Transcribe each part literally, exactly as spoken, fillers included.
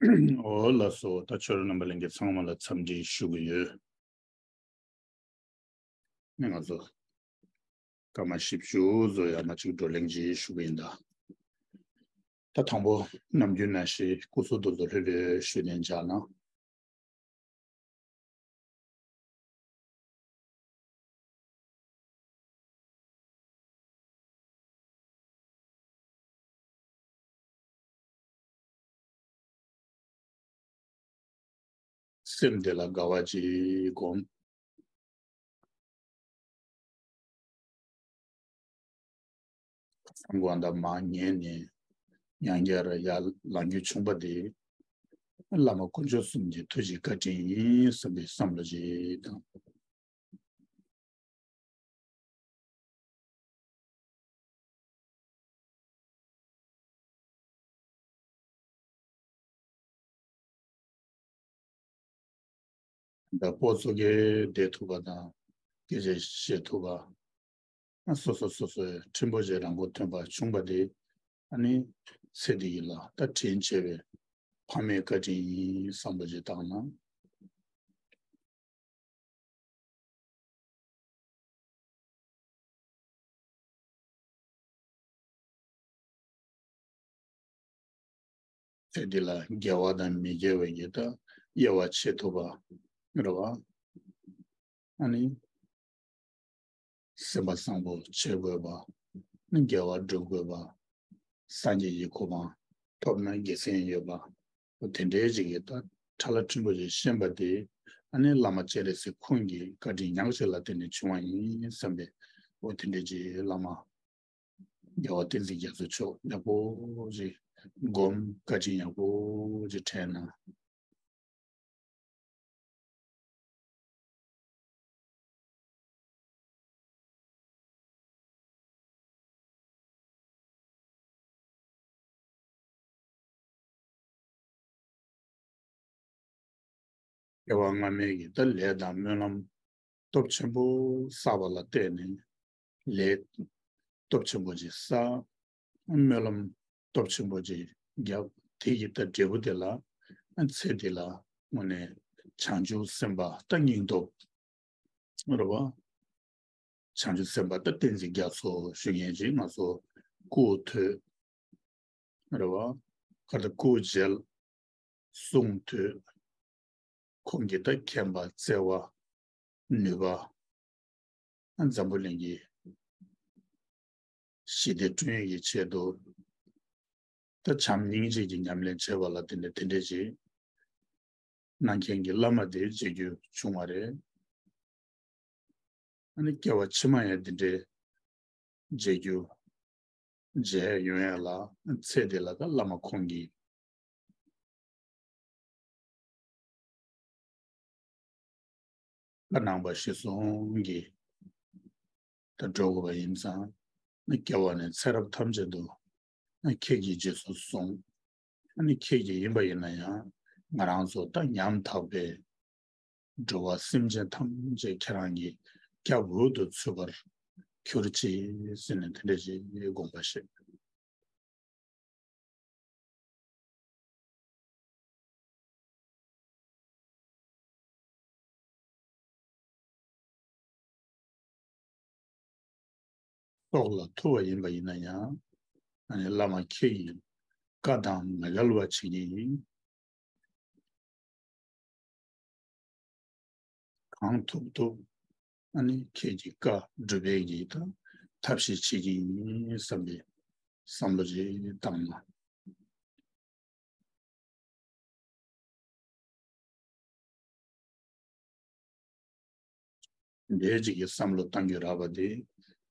འོ་ལགས་སོ། ད་ཁྱོད་རང་རྣམ་པ་ལྷན་རྒྱས་ཚང་མ་ལ་འཚམས་འདྲི་ཞུ་གི་ཡོད། ནས་ང་ཚོ་སྐར་མ་བཞི་བཅུ་ཙམ་ཡར་མར་ཅིག་བགྲོ་གླེང་ཅིག་ཞུ་གི་ཡིན་ད། ད་དང་པོ་ནམ་རྒྱུན་ནང་བཞིན་སྐུ་གཟུགས་དེ་ཚོ་ལྷོད་ལྷོད་ཞུས་ནས་བཞག་ན། སེམས་དེ་ལ་དགའ་བ་ཅིག་སྒོམ། སེམས་དགོངས་དག་མར་ཉན་ནས་ཡང་བསྐྱར་ཡར་ལངས་རྒྱུ་བྱུང་པ་དེ། བླ་མ་དཀོན་མཆོག་གསུམ་གྱི་ཐུགས་རྗེ་བཀའ་དྲིན་ཡིན་བསམ་པའི་བསམ་བློ་ཅིག་དང་། ད་སྤོ་ཚོ་གས་བསྡད་ཐུབ་པ་དང་། སྐད་ཆ་བཤད་ཐུབ་པ། ཨ་སོ་སོ་སོ་སོའི་ཕྲན་བུ་ཞིག་རང་མགོ་ཐོན་པ་བྱུང་པ་དེ། ཨ་ནི་ཚེ་འདི་ཡི་ལ་ད་དྲིན་ཆེ་བའི་ཕ་མའི་བཀའ་དྲིན་ཡིན་བསམ་པ་ཅིག་བཏང་ན། ཚེ་འདི་ལ་དགེ་བ་དང་མི་དགེ་བའི་གི་ད་དབྱེ་བ་ཕྱེ་ཐུབ་པ་རེད་བ། ཨ་ནི་སེམས་པ་བཟང་པོ་བྱེད་དགོས་པ། ནི་དགེ་བ་སྒྲུབ་དགོས་པ། སངས་རྒྱས་ཀྱི་གོ་འཕང་ཐོབ་ན་དགེ་མཚན་ཡོད་པ། དེ་འདྲའི་ཅིག་གི་ད་ཁྲ་ལ་ཕྲན་བུ་ཅིག་ཤེས་པ་དེ། ཨ་ནི་བླ་མ་སྤྱན་རས་གཟིགས་ཁོང་གི་བཀའ་དྲིན་ཉག་གཅིག་ལ་བརྟེན་ནས་བྱུང་བ་ཡིན་བསམ་པའི། འོ་དེ་འདྲའི་ཅིག་བླ་མ་རྒྱལ་བ་བསྟན་འཛིན་རྒྱ་མཚོ་མཆོག་ཡག་པོ་ཅིག་སྒོམ། བཀའ་དྲིན་ཡག་པོ་ཅིག་དྲན་ན། སྐྱེ་བ་སྔ་མའི་གི་ད་ལས་དང་སྨོན་ལམ་སྟོབས་ཆེན་པོ་བསགས་པ་ལ་བརྟེན་ནས། ལས་སྟོབས་ཆེན་པོ་ཅིག་བསགས། སྨོན་ལམ་སྟོབས་ཆེན་པོ་ཅིག་བརྒྱབ། དེ་ཡི་ད་འབྲས་བུ་དེ་ལ། ཚེ་འདི་ལ་དངོས་གནས་བྱང་ཆུབ་སེམས་དཔའ་ད་སྙིང་སྟོབས་རེད་བ། བྱང་ཆུབ་སེམས་དཔའ་ད་བསྟན་འཛིན་རྒྱ་མཚོ་ཞུ་མཁན་ཅིག་ང་ཚོ་སྐུ་ཐོད་རེད་བ། ཁ་ད་སྐུ་མཇལ། གསུང་ཐོས། ཁོང་གི་ད་མཁྱེན་པ་བརྩེ་བ། ནུས་པ། འཛམ་བུ་གླིང་གི་ཞི་བདེ་བསྐྲུན་ཡས་ཀྱི་ཆེད་དུ། ད་བྱམས་སྙིང་རྗེ་གི་ཉམས་ལེན་བྱས་པ་ལ་བརྟེན་ནས་དེ་འདྲས་ཅིག་གནང་མཁན་གྱི་བླ་མ་དེ་མཇལ་རྒྱུ་བྱུང་བ་རེད། ཨ་ནི་སྐྱེ་བ་ཕྱི་མ་ཡང་འདི་འདྲའི་མཇལ་རྒྱུ་མཇལ་ཡོང་ཡ་ལ། ཚེ་འདི་ལ་ད་བླ་མ་ཁོང་གིས་བཀའ་གནང་བ་གཞིར་བཟུང་གིས་ད་འགྲོ་དགོས་པ་ཡིན་ཙང་། ཨ་ནི་སྐྱེ་བ་ནས་ཚེ་རབས་ཐམས་ཅད་དུ་ཨ་ནི་ཁྱེད་ཀྱིས་རྗེས་སུ་བཟུང་། ཨ་ནི་ཁྱེད་ཀྱིས་ཡིན་པ་ཡིན་ན་ཡང་། ང་རང་ཚོ་ད་ཉམ་ཐག་པའི་འགྲོ་བ་སེམས་ཅན་ཐམས་ཅད་ཁྱེད་རང་གི་སྐྱབས་འོག་ཏུ་ཚུད་པར་གྱུར་ཅིག་ཟེར་ནས་དེ་འདྲ་ཞིག་དགོངས་པ་བཞེས། སྲོག་ལ་ཐུག་པ་ཡིན་པ་ཡིན་ན་ཡང་། ཨ་ནི་བླ་མ་ཁྱེད་ཀྱི་བཀའ་དང་མ་འགལ་བ་བྱེད་ཀྱི་ཡིན། གང་ཐུབ་ཐུབ་ཨ་ནི་ཁྱེད་ཀྱི་བཀའ་སྒྲུབ་པའི་གི་ད་ཐབས་ཤེས་བྱེད་ཀྱི་ཡིན་བསམ་པའི་བསམ་བློ་ཅིག་བཏང་ན། འདྲའི་ཅིག་གི་བསམ་བློ་བཏང་རྒྱུ་རག་པ་དེ་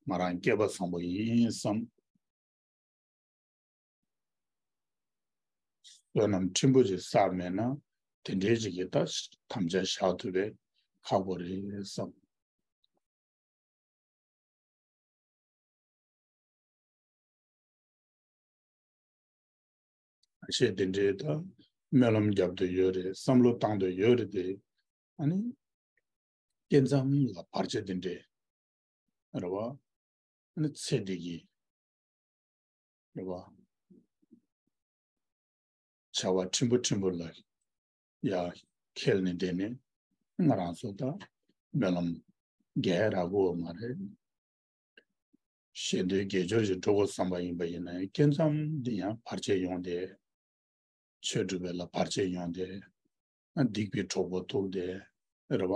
ང་རང་སྐལ་པ་བཟང་པོ་ཡིན་བསམ། བསོད་ནམས་ཕྲན་བུ་ཅིག་བསགས་མེད་ན། དེ་འདྲའི་ཅིག་གི་ད་དམ་བཅའ་བཞག་ཐུབ་པའི་ཁག་པོ་རེད་བསམ། ཞེས་དེ་འདྲའི་ད་སྨོན་ལམ་རྒྱབ་ཏུ་ཡོད་རེད། བསམ་བློ་བཏང་དུ་ཡོད་རེད་དེ། ཨ་ནི་སྐྱེ་མཚམས་ལ་བར་ཆད་དེ་འདྲའི་རེད་བ། ཨ་ནི་ཚེ་འདི་གི་རེད་བ། གྲྭ་པ་ཕྲན་བུ་ཕྲན་བུ་ལ་ཡ་ཁེལ་ནས་བསྡད་ནས་ང་རང་ཚོ་ད་སྨོན་ལམ་རྒྱག་རག་གི་ཡོད་མ་རེད། ཞེ་འདོད་དགེ་སྦྱོར་ཞིག་འགྲོ་དགོས་བསམ་པ་ཡིན་པ་ཡིན་ན་སྐྱེ་མཚམས་འདི་ཡང་བར་ཆད་ཡོང་སྟེ། ཆོས་སྒྲུབ་པ་ལ་བར་ཆད་ཡོང་སྟེ། སྡིག་པའི་གྲོགས་པོ་ཐུག་སྟེ། རེད་བ།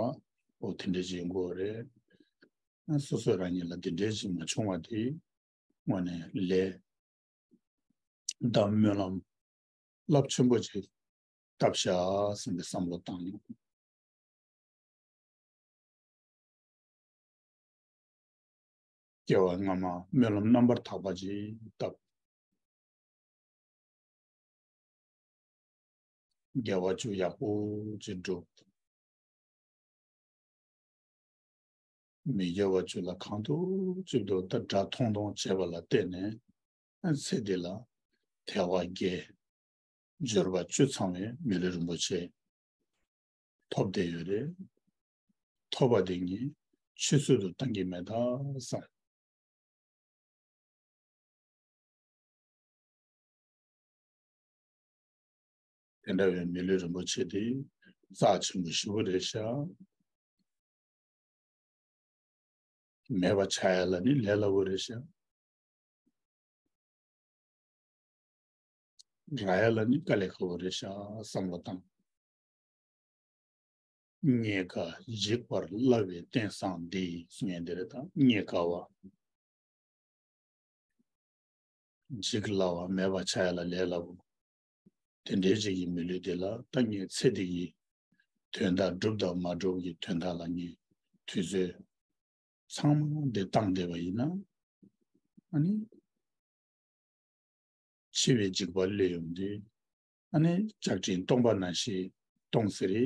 འོ་དེ་འདྲ་ཞིག་ཡོང་གི་ཡོད་རེད། སོ་སོ་རང་ཉིད་ལ་དེ་འདྲ་ཞིག་མ་བྱུང་བ་དེ་དངོས་གནས་ལས་དང་སྨོན་ལམ་རླབས་ཆེན་པོ་ཅིག་བཏབ་ཤག་བསམ་པའི་བསམ་བློ་བཏང་ཡོང་། སྐྱེ་བ་སྔ་མ་སྨོན་ལམ་རྣམ་པར་དག་པ་ཅིག་བཏབ། དགེ་བ་ཅུང་ཡག་པོ་ཅིག་བསྒྲུབས། མི་དགེ་བ་ཅུང་ལ་གང་ཐུབ་ཅིག་ཏུ་ད་དགྲ་མཐོང་མཐོང་བྱས་པ་ལ་བརྟེན་ནས་ཚེ་འདི་ལ་དལ་བ་བརྒྱད། འབྱོར་པ་བཅུ་ཚང་བའི་མི་ལུས་རིན་པོ་ཆེ་ཐོབ་བསྡད་ཡོད་རེད། ཐོབ་པ་དེ་ངས་ཆུད་ཟོས་སུ་བཏང་གི་མེད་ད་བསམ། དེ་འདྲ་བའི་མི་ལུས་རིན་པོ་ཆེ་དེ་རྩ་ཆེན་པོ་ཞེ་པོ་རེད་ཤག་མེད་པ་ཆགས་ཡ་ལ་ནི་ལས་སླ་པོ་རེད་ཤག་རག་ཡ་ལ་ནི་དཀའ་ལས་ཁག་པོ་རེད་ཤག་བསམ་བློ་བཏང་། རྙེད་དཀའ་འཇིག་པར་སླ་བའི་རྟེན་བཟང་འདི་གསུང་ཡ་འདི་རེད་ད། རྙེད་དཀའ་བ། འཇིག་སླ་བ་མེད་པ་ཆགས་ཡ་ལ་ལས་སླ་པོ། དེ་འདྲའི་ཅིག་གི་མི་ལུས་དེ་ལ་ད་ངས་ཚེ་འདི་གི་དོན་དག་སྒྲུབ་དང་མ་སྒྲུབ་ཀྱི་དོན་དག་ལ་ངས་དུས་ཚོད་ཚང་མ་འདི་བཏང་བསྡད་པ་ཡིན་ན། ཨ་ནི། འཆི་བའི་འཇིགས་པ་སླེབས་ཡོང་དུས། ཨ་ནི་ལྕགས་ཀྲིན་སྟོང་པ་ནང་བཞིན་སྟོང་ཟེར་རེ་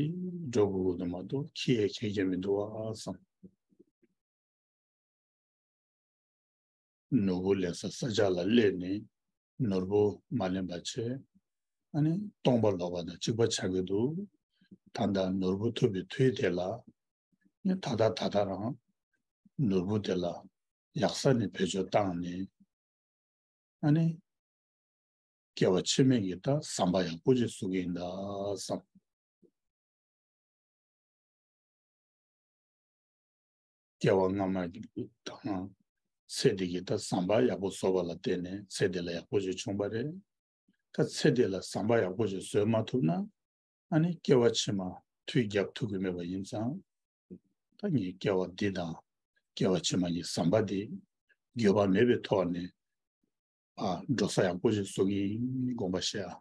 འགྲོ་དགོས་ཀྱི་འདུག་མ་གཏོགས་ཁྱི་ཡས་ཁྱེད་ཀྱི་མི་འདུག་ཨ་བསམ། ནོར་བུ་ལེན་ས་ས་ཆ་ལ་སླེབས་ནས་ནོར་བུ་མ་ལེན་པ་བྱས། ཨ་ནི་སྟོང་པ་ལོག་པ་དང་གཅིག་པ་ཆགས་ཀྱི་འདུག་ད་ལྟ་ནོར་བུ་ཐོབ་པའི་དུས་དེ་ལ་ནི་ད་ལྟ་ད་ལྟ་རང་ནོར་བུ་དེ་ལ་ཡག་ས་ནས་བེད་སྤྱོད་བཏང་ནས། ཨ་ནི། སྐྱེ་བ་ཕྱི་མའི་གི་ད་ཟམ་པ་ཡག་པོ་ཅིག་བཟོ་གི་ཡིན་ད་བསམ། སྐྱེ་བ་སྔ་མ་གི་དང་ཚེ་འདི་གི་ད་ཟམ་པ་ཡག་པོ་བཟོ་བ་ལ་བརྟེན་ནས་ཚེ་འདི་ལ་ཡག་པོ་ཅིག་བྱུང་བ་རེད། ད་ཚེ་འདི་ལ་ཟམ་པ་ཡག་པོ་ཅིག་བཟོ་མ་ཐུབ་ན། ཨ་ནི་སྐྱེ་བ་ཕྱི་མ་མཐུད་རྒྱབ་ཐུབ་ཀྱི་མེད་པ་ཡིན་ཙང་། ད་ངས་སྐྱེ་བ་འདི་དང་སྐྱེ་བ་ཕྱི་མ་གི་ཟམ་པ་འདི་འགྱོད་པ་མེད་པའི་ཐོག་ནས་ཨ་འགྲོ་ས་ཡག་པོ་ཞིག་བཟོ་གི་ཡིན་དགོངས་པ་བཞེས་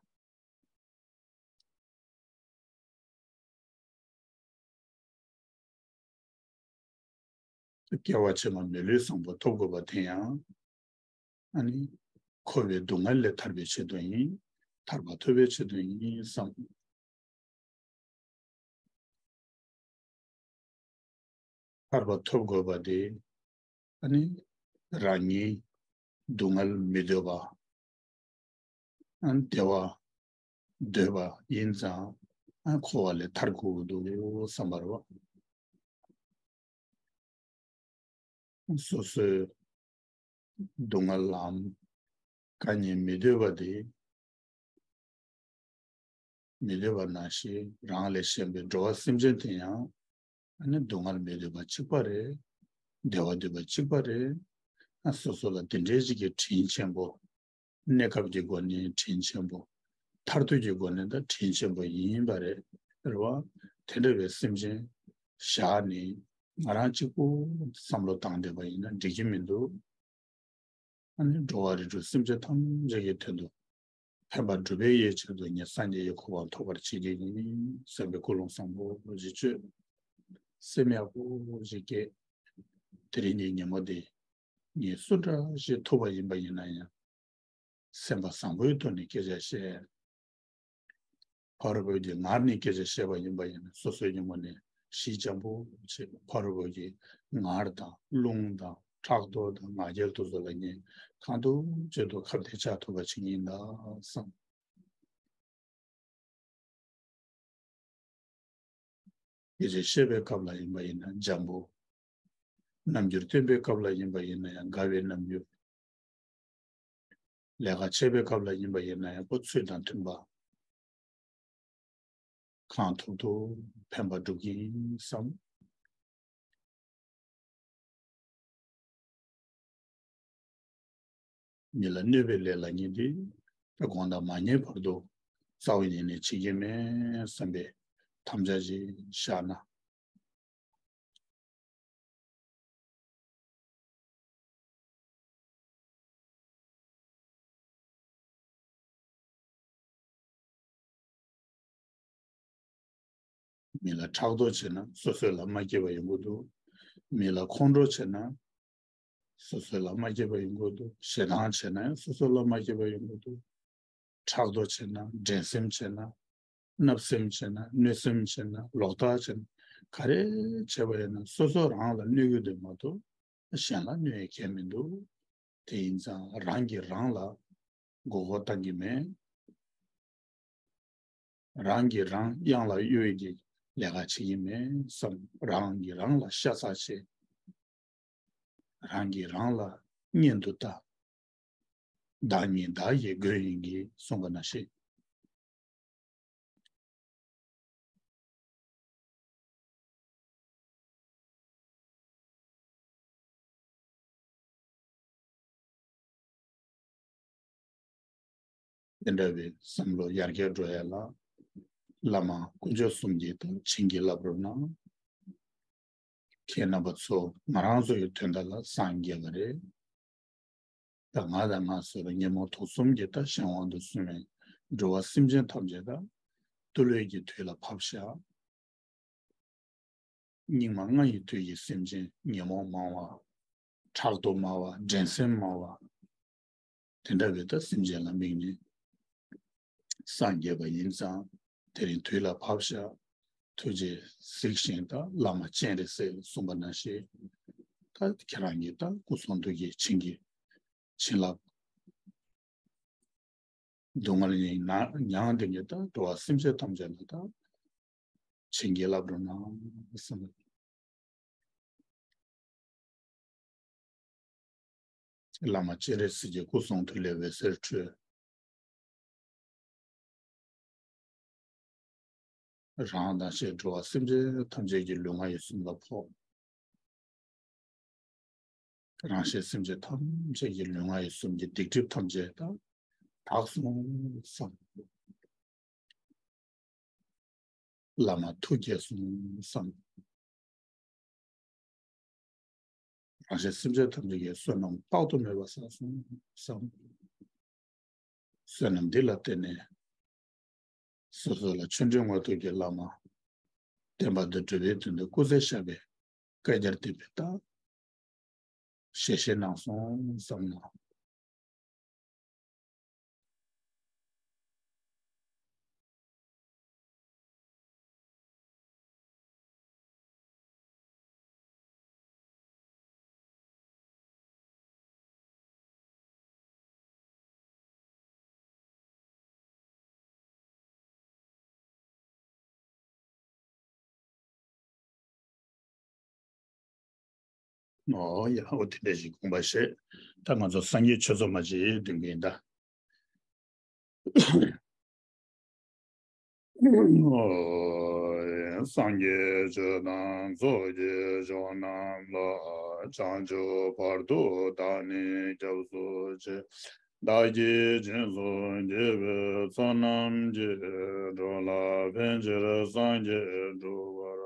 ཨ། སྐྱེ་བ་ཕྱི་མ་མི་ལུས་བཟང་པོ་ཐོབ་དགོས་པ་དེ་ཡང་། ཨ་ནི། འཁོར་བའི་སྡུག་བསྔལ་ལས་ཐར་བའི་ཆེད་དུ་ཡིན། ཐར་པ་ཐོབ་པའི་ཆེད་དུ་ཡིན་བསམ། ཐར་པ་ཐོབ་དགོས་པ་དེ། ཨ་ནི། རང་ཉིད་སྡུག་བསྔལ་མི་འདོད་པ། ཨ་ནི་བདེ་བ་འདོད་པ་ཡིན་ཙང་། ཨ་འཁོར་བ་ལས་ཐར་དགོས་ཀྱི་འདུག་བསམ་པ་རེད་བ། སོ་སོའི་སྡུག་བསྔལ་ལམ་གང་ཉིད་མི་འདོད་པ་དེ། མི་འདོད་པ་ནང་བཞིན་རང་ལས་གཞན་པའི་འགྲོ་བ་སེམས་ཅན་དེ་ཡང་ཨ་ནི་སྡུག་བསྔལ་མི་འདོད་པ་གཅིག་པ་རེད། བདེ་བ་འདོད་པ་གཅིག་པ་རེད། ཨ་སོ་སོ་ལ་དེ་འདྲའི་ཅིག་གི་དྲིན་ཆེན་པོ། གནས་སྐབས་ཀྱི་སྒོ་ནས་དྲིན་ཆེན་པོ། མཐར་ཐུག་གི་སྒོ་ནས་ད་དྲིན་ཆེན་པོ་ཡིན་པ་རེད། རེད་བ། དེ་འདྲ་བའི་སེམས་ཅན་བཞག་ནས་ང་རང་གཅིག་པུ་བསམ་བློ་བཏང་བསྡད་པ་ཡིན་ན་འགྲིག་གི་མི་འདུག་ཨ་ནི་འགྲོ་བ་རིགས་དྲུག་སེམས་ཅན་ཐམས་ཅད་ཀྱི་དོན་དུ་ཕན་པ་སྒྲུབ་པའི་ཡེ་ཆེད་དུ་ངས་སངས་རྒྱས་ཀྱི་གོ་འཕང་ཐོབ་པར་བྱེད་ཀྱི་ཡིན་བསམ་པའི་ཀུན་སློང་བཟང་པོ་ཞིག་བཅོས། སེམས་ཡག་པོ་ཞིག་སྐྱེས། དེ་རིང་གི་ཉིན་མོ་འདི་ངས་སུ་འདྲ་ཞིག་ཐུག་པ་ཡིན་པ་ཡིན་ན་ཡང་། སེམས་པ་བཟང་པོའི་ཐོག་ནས་སྐད་ཆ་བཤད། ཕ་རོལ་པོ་གི་ངར་ནས་སྐད་ཆ་བཤད་པ་ཡིན་པ་ཡིན་ན་སོ་སོའི་ཉིན་མོ་ནས་ཞི་འཇམ་པོ་བྱེད། ཕ་རོལ་པོ་གི་ངར་དང་རླུང་དང་ཕྲག་དོག་དང་ང་རྒྱལ་དེ་ཚོ་ལ་ངས་གང་ཐུབ་ཅི་ཐུབ་ཁ་གཏད་བཅག་ཐུབ་པ་བྱེད་ཀྱི་ཡིན་ད་བསམ། སྐད་ཆ་བཤད་པའི་སྐབས་ལ་ཡིན་པ་ཡིན་ན་འཇམ་པོ། རྣམ་འགྱུར་སྟོན་པའི་སྐབས་ལ་ཡིན་པ་ཡིན་ན་ཡང་དགའ་བའི་རྣམ་འགྱུར། ལས་ཀ་བྱེད་པའི་སྐབས་ལ་ཡིན་པ་ཡིན་ན་ཡང་ཁོ་ཚུལ་དང་མཐུན་པ། གང་ཐུབ་ཐུབ་ཕན་པ་སྒྲུབ་ཀྱི་ཡིན་བསམ། མི་ལ་གནོད་པའི་ལས་ལ་ཉེ་སྟེ། དགོངས་དག་མ་ཉེས་བར་དུ་རྩ་བ་ཉིད་ནས་བྱེད་ཀྱི་མེད་བསམ་པའི་དམ་བཅའ་ཅིག་བཞག་ན། མི་ལ་ཕྲག་དོག་བྱས་ན་སོ་སོ་ལ་མ་སྐྱིད་པ་ཡོང་གི་འདུག་མི་ལ་ཁོང་ཁྲོ་བྱས་ན་སོ་སོ་ལ་མ་སྐྱིད་པ་ཡོང་གི་འདུག་ཞེ་སྡང་བྱས་ན་ཡང་སོ་སོ་ལ་མ་སྐྱིད་པ་ཡོང་གི་འདུག་ཕྲག་དོག་བྱས་ན། འགྲན་སེམས་བྱས་ན། བརྣབ་སེམས་བྱས་ན། གནོད་སེམས་བྱས་ན། ལོག་ལྟ་བྱས་ན། ག་རེ་བྱས་པ་ཡིན་ན་སོ་སོ་རང་ལ་གནོད་ཀྱི་འདུག་མ་གཏོགས་གཞན་ལ་གནོད་ཡ་གང་ཡང་མི་འདུག་དེ་ཡིན་ཙང་རང་གིས་རང་ལ་མགོ་སྐོར་བཏང་གི་མེད། རང་གིས་རང་གཡང་ལ་གཡོལ་གྱི་ལས་ཀ་བྱེད་ཀྱི་མེད་བསམ། རང་གིས་རང་ལ་ཤ་ཚ་བྱེད། རང་གིས་རང་ལ་གཉེན་དུ་ལྟ། བདག་ཉིད་བདག་གི་མགོན་ཡིན་གྱི་གསུངས་པ་ནང་བཞིན། དེ་འདྲ་བའི་བསམ་བློ་ཡར་རྒྱས་འགྲོ་ཡ་ལ་བླ་མ་དཀོན་མཆོག་གསུམ་གྱིས་དང་བྱིན་གྱིས་བརླབ་རོགས་གནང་། ཁྱེད་རྣམ་པ་ཚོ་ང་རང་ཚོ་ཡི་དོན་དག་ལ་སངས་རྒྱས་པ་རེད། ད་ང་དང་ང་ཚོ་ལ་ཉོན་མོངས་དུག་གསུམ་གྱིས་ད་གཞན་དབང་དུ་སོང་བའི་འགྲོ་བ་སེམས་ཅན་ཐམས་ཅད་ད་ཐུགས་ལས་ཀྱི་དུས་ལ་བབས་ཤག་སྙིགས་མ་ལྔ་ཡི་དུས་ཀྱི་སེམས་ཅན་ཉོན་མོངས་མང་བ། ཕྲག་དོག་མང་བ། འགྲན་སེམས་མང་བ། དེ་འདྲ་བའི་ད་སེམས་ཅན་ལ་དམིགས་ནས་སངས་རྒྱས་པ་ཡིན་ཙང་དེ་རིང་དུས་ལ་བབས་ཤག་ཐུགས་རྗེས་གཟིགས་ཤིང་ད་བླ་མ་སྤྱན་རས་གཟིགས་གསུངས་པ་ནང་བཞིན་ད་ཁྱེད་རང་གིས་ད་སྐུ་གསུང་ཐུགས་ཀྱི་བྱིན་གྱིས་བྱིན་རླབས་སྡུག་བསྔལ་མྱང་མྱང་བསྡད་མཁན་ད་འགྲོ་བ་སེམས་ཅན་ཐམས་ཅད་ལ་ད་བྱིན་གྱིས་བརླབ་རོགས་གནང་གསུངས། བླ་མ་སྤྱན་རས་གཟིགས་ཀྱི་སྐུ་གསུང་ཐུགས་ལས་འོད་ཟེར་འཕྲོས། རང་དང་བཅས་འགྲོ་བ་སེམས་ཅན་ཐམས་ཅད་ཀྱི་ལུས་ངག་ཡིད་གསུམ་ལ་ཕོག་རང་གཞན་སེམས་ཅན་ཐམས་ཅད་ཀྱི་ལུས་ངག་ཡིད་གསུམ་གྱི་སྡིག་སྒྲིབ་ཐམས་ཅད་དག་དག་སོང་བསམ། བླ་མ་ཐུགས་དགྱེས་སོང་བསམ། རང་གཞན་སེམས་ཅན་ཐམས་ཅད་ཀྱི་བསོད་ནམས་དཔག་ཏུ་མེད་པ་བསགས་སོང་བསམ། བསོད་ནམས་འདི་ལ་བརྟེན་ནས་སོ་སོ་ལ་ཆོས་འབྲེལ་དངོས་ཐོབ་ཀྱི་བླ་མ་བསྟན་པ་འདི་སྒྲུབ་པའི་དོན་དུ་སྐུ་ཚེ་ཞབས་པད་བསྐལ་བརྒྱར་བརྟན་པའི་རྟགས་ཞལ་བཞེས་གནང་སོང་བསམ་ན། ཨོ་ཡ། ཨོ་དེ་འདྲ་ཞིག་དགོངས་པ་བཞེས། ད་ང་ཚོ་སངས་རྒྱས་ཆོས་ཚོགས་མ་ཅིག་འདོན་གྱི་ཡིན་ད། སངས་རྒྱས་ཆོས་དང་ཚོགས་ཀྱི་མཆོག་རྣམས་ལ། བྱང་ཆུབ་བར་དུ་བདག་ནི་སྐྱབས་སུ་མཆི། བདག་གིས་སྦྱིན་སོགས་བགྱིས་པའི་ཚོགས་རྣམས་ཀྱིས། འགྲོ་ལ་ཕན་ཕྱིར་སངས་རྒྱས་འགྲུབ་པར་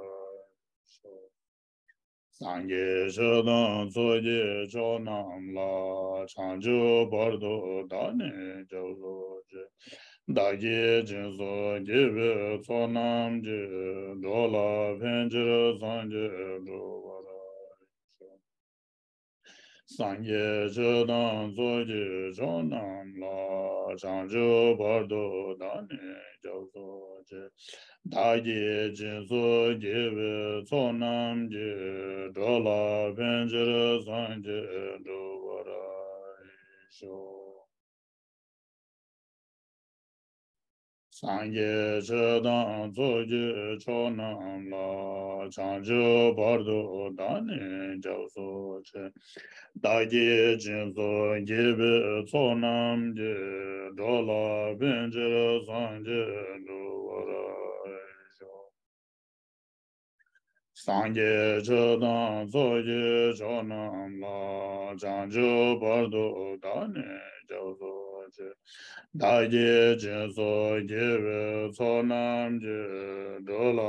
ཤོག་སངས་རྒྱས་ཆོས་དང་ཚོགས་ཀྱི་མཆོག་རྣམས་ལ། བྱང་ཆུབ་བར་དུ་བདག་ནི་སྐྱབས་སུ་མཆི། བདག་གིས་སྦྱིན་སོགས་བགྱིས་པའི་ཚོགས་རྣམས་ཀྱིས། འགྲོ་ལ་ཕན་ཕྱིར་སངས་རྒྱས་འགྲུབ་པར་ཤོག་སངས་རྒྱས་ཆོས་དང་ཚོགས་ཀྱི་མཆོག་རྣམས་ལ། བྱང་ཆུབ་བར་དུ་བདག་ནི་སྐྱབས་སུ་མཆི། བདག་གིས་སྦྱིན་སོགས་བགྱིས་པའི་ཚོགས་རྣམས་ཀྱིས། འགྲོ་ལ་ཕན་ཕྱིར་སངས་རྒྱས་འགྲུབ་པར་ཤོག་སངས་རྒྱས་ཆོས་དང་ཚོགས་ཀྱི་མཆོག་རྣམས་ལ། བྱང་ཆུབ་བར་དུ་བདག་ནི་སྐྱབས་སུ་མཆི། བདག་གིས་སྦྱིན་སོགས་བགྱིས་པའི་ཚོགས་རྣམས་ཀྱིས། འགྲོ་ལ་ཕན་ཕྱིར་སངས་རྒྱས་འགྲུབ་པར་ སངས་རྒྱས་ཆོས་དང་ཚོགས་ཀྱི་མཆོག་རྣམས་ལ། བྱང་ཆུབ་བར་དུ་བདག་ནི་སྐྱབས་སུ་མཆི། བདག་གིས་སྦྱིན་སོགས་བགྱིས་པའི་ཚོགས་རྣམས་ཀྱིས། འགྲོ་ལ་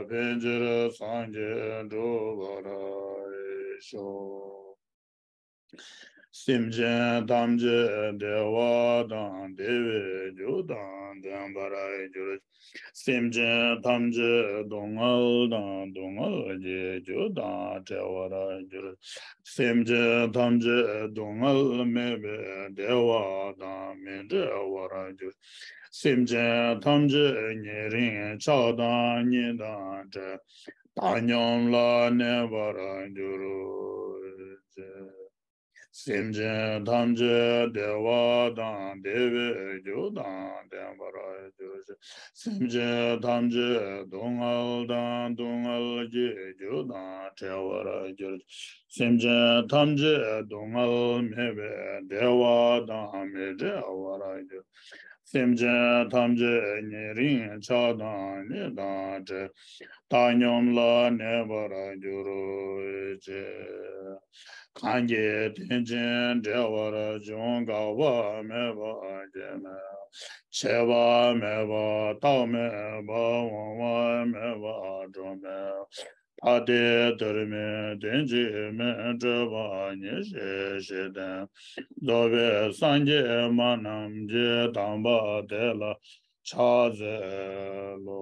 ཕན་ཕྱིར་སངས་རྒྱས་འགྲུབ་པར་ཤོག། སེམས་ཅན་ཐམས་ཅད་བདེ་བ་དང་བདེ་བའི་རྒྱུ་དང་ལྡན་པར་གྱུར། སེམས་ཅན་ཐམས་ཅད་སྡུག་བསྔལ་དང་སྡུག་བསྔལ་གྱི་རྒྱུ་དང་བྲལ་བར་གྱུར། སེམས་ཅན་ཐམས་ཅད་སྡུག་བསྔལ་མེད་པའི་བདེ་བ་དང་མི་འབྲལ་བར་གྱུར། སེམས་ཅན་ཐམས་ཅད་ཉེ་རིང་ཆགས་སྡང་གཉིས་དང་བྲལ། བཏང་སྙོམས་ལ་གནས་པར་གྱུར་ཅིག། སེམས་ཅན་ཐམས་ཅད་བདེ་བ་དང་བདེ་བའི་རྒྱུ་དང་ལྡན་པར་གྱུར་ཅིག། སེམས་ཅན་ཐམས་ཅད་སྡུག་བསྔལ་དང་སྡུག་བསྔལ་གྱི་རྒྱུ་དང་བྲལ་བར་གྱུར་ཅིག། སེམས་ཅན་ཐམས་ཅད་སྡུག་བསྔལ་མེད་པའི་བདེ་བ་དང་མི་འབྲལ་བར་གྱུར། སེམས་ཅན་ཐམས་ཅད་ཉེ་རིང་ཆགས་སྡང་གཉིས་དང་བྲལ། བཏང་སྙོམས་ལ་གནས་པར་གྱུར་ཅིག། གང་གིས་དོན་ཆེན་འགྲེལ་བར་འབྱུང་། འགག་པ་མེད་པ་སྐྱེ་མེད་པ། ཆད་པ་མེད་པ་རྟག་མེད་པ། འོང་བ་མེད་པ་འགྲོ་མེད་པ། ཐ་དད་དོན་མེད་དོན་གཅིག་མིན། སྤྲོས་པ་ཉེར་ཞི་ཞི་བདེ། རྫོགས་པའི་སངས་རྒྱས་སྨྲ་རྣམས་ཀྱིས། དམ་པ་དེ་ལ་ཕྱག་འཚལ་ལོ།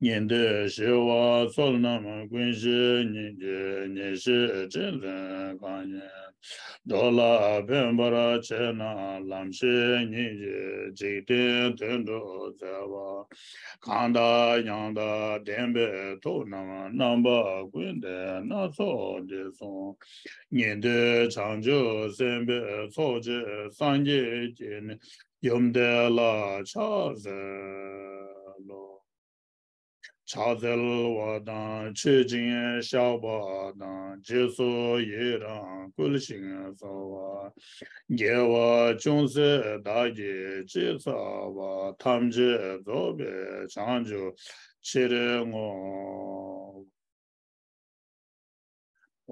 ཉན་ཐོས་ཞི་བ་བསོད་ནམས་ཀུན་ཤེས་ཉིད་ཀྱིས། ཉེར་ཞིའི་ཕྲིན་ལས་གང་ཉིད་འགྲོ་ལ་ཕན་པར་བྱེད་ན། ལམ་ཤེས་ཉིད་ཀྱིས་འཇིག་རྟེན་དོན་སྒྲུབ་མཛད་པ། གང་དང་ཡང་དག་ལྡན་པའི་ཐུབ་རྣམས། རྣམ་པ་ཀུན་ལྡན་སྣ་ཚོགས་འདི་གསུངས། ཉན་ཐོས་བྱང་ཆུབ་སེམས་དཔའི་ཚོགས་ཀྱིས། སངས་རྒྱས་ཀྱི་ནི་ཡུམ་དེ་ལ་ཕྱག་འཚལ་ལོ། ཕྱག་འཚལ་བ་དང་མཆོད་ཅིང་བཤགས་པ་དང་། རྗེས་སུ་ཡི་རང་བསྐུལ་ཞིང་གསོལ་བ། དགེ་བ་ཅུང་ཟད་བདག་གིས་ཅི་བསགས་པ། ཐམས་ཅད་རྫོགས་པའི་བྱང་ཆུབ་ཕྱིར་བསྔོ།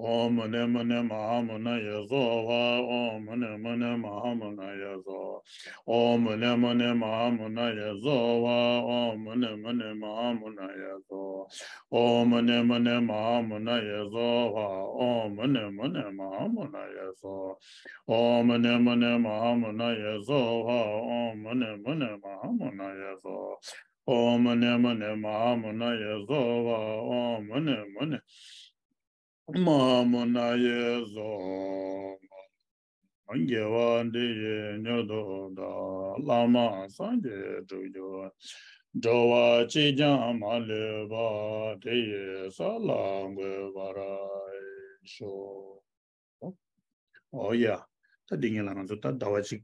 ཨོཾ་མུ་ནེ་མུ་ནེ་མ་ཧཱ་མུ་ན་ཡེ་སྭཱ་ཧཱ། ཨོཾ་མུ་ནེ་མུ་ནེ་མ་ཧཱ་མུ་ན་ཡེ་སྭཱ་ཧཱ། ཨོཾ་མུ་ནེ་མུ་ནེ་མ་ཧཱ་མུ་ན་ཡེ་སྭཱ་ཧཱ། ཨོཾ་མུ་ནེ་མུ་ནེ་མ་ཧཱ་མུ་ན་ཡེ་སྭཱ་ཧཱ། ཨོཾ་མུ་ནེ་མུ་ནེ་མ་ཧཱ་མུ་ན་ཡེ་སྭཱ་ཧཱ། ཨོཾ་མུ་ནེ་མུ་ནེ་མ་ཧཱ་མུ་ན་ཡེ་སྭཱ་ཧཱ། ཨོཾ་མུ་ནེ་མུ་ནེ་མ་ཧཱ་མུ་ན་ཡེ་སྭཱ་ཧཱ། ཨོཾ་མུ་ནེ་མུ་ནེ་མ་ཧཱ་མུ་ན་ཡེ་སྭཱ་ཧཱ། ཨོཾ་མུ་ནེ་མུ་ནེ་མ་ཧཱ་མུ་ན་ཡེ་སྭཱ་ཧཱ། ཨོཾ་མུ་ནེ་མུ་ནེ་མ་ཧཱ་མུ་ན་ཡེ་སྭཱ་ཧཱ། དགེ་བ་འདི་ཡིས་མྱུར་དུ་བདག། བླ་མ་སངས་རྒྱས་འགྲུབ་གྱུར། འགྲོ་བ་གཅིག་ཀྱང་མ་ལུས་པ། དེ་ཡི་ས་ལ་འགོད་པར་ཤོག། ཨོ་ཡ། ད་འདི་ངེད་ལ་ང་ཚོ་ད་ཟླ་བ་གཅིག་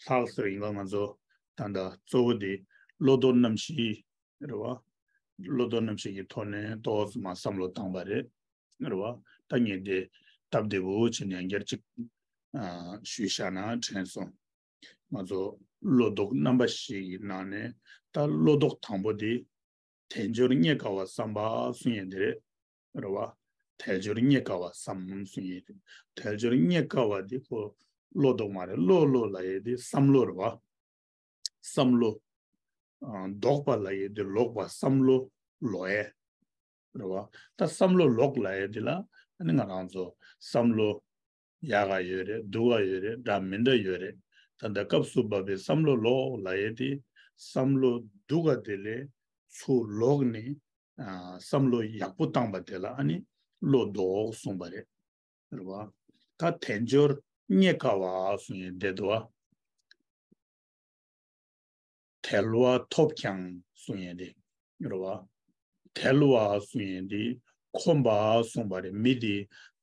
ལྷག་ཟེར་ཡིན་ལ། ང་ཚོ་ད་ལྟ་གཙོ་བོ་འདི་བློ་ལྡོག་རྣམ་བཞི་རེད་བ། བློ་ལྡོག་རྣམ་བཞི་གི་ཐོག་ནས་ཏོག་ཙམ་མར་བསམ་བློ་བཏང་པ་རེད། རེད་བ། ད་ངས་འདི་སྟབས་བདེ་པོ་བྱས་ནས་ཡང་བསྐྱར་ཅིག་ཨ་ཞུས་བཞག་ན་དྲན་སོང་། ང་ཚོ་བློ་ལྡོག་རྣམ་པ་བཞི་ཡི་ནང་ནས་ད་བློ་ལྡོག་དང་པོ་འདི་དལ་འབྱོར་རྙེད་དཀའ་བ་བསམ་པ་གསུང་ཡས་འདི་རེད། རེད་བ། དལ་འབྱོར་རྙེད་དཀའ་བ་བསམ་གསུང་ཡས་དེ། དལ་འབྱོར་རྙེད་དཀའ་བ་འདི་ཁོ་བློ་ལྡོག་མ་རེད། བློ་བློ་ལབ་ཡས་དེ་བསམ་བློ་རེད་བ། བསམ་བློ། ཨ་ལྡོག་པ་ལབ་ཡས་དེ་ལོག་པ། བསམ་བློ་ལོག་ཡས། རེད་བ། ད་བསམ་བློ་ལོག་ལབ་ཡས་དེ་ལ་ཨ་ནི་ང་རང་ཚོ་བསམ་བློ་ཡག་ག་ཡོད་རེད། སྡུག་ག་ཡོད་རེད། འདྲ་མི་འདྲ་ཡོད་རེད། ད་ལྟ་སྐབས་སུ་བབས་པའི་བསམ་བློ་ལོག་ལབ་ཡས་དེ་བསམ་བློ་སྡུག་ག་དེ་ལས་ཚུར་ལོག་ནས་ཨ་བསམ་བློ་ཡག་པོ་བཏང་པ་དེ་ལ་ཨ་ནི་བློ་ལྡོག་གསུངས་པ་རེད། རེད་བ། ད་དལ་འབྱོར་རྙེད་དཀའ་བ་གསུང་ཡས་དེ་འདུག་བ། དལ་བ་ཐོབ་ཀྱང་གསུང་ཡས་དེ། རེད་བ། དལ་བ་གསུང་ཡས་དེ་ཁོམ་པ་གསུངས་པ་རེད། མི་དེ་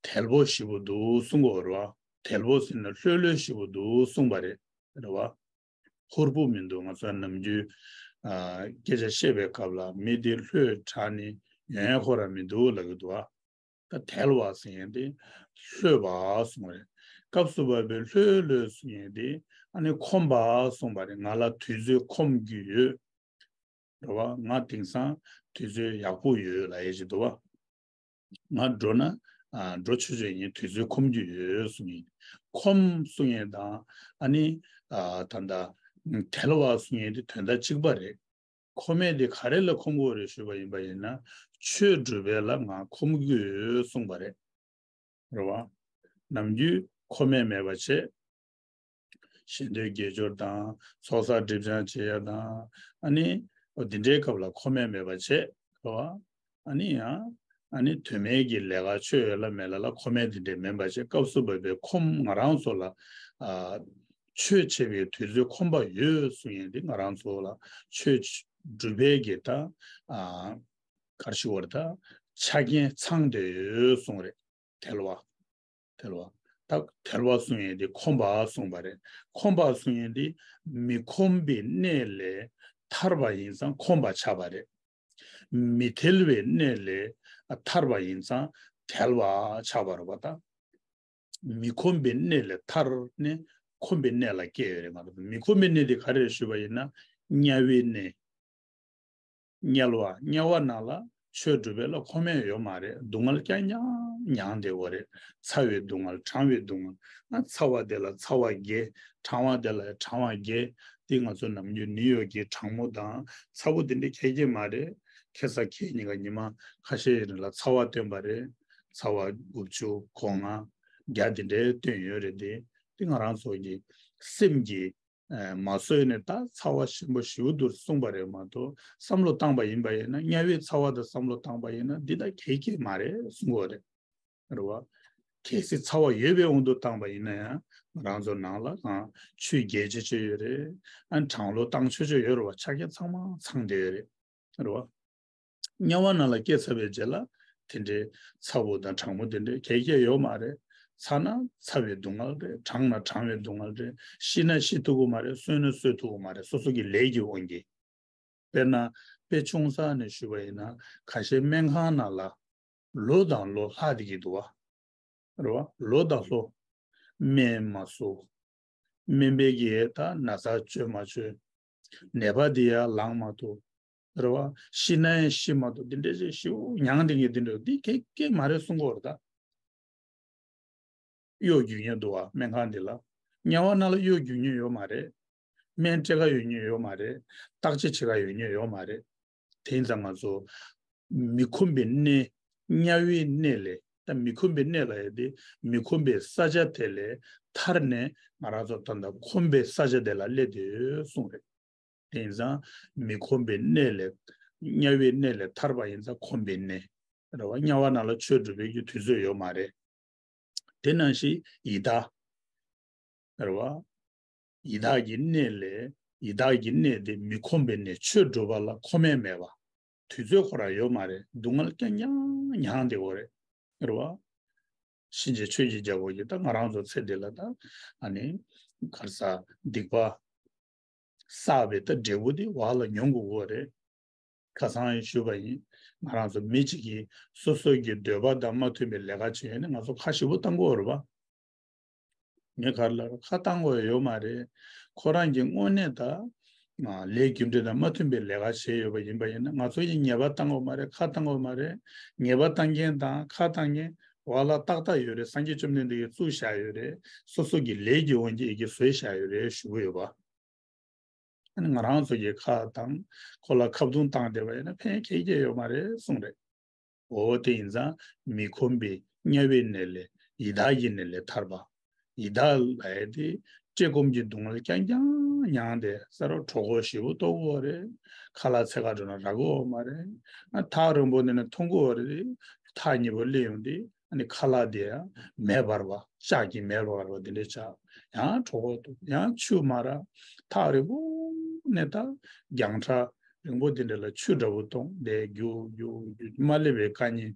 དལ་པོ་ཞེ་པོ་འདུག་གསུང་གི་ཡོད་རེད་བ། དལ་པོ་ཟེར་ན་ལྷོད་ལྷོད་ཞེ་པོ་འདུག་གསུངས་པ་རེད། རེད་བ། ཧུར་པོ་མི་འདུག་ང་ཚོ་ནམ་རྒྱུན་ཨ་སྐད་ཆ་བཤད་པའི་སྐབས་ལ་མི་དེ་ལྷོད་དྲགས་ནས་ཡོན་ཡོན་ཁོ་རང་མི་འདུག་ལབ་ཀྱི་འདུག་བ། ད་དལ་བ་ཟེར་མཁན་དེ་ལྷོད་པ་གསུངས་རེད། སྐབས་སུ་བབས་པའི་ལྷོད་ལྷོད་གསུང་མཁན་དེ་ཨ་ནི་ཁོམ་པ་གསུངས་པ་རེད། ང་ལ་དུས་ཚོད་ཁོམ་རྒྱུ་ཡོད། རེད་བ། ང་དེང་སང་དུས་ཚོད་ཡག་པོ་ཡོད་ལབ་ཡས་ཅིག་འདུག་བ། ང་འགྲོ་ན་ཨ་འགྲོ་ཆོག་ཆོག་ཡིན། དུས་ཚོད་ཁོམ་རྒྱུ་ཡོད་གསུང་ཡས། ཁོམ་གསུང་ཡས་དང་ཨ་ནི་ཨ་ད་ལྟ་དལ་བ་གསུང་ཡས་དེ་དོན་དག་གཅིག་པ་རེད། ཁོམ་ཡས་དེ་ག་རེ་ལ་ཁོམ་དགོས་རེད་ཞུས་པ་ཡིན་པ་ཡིན་ན། ཆོས་སྒྲུབ་པ་ལ་ང་ཁོམ་གྱི་ཡོད་གསུངས་པ་རེད། རེད་བ། ནམ་རྒྱུན་ཁོམ་ཡས་མེད་པ་བྱས། ཞལ་འདོན་དགེ་སྦྱོར་དང་ཚོགས་བསགས་སྒྲིབ་སྦྱང་བྱེད་ཡ་དང་། ཨ་ནི་འོ་འདི་འདྲའི་སྐབས་ལ་ཁོམ་ཡས་མེད་པ་བྱས། རེད་བ། ཨ་ནི་ཡང་ཨ་ནི་དོན་མེད་ཀྱི་ལས་ཀ་ཆོས་ཡོད་ལ་མེད་ལ་ལ་ཁོམ་ཡས་འདི་འདྲའི་མེད་པ་བྱས། སྐབས་སུ་བབས་པའི་ཁོམ་ང་རང་ཚོ་ལ་ཨ་ཆོས་བྱེད་པའི་དུས་ཚོད་ཁོམ་པ་ཡོད་གསུང་ཡས་འདི་ང་རང་ཚོ་ལ་ཆོས་སྒྲུབ་པའི་གི་ད་ཨ་གར་ཞུ་བར་ད་ཆ་རྐྱེན་ཚང་བསྡད་ཡོད་གསུང་རེད། དལ་བ། དལ་བ། ད་དལ་བ་གསུང་ཡས་འདི་ཁོམ་པ་གསུང་པ་རེད། ཁོམ་པ་གསུང་ཡས་འདི་མི་ཁོམ་པའི་གནས་ལས་ཐར་པ་ཡིན་ཙང་ཁོམ་པ་ཆགས་པ་རེད། མི་དལ་བའི་གནས་ལས་ཐར་པ་ཡིན་ཙང་དལ་བ་ཆགས་པ་རེད་བ་ད། མི་ཁོམ་པའི་གནས་ལས་ཐར་ནས་ཁོམ་པའི་གནས་ལ་སྐྱེ་ཡོད་རེད། ང་རང་ཚོ་མི་ཁོམ་པའི་གནས་དེ་ག་རེ་རེད་ཞུས་པ་ཡིན་ན། དམྱལ་བའི་གནས། དམྱལ་བ། དམྱལ་བ་ནང་ལ་ཆོས་སྒྲུབ་པ་ལ་ཁོམ་ཡས་ཡོད་མ་རེད། སྡུག་བསྔལ་རྐྱང་རྐྱང་མྱངས་བསྡད་ཡོད་རེད། ཚ་བའི་སྡུག་བསྔལ། གྲང་བའི་སྡུག་བསྔལ། ཨ་ཚ་བ་དེ་ལ་ཚ་བ་རྒྱས། གྲང་བ་དེ་ལ་གྲང་བ་རྒྱས། དེ་ང་ཚོ་ནམ་རྒྱུན་ནིའུ་ཡོག་གི་གྲང་མོ་དང་ཚ་པོ་དེ་འདྲ་ཁྱད་ཀྱི་མ་རེད། ཁ་སང་ཁ་ཉིན་ག་ཉི་མ་ཁ་ཤས་རིང་ལ་ཚ་བ་བཏོན་པ་རེད། ཚ་བ་དགུ་བཅུ་གོ་ལྔ་བརྒྱ་དེ་འདྲའི་བཏོན་ཡོད་རེད་དེ། དེ་ང་རང་ཚོ་གི་སེམས་ཀྱི་ཨ་མ་བཟོད་ནས་ད་ཚ་བ་ཞིམ་པོ་ཞེ་པོ་འདུག་གསུངས་པ་རེད་མ་གཏོགས། བསམ་བློ་བཏང་པ་ཡིན་པ་ཡིན་ན། དམྱལ་བའི་ཚ་བ་དང་བསམ་བློ་བཏང་པ་ཡིན་ན་འདི་དང་ཁྱད་ཀྱི་མ་རེད་གསུང་གི་ཡོད་རེད། རེད་བ། གལ་སྲིད་ཚ་བ་ཡོད་པའི་དབང་དུ་བཏང་པ་ཡིན་ན་ཡང་ང་རང་ཚོ་ནང་ལ་ཨ་ཆུ་རྒྱས་ཆེ་ཆེ་ཡོད་རེད། ཨ་གྲང་ལོ་བཏང་ཆོག་ཆོག་ཡོད་རེད་བ། ཆ་རྐྱེན་ཚང་མ་ཚང་བསྡད་ཡོད་རེད། རེད་བ། དམྱལ་བ་ནང་ལ་སྐྱེས་ཚར་བའི་རྗེས་ལ་དེ་འདྲའི་ཚ་པོ་དང་གྲང་མོ་དེ་འདྲའི་གལ་གལ་ཡོད་མ་རེད། ཚ་ན་ཚ་བའི་སྡུག་བསྔལ་རེད། གྲང་ན་གྲང་བའི་སྡུག་བསྔལ་རེད། ཤི་ན་ཤི་ཐུབ་ཀྱི་མ་རེད། གསོན་ན་གསོན་ཐུབ་ཀྱི་མ་རེད། སོ་སོ་གི་ལས་ཀྱི་དབང་གིས། དཔེར་ན་དཔེ་ཆུང་ས་ནས་ཞུས་པ་ཡིན་ན། ཁ་ཤས་སྨན་ཁང་ནང་ལ་ལོ་དང་ལོ་ལྷག་བསྡད་ཀྱི་འདུག་བ། རེད་བ། ལོ་དང་ལོ། སྨན་མ་གསོ། སྨན་པས་ཀྱིས་ད་ན་ཚ་བཅོས་མ་བཅོས། ནད་པ་འདི་ཡང་ལངས་མ་ཐུབ། རེད་བ། ཤི་ན་ཡང་ཤི་མ་ཐུབ། འདི་འདྲ་ཅིག་ཞེ་པོ་མྱངས་བསྡད་མཁན་འདི་འདྲ་འདི་ག་གེ་མ་རེད་གསུང་གི་ཡོད་རེད་ད། གཡོག་རྒྱུག་མཁན་འདུག་བ་སྨན་ཁང་འདི་ལ། དམྱལ་བ་ནང་ལ་གཡོག་རྒྱུག་མཁན་ཡོད་མ་རེད། སྨན་སྤྲད་ག་ཡོང་མཁན་ཡོད་མ་རེད། བརྟག་དཔྱད་བྱེད་ག་ཡོང་མཁན་ཡོད་མ་རེད། དེ་ཡིན་ཙང་ང་ཚོ་མི་ཁོམ་པའི་གནས། དམྱལ་བའི་གནས་ལས། ད་མི་ཁོམ་པའི་གནས་ལབ་ཡ་དེ་མི་ཁོམ་པའི་ས་ཆ་དེ་ལས་ཐར་ནས་ང་རང་ཚོ་ད་ལྟ་ཁོམ་པའི་ས་ཆ་དེ་ལ་སླེབས་བསྡད་ཡོད་གསུངས་རེད། དེ་ཡིན་ཙང་མི་ཁོམ་པའི་གནས་ལས། དམྱལ་བའི་གནས་ལས་ཐར་པ་ཡིན་ཙང་ཁོམ་པའི་གནས། རེད་བ། དམྱལ་བ་ནང་ལ་ཆོས་སྒྲུབ་པའི་གི་དུས་ཚོད་ཡོད་མ་རེད། དེ་ནང་བཞིན་ཡི་དྭགས། རེད་བ། ཡི་དྭགས་ཀྱི་གནས་ལས། ཡི་དྭགས་ཀྱི་གནས་དེ་མི་ཁོམ་པའི་གནས། ཆོས་སྒྲུབ་པ་ལ་ཁོམ་ཡས་མེད་པ། དུས་ཚོད་ཁོ་རང་ཡོད་མ་རེད། སྡུག་བསྔལ་རྐྱང་རྐྱང་མྱངས་བསྡད་ཡོད་རེད། རེད་བ། གཤིན་རྗེ་ཆོས་ཀྱི་རྒྱལ་པོ་ཡིས་ད་ང་རང་ཚོ་ཚེ་འདི་ལ་ད་ཨ་ནི་ག་རེ་ཟ། སྡིག་པ་བསགས་པའི་ད་འབྲས་བུ་དེ་བག་ལ་ཉོ་དགོས་ཀྱི་རེད། ཁ་སང་ཞུས་པ་ཡིན། ང་རང་ཚོ་མི་གཅིག་གིས་སོ་སོ་གི་འདོད་པ་དང་མ་མཐུན་པའི་ལས་ཀ་བྱས་ཡོད་ན་ང་ཚོ་ཁ་ཞེ་པོ་བཏང་དགོས་རེད་པ། ངས་ག་རེ་ལབ། ཁ་བཏང་དགོས་ཡོད་མ་རེད། ཁོ་རང་གིས་དངོས་གནས་ད་ལས་རྒྱུ་འབྲས་དང་མ་མཐུན་པའི་ལས་ཀ་བྱས་ཡོད་པ་ཡིན་པ་ཡིན་ན། ང་ཚོ་ཡིས་ཉེས་པ་བཏང་དགོས་མ་རེད། ཁ་བཏང་དགོས་མ་རེད། ཉེས་པ་བཏང་མཁན་དང་ཁ་བཏང་མཁན་བག་ལ་ཏག་ཏག་ཡོད་རེད། སངས་རྒྱས་བཅོམ་ལྡན་འདས་ཀྱིས་བཙུགས་བཞག་ཡོད་རེད། སོ་སོ་གི་ལས་ཀྱི་དབང་གིས་ཡི་གེ་བཟོས་བཞག་ཡོད་རེད་ཞུ་གི་ཡོད་པ། ཨ་ནི་ང་རང་ཚོ་གིས་ཁ་བཏང་། ཁོ་ལ་ཁ་བརྡུང་བཏང་བསྡད་པ་ཡིན་ན་ཕན་ཁེ་གེ་ཡོད་མ་རེད་གསུངས་རེད། འོ་དེ་ཡིན་ཙང་མི་ཁོམ་པའི་དམྱལ་བའི་གནས་ལས། ཡི་དྭགས་ཀྱི་གནས་ལས་ཐར་པ། ཡི་དྭགས་ལབ་ཡ་དེ་བཀྲེས་སྐོམ་གྱི་སྡུག་བསྔལ་རྐྱང་རྐྱང་མྱངས་ཏེ་ས་རོ་གྲོད་ཁོག་ཞེ་པོ་ལྟོགས་ཀྱི་ཡོད་རེད། ཁ་ལག་འཚོལ་ག་འགྲོ་ན་རག་གི་ཡོད་མ་རེད། ཨ་ཐག་རིང་པོ་ནས་ནས་འཐུང་གི་ཡོད་རེད། ཐག་ཉེ་པོ་སླེབས་ཡོང་དུས། ཨ་ནི་ཁ་ལག་དེ་ཡང་མེ་འབར་བ། ལྕགས་ཀྱི་མེ་འབར་བ་དེ་འདྲ་ཆགས། ཡང་གྲོད་ཁོག་ལྟོགས། ཡང་ཆུ་མ་རག། ཐག་རིང་པོ་ནས་ད་རྒྱང་གྲགས་རིང་པོ་དེ་འདྲ་ལ་ཆུ་འདྲ་པོ་འཐུང་། དེ་རྒྱུག་རྒྱུག་རྒྱུག་མ་སླེབས་པའི་དཀའ་ངལ།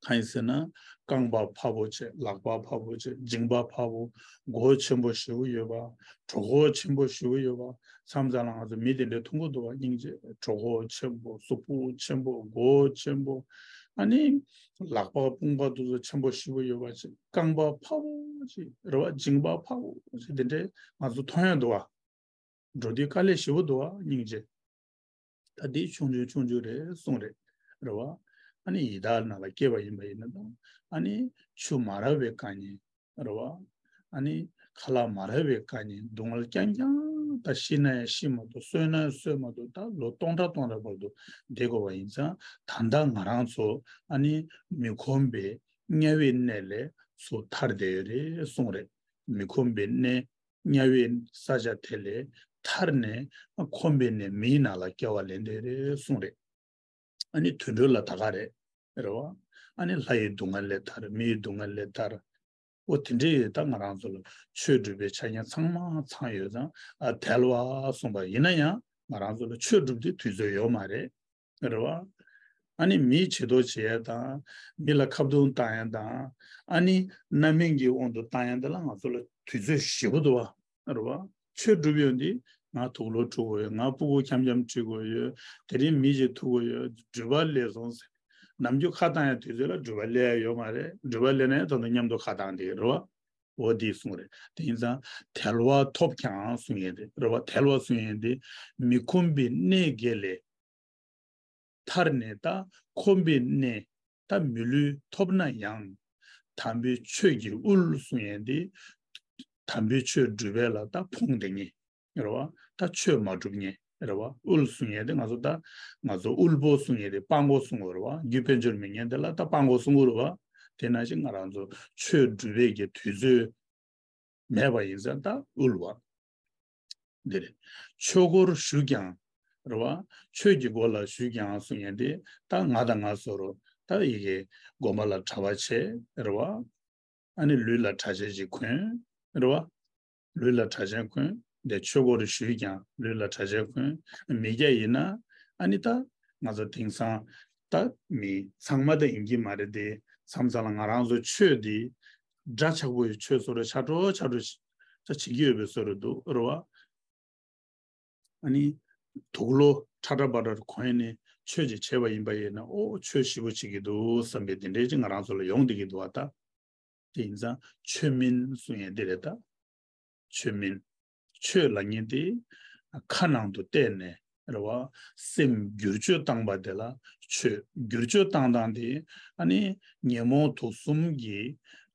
གང་ཡིན་ཟེར་ན། རྐང་པ་ཕར་བོ་བྱས། ལག་པ་ཕར་བོ་བྱས། མཇིང་པ་ཕར་བོ། མགོ་ཆེན་པོ་ཞེ་པོ་ཡོད་པ། གྲོད་ཁོག་ཆེན་པོ་ཞེ་པོ་ཡོད་པ། མཚམས་མཚམས་ལ་ང་ཚོ་མི་དེ་འདྲ་མཐོང་གི་འདུག་བ། སྙིང་རྗེ། གྲོད་ཁོག་ཆེན་པོ། གཟུགས་པོ་ཆེན་པོ། མགོ་ཆེན་པོ། ཨ་ནི་ལག་པ་དཔུང་པ་དེ་ཚོ་ཆེན་པོ་ཞེ་པོ་ཡོད་པ་ཅིག་རྐང་པ་ཕར་བོ་ཅིག་རེད་བ། མཇིང་པ་ཕར་བོ་ཅིག་དེ་འདྲ་ང་ཚོ་མཐོང་ཡ་འདུག་བ། འགྲོ་དུས་དཀའ་ལས་ཞེ་པོ་འདུག་བ། སྙིང་རྗེ། ད་དེ་ཆུང་ཆུང་ཆུང་ཆུང་རེད་གསུངས་རེད། རེད་བ། ཨ་ནི་ཡི་དྭགས་ནང་ལ་སྐྱེས་པ་ཡིན་པ་ཡིན་ན་དང་། ཨ་ནི་ཆུ་མ་རག་པའི་དཀའ་ངལ། རེད་བ། ཨ་ནི་ཁ་ལག་མ་རག་པའི་དཀའ་ངལ། སྡུག་བསྔལ་རྐྱང་རྐྱང་། ད་ཤི་ན་ཡང་ཤི་མ་ཐུབ། གསོན་ན་ཡང་གསོན་མ་ཐུབ། ད་ལོ་སྟོང་ཕྲག་སྟོང་ཕྲག་བར་དུ་བསྡད་དགོས་པ་ཡིན་ཙང་། ད་ལྟ་ང་རང་ཚོ་ཨ་ནི་མི་ཁོམ་པའི་དམྱལ་བའི་གནས་ལས་ཚུར་ཐར་བསྡད་ཡོད་རེད་གསུངས་རེད། མི་ཁོམ་པའི་གནས། དམྱལ་བའི་ས་ཆ་དེ་ལས་ཐར་ནས་ཁོམ་པའི་གནས་མིའི་ནང་ལ་སྐྱེ་བ་ལེན་བསྡད་རེད་གསུངས་རེད། ཨ་ནི་དུད་འགྲོ་ལ་ད་ག་རེད། རེད་བ། ཨ་ནི་ལྷ་ཡི་སྡུག་བསྔལ་ལས་ཐར། མི་ཡི་སྡུག་བསྔལ་ལས་ཐར། འོ་དེ་འདྲའི་ད་ང་རང་ཚོ་ལ་ཆོས་སྒྲུབ་པའི་ཆ་རྐྱེན་ཚང་མ་ཚང་ཡོད་ཙང་། ཨ་དལ་བ་གསུངས་པ་ཡིན་ན་ཡང་ང་རང་ཚོ་ལ་ཆོས་སྒྲུབ་དེ་དུས་ཚོད་ཡོད་མ་རེད། རེད་བ། ཨ་ནི་མིའི་བྱེད་དོ་བྱེད་ཡ་དང་། མི་ལ་ཁ་རྡུང་བཏང་ཡ་དང་། ཨ་ནི་རྣམ་སྨིན་གྱི་དབང་དུ་བཏང་ཡ་དེ་ལ་ང་ཚོ་ལ་དུས་ཚོད་ཞེ་པོ་འདུག་བ། རེད་བ། ཆོས་སྒྲུབ་ཡོང་དུས་ང་དུག་ལོག་འཁྲུ་དགོས་ཡོད། ང་སྤུ་གུ་འཁྱམ་འཁྱམ་འཁྲིད་དགོས་ཡོད། དེ་རིང་མི་ཞིག་ཐུག་དགོས་ཡོད། སྒྲུབ་པ་ལས་སོང་ཟེར། ནམ་རྒྱུན་ཁ་བཏང་ཡ་དུས་ཚོད་ལ་སྒྲུབ་པ་སླེབས་ཡ་ཡོད་མ་རེད། སྒྲུབ་པ་སླེབས་ན་ཡང་ད་དུང་མཉམ་དུ་ཁ་བཏང་དེ་རེད་བ། འོ་དེ་གསུངས་རེད། དེ་ཡིན་ཙང་དལ་བ་ཐོབ་ཀྱང་གསུང་ཡས་དེ་རེད་བ། དལ་བ་གསུང་ཡས་དེ་མི་ཁོམ་པའི་གནས་བརྒྱད་ལས་ཐར་ནས་ད་ཁོམ་པའི་གནས་ད་མི་ལུས་ཐོབ་ན་ཡང་། དམ་པའི་ཆོས་ཀྱི་དབུལ་གསུང་ཡས་དེ། དམ་པའི་ཆོས་སྒྲུབ་པ་ལ་ད་ཕོངས་བསྡད་མཁན་རེད་བ། ད་ཆོས་མ་སྒྲུབ་མཁན་རེད་བ། དབུལ་གསུང་ཡས་དེ་ང་ཚོ་ད་ང་ཚོ་དབུལ་པོ་གསུང་ཡས་དེ་སྤྲང་པོ་གསུང་གི་རེད་བ། རྒྱུ་དཔལ་འབྱོར་མེད་མཁན་དེ་ལ་ད་སྤྲང་པོ་གསུང་གི་རེད་བ། དེ་ནང་བཞིན་ང་རང་ཚོ་ཆོས་སྒྲུབ་པའི་གི་དུས་ཚོད་མེད་པ་ཡིན་ཙང་ད་དབུལ་བ། འདི་རེད། ཆོས་སྒོར་ཞུགས་ཀྱང་། རེད་བ། ཆོས་ཀྱི་སྒོ་ལ་ཞུགས་ཀྱང་གསུང་ཡས་དེ་ད་ང་དང་ང་སོ་རུ་ད་ཡི་གེ་དགོན་པ་ལ་གྲྭ་པ་བྱས། རེད་བ། ཨ་ནི་ལུས་ལ་གྲྭ་ཆས་ཅིག་གོན། རེད་བ། ལུས་ལ་གྲྭ་ཆས་གོན། དེ་ཆོས་སྒོར་ཞུགས་ཀྱང་ལུས་ལ་གྲྭ་ཆས་གོན། མི་སྐྱ་ཡིན་ན། ཨ་ནི་ད་ང་ཚོ་དེང་སང་ད་མི་ཚང་མ་ད་ཡིན་གྱི་མ་རེད་དེ། མཚམས་མཚམས་ལ་ང་རང་ཚོ་ཆོས་འདི་འདྲ་ཆགས་པོ་ཡི་ཆོས་སོ་རུ་ཆགས་འགྲོ་ཆགས་འགྲོ་ད་བྱེད་ཀྱི་ཡོད་པའི་སོ་རུ་འདུག་རེད་བ། ཨ་ནི་དུག་ལོག་ཁྲ་ཁྲ་འབར་འབར་གོན་ནས་ཆོས་ཅིག་བྱས་པ་ཡིན་པ་ཡིན་ན། ཨོ་ཆོས་ཞེ་པོ་བྱེད་ཀྱི་འདུག་བསམ་པའི་དེ་འདྲའི་ཅིག་ང་རང་ཚོ་ལ་ཡོང་བསྡད་ཀྱི་འདུག་བ་ད། དེ་ཡིན་ཙང་ཆོས་མིན་གསུང་ཡས་འདི་རེད་ད། ཆོས་མིན། ཆོས་ལབ་མཁན་དེ་ཁ་ནང་དུ་བལྟས་ནས་རེད་བ། སེམས་བསྒྱུར་བཅོས་བཏང་པ་དེ་ལ་ཆོས། བསྒྱུར་བཅོས་བཏང་སྟངས་དེ་ཨ་ནི་ཉོན་མོངས་དུག་གསུམ་གྱི་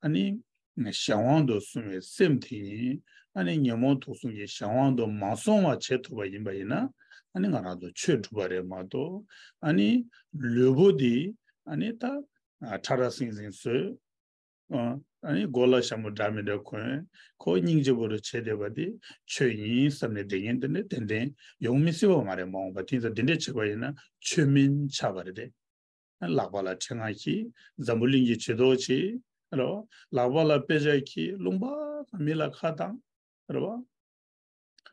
ཨ་ནི་གཞན་དབང་དུ་སོང་བའི་སེམས་དེ་ཡིན། ཨ་ནི་ཉོན་མོངས་དུག་གསུམ་གྱི་གཞན་དབང་དུ་མ་སོང་བ་བྱེད་ཐུབ་པ་ཡིན་པ་ཡིན་ན། ཨ་ནི་ང་རང་ཚོ་ཆོས་སྒྲུབ་པ་རེད་མ་གཏོགས། ཨ་ནི་ལུས་པོ་འདི་ཨ་ནི་ད་ཁྲ་ཁྲ་སིང་སིང་བཟོས། ཨ་ནི་མགོ་ལ་ཞྭ་མོ་འདྲ་མི་འདྲ་གོན། ཁོ་སྙིང་རྗེ་པོ་རུ་བྱེད་བསྡད་པ་འདི་ཆོས་ཡིན་བསམ་ནས་བསྡད་མཁན་དེ་འདྲ་ཏན་ཏན་ཡོང་མི་སྲིད་པ་མ་རེད་མ་འོངས་པ། དེ་ཚོ་འདི་འདྲ་བྱེད་པ་ཡིན་ན་ཆོས་མིན་ཆགས་པ་རེད་དེ། ལག་པ་ལ་ཕྲེང་བ་འཁྱེར། འཛམ་བུ་གླིང་གི་བྱེད་དོ་བྱེད་རོ། ལག་པ་ལ་དཔེ་ཆ་འཁྱེར། ལུང་པ་གང་མི་ལ་ཁ་བཏང་རོ།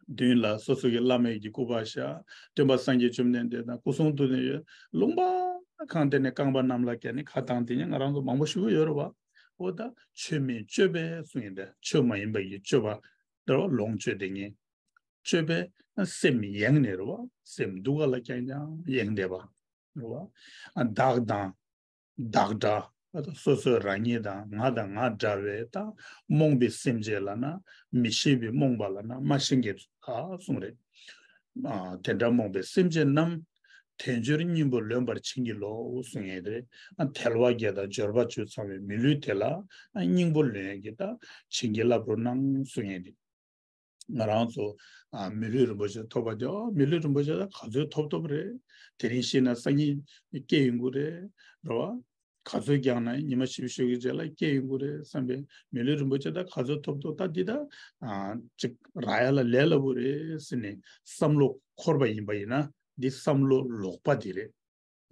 མདུན་ལ་སོ་སོ་གི་བླ་མའི་གི་སྐུ་པར་བཞག། སྟོན་པ་སངས་རྒྱས་བཅོམ་ལྡན་འདས་དང་སྐུ་གསུང་ཐུགས་ནས་ཡོད། ལུང་པ་གང་དེ་ནས་རྐང་པ་གནམ་ལ་བཀལ་ནས་ཁ་བཏང་དེ་ཉིད་ང་རང་ཚོ་མང་པོ་ཞིག་ཡོད་རེད་བ། འོ་ད་ཆོས་མིན་སྤྱོད་པས་གསུངས་ཡིན་ད། ཆོས་མ་ཡིན་པ་ཡི་སྤྱོད་པ་རེད་བ། ལོངས་སྤྱོད་དེ་ཉིད། སྤྱོད་པས་སེམས་ཡེངས་ནས་རེད་བ། སེམས་སྡུག་ག་ལ་རྐྱང་རྐྱང་ཡེངས་བསྡད་པ་རེད་བ། བདག་དང་བདག་འདྲ། སོ་སོའི་རང་ཉིད་དང་ང་དང་ང་འདྲ་བའི་ད་རྨོངས་པའི་སེམས་ཅན་ལབ་ན་མི་ཤེས་པའི་རྨོངས་པ་ལབ་ན་མ་ཤེས་མཁན་ཚོ་ལ་གསུངས་རེད། ཨ་དེ་འདྲ་རྨོངས་པའི་སེམས་ཅན་རྣམས། དལ་འབྱོར་སྙིང་པོ་ལོན་པར་བྱིན་གྱིས་རློབས་གསུངས་ཡས་རེད། ཨ་དལ་བ་བརྒྱད་དང་འབྱོར་པ་བཅུ་ཚང་བའི་མི་ལུས་དེ་ལ་ཨ་སྙིང་པོ་ལོན་ཡས་ཀྱི་ད་བྱིན་གྱིས་བརླབ་རོགས་གནང་གསུངས་ཡས་རེད། ང་རང་ཚོ་ཨ་མི་ལུས་རིན་པོ་ཆེ་ཐོབ་པ་དེ། ཨོ་མི་ལུས་རིན་པོ་ཆེ་ད་ག་ཚོད་ཐོབ་ཐོབ་རེད། དེ་རིང་ཤི་ན་སང་ཉིན་སྐྱེ་ཡོང་གི་རེད། རེད་བ། ག་ཚོད་བརྒྱངས་ན་ཉི་མ་བཞི་བཅུ་ཞེ་གི་རྗེས་ལ་སྐྱེ་ཡོང་གི་རེད་བསམ་པའི་མི་ལུས་རིན་པོ་ཆེ་ད་ག་ཚོད་ཐོབ་ཐོབ། ད་འདི་ད་ཨ་ཅིག་རག་ཡ་ལ་ལས་སླ་པོ་རེད་ཟེར་ནས་བསམ་བློ་འཁོར་བ་ཡིན་པ་ཡིན་ན། འདི་བསམ་བློ་ལོག་པ་འདི་རེད།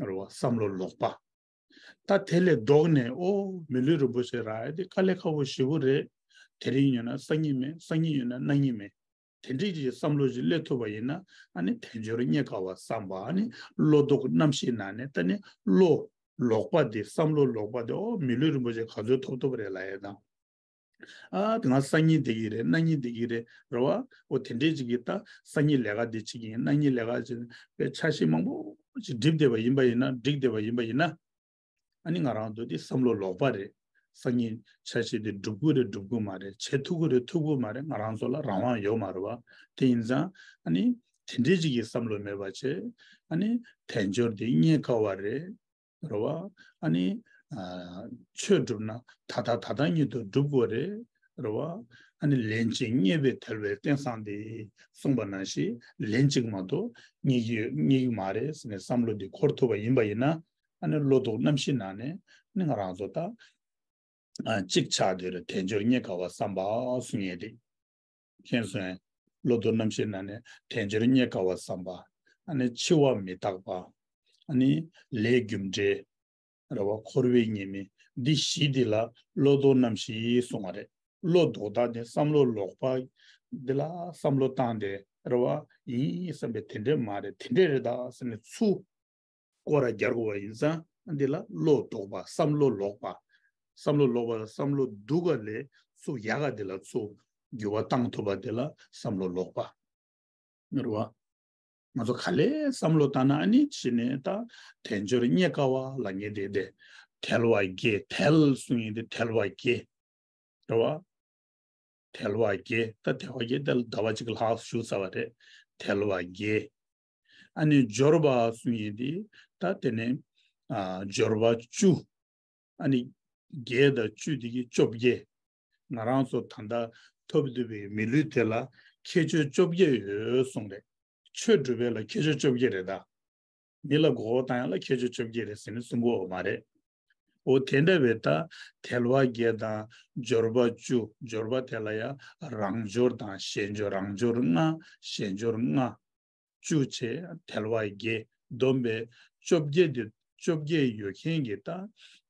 རེད་བ། བསམ་བློ་ལོག་པ། ད་དེ་ལས་ལྡོག་ནས་ཨོ་མི་ལུས་རིན་པོ་ཆེ་རག་ཡ་དེ་དཀའ་ལས་ཁག་པོ་ཞེ་པོ་རེད། དེ་རིང་ཡོད་ན་སང་ཉིན་མེད། སང་ཉིན་ཡོད་ན་གནངས་ཉིན་མེད། དེ་འདྲའི་ཅིག་བསམ་བློ་ཅིག་སླེབས་ཐུབ་པ་ཡིན་ན། ཨ་ནི་དལ་འབྱོར་རྙེད་དཀའ་བ་བསམ་པ། ཨ་ནི་བློ་ལྡོག་རྣམ་ཤེས་ནང་ནས་ད་ནི་བློ་ལོག་པ་དེ། བསམ་བློ་ལོག་པ་དེ། ཨོ་མི་ལུས་རིན་པོ་ཆེ་ག་ཚོད་ཐོབ་ཐོབ་རེད་ལབ་ཡས་དང་། ཨ་དེ་སྔ་སང་ཉིན་བསྡད་ཀྱི་རེད། གནངས་ཉིན་བསྡད་ཀྱི་རེད། རེད་བ། ཨོ་དེ་འདྲའི་ཅིག་གིས་ད་སང་ཉིན་ལས་ཀ་འདི་བྱེད་ཀྱི་ཡིན། གནངས་ཉིན་ལས་ཀ་བྱེད་པའི་འཆར་གཞི་མང་པོ་ཅིག་སྒྲིབ་བསྡད་པ་ཡིན་པ་ཡིན་ན། སྒྲིག་བསྡད་པ་ཡིན་པ་ཡིན་ན། ཨ་ནི་ང་རང་ཚོ་འདི་བསམ་བློ་ལོག་པ་རེད། སང་ཉིན་འཆར་གཞི་འདི་འགྲུབ་ཀྱི་རེད་འགྲུབ་ཀྱི་མ་རེད། བྱེད་ཐུབ་ཀྱི་རེད་ཐུབ་ཀྱི་མ་རེད། ང་རང་ཚོ་ལ་རང་དབང་ཡོད་མ་རེད་བ། དེ་ཡིན་ཙང་ཨ་ནི་ དེ་འདྲའི་ཅིག་གི་བསམ་བློ་མེད་པ་བྱས། ཨ་ནི་དལ་འབྱོར་འདི་རྙེད་དཀའ་བ་རེད། རེད་བ། ཨ་ནི་ཨ་ཆོས་སྒྲུབ་ན་ད་ལྟ་ད་ལྟ་ཉིད་དུ་སྒྲུབ་དགོས་རེད། རེད་བ། ཨ་ནི་ལན་གཅིག་རྙེད་པས་དལ་བའི་རྟེན་བཟང་སྟེ། གསུངས་པ་ནང་བཞིན་ལན་གཅིག་མ་གཏོགས་རྙེད་ཀྱི་རྙེད་ཀྱི་མ་རེད་ཟེར་ནས་བསམ་བློ་འདི་འཁོར་ཐུབ་པ་ཡིན་པ་ཡིན་ན། ཨ་ནི་བློ་ལྡོག་རྣམ་བཞི་ནང་ནས་ནི་ང་རང་ཚོ་ད་ཨ་གཅིག་ཆགས་བསྡད་རེད། དལ་འབྱོར་རྙེད་དཀའ་བ་བསམ་པ་གསུང་ཡས་དེ། མཁྱེན་སོང་ངས། བློ་ལྡོག་རྣམ་བཞི་ནང་ནས་དལ་འབྱོར་རྙེད་དཀའ་བ་བསམ་པ། ཨ་ནི་འཆི་བ་མི་རྟག་པ། ཨ་ནི་ལས་རྒྱུ་འབྲས། རེད་བ། འཁོར་བའི་ཉེས་དམིགས། འདི་བཞི་འདི་ལ་བློ་ལྡོག་རྣམ་བཞི་གསུང་བ་རེད། བློ་ལྡོག་སྟངས་དེ་བསམ་བློ་ལོག་པ་འདི་ལ་བསམ་བློ་བཏང་སྟེ། རེད་བ། ཡིན་བསམ་པའི་དེ་འདྲས་མ་རེད། དེ་འདྲས་རེད་ད་ཟེར་ནས་ཚུར་སྐོར་ར་རྒྱག་དགོས་པ་ཡིན་ཙང་། འདི་ལ་བློ་ལྡོག་པ། བསམ་བློ་ལོག་པ། བསམ་བློ་ལོག་པ་ལ་བསམ་བློ་སྡུག་ག་ལས་ཚུར་ཡག་ག་འདི་ལ་ཚུར་འགྱུར་བ་བཏང་ཐུབ་པ་འདི་ལ་བསམ་བློ་ལོག་པ། རེད་བ། ང་ཚོ་ག་ལེར་བསམ་བློ་བཏང་ན། ཨ་ནི་ཕྱི་ནས་ད་དལ་འབྱོར་རྙེད་དཀའ་བ་ལབ་མཁན་དེ་དེ། དལ་བ་བརྒྱད། དལ་གསུང་ཡས་དེ་དལ་བ་བརྒྱད། རེད་བ། དལ་བ་བརྒྱད། ད་དལ་བ་བརྒྱད་དེ་ལ་ཟླ་བ་གཅིག་ལྷག་བཞུགས་ཚར་བ་རེད། དལ་བ་བརྒྱད། ཨ་ནི་འབྱོར་པ་གསུང་ཡས་དེ་ད་དེ་ནས་ཨ་འབྱོར་པ་བཅུ། ཨ་ནི་བརྒྱད་དང་བཅུ་དེ་གི་བཅོ་བརྒྱད། ང་རང་ཚོ་ད་ལྟ་ཐོབ་བསྡད་པའི་མི་ལུས་དེ་ལ་ཁྱད་ཆོས་བཅོ་བརྒྱད་ཡོད་གསུངས་རེད། ཆོས་སྒྲུབ་པའི་ལ་ཁྱད་ཆོས་བཅོ་བརྒྱད་རེད་ད། མི་ལ་མགོ་བོ་བཏང་ཡ་ལ་ཁྱད་ཆོས་བཅོ་བརྒྱད་རེད་ཟེར་ནས་གསུང་གི་ཡོད་མ་རེད། འོ་དེ་འདྲ་བའི་ད་དལ་བ་བརྒྱད་དང་འབྱོར་པ་བཅུ། འབྱོར་པ་དེ་ལ་ཡང་རང་འབྱོར་དང་གཞན་འབྱོར། རང་འབྱོར་ལྔ། གཞན་འབྱོར་ལྔ། བཅུ་བྱས། དལ་བ་བརྒྱད་བསྡོམས་པས་བཅོ་བརྒྱད་དེ། བཅོ་བརྒྱད་ཡོད་མཁན་གྱི་ད་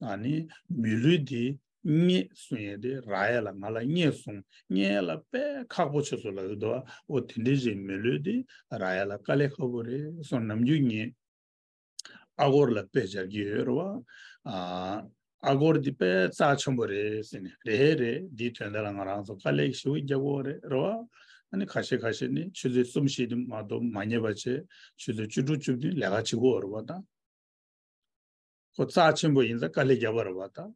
ཨ་ནི་མི་ལུས་དེ་རྙེད་གསུང་ཡས་དེ་རག་ཡ་ལ་ང་ལ་རྙེད་སོང་། རྙེད་ཡ་ལ་དཔེ་ཁག་པོ་ཆགས་སོང་ལབ་ཀྱི་འདུག་བ། འོ་དེ་འདྲའི་ཅིག་མི་ལུས་དེ་རག་ཡ་ལ་དཀའ་ལས་ཁག་པོ་རེད་གསུངས། ནམ་རྒྱུན་ངས་ཨ་སྒོར་ལ་དཔེ་སྦྱར་གྱི་ཡོད་རེད་བ། ཨ་ཨ་སྒོར་འདི་དཔེ་རྩ་ཆེན་པོ་རེད་ཟེར་ནས། རེད་རེད། འདིའི་དོན་དག་ལ་ང་རང་ཚོ་དཀའ་ལས་ཞེ་པོ་རྒྱག་དགོས་རེད། རེད་བ། ཨ་ནི་ཁ་ཤས་ཁ་ཤས་ནི་ཆུ་ཚོད་གསུམ་བཞི་དེ་མ་གཏོགས་མ་རྙེད་པ་བྱས། ཆུ་ཚོད་བཅུ་དྲུག་བཅུ་བདུན་ལས་ཀ་བྱེད་དགོས་རེད་བ་ད། ཁོ་རྩ་ཆེན་པོ་ཡིན་ཙང་དཀའ་ལས་རྒྱག་པ་རེད་བ་ད།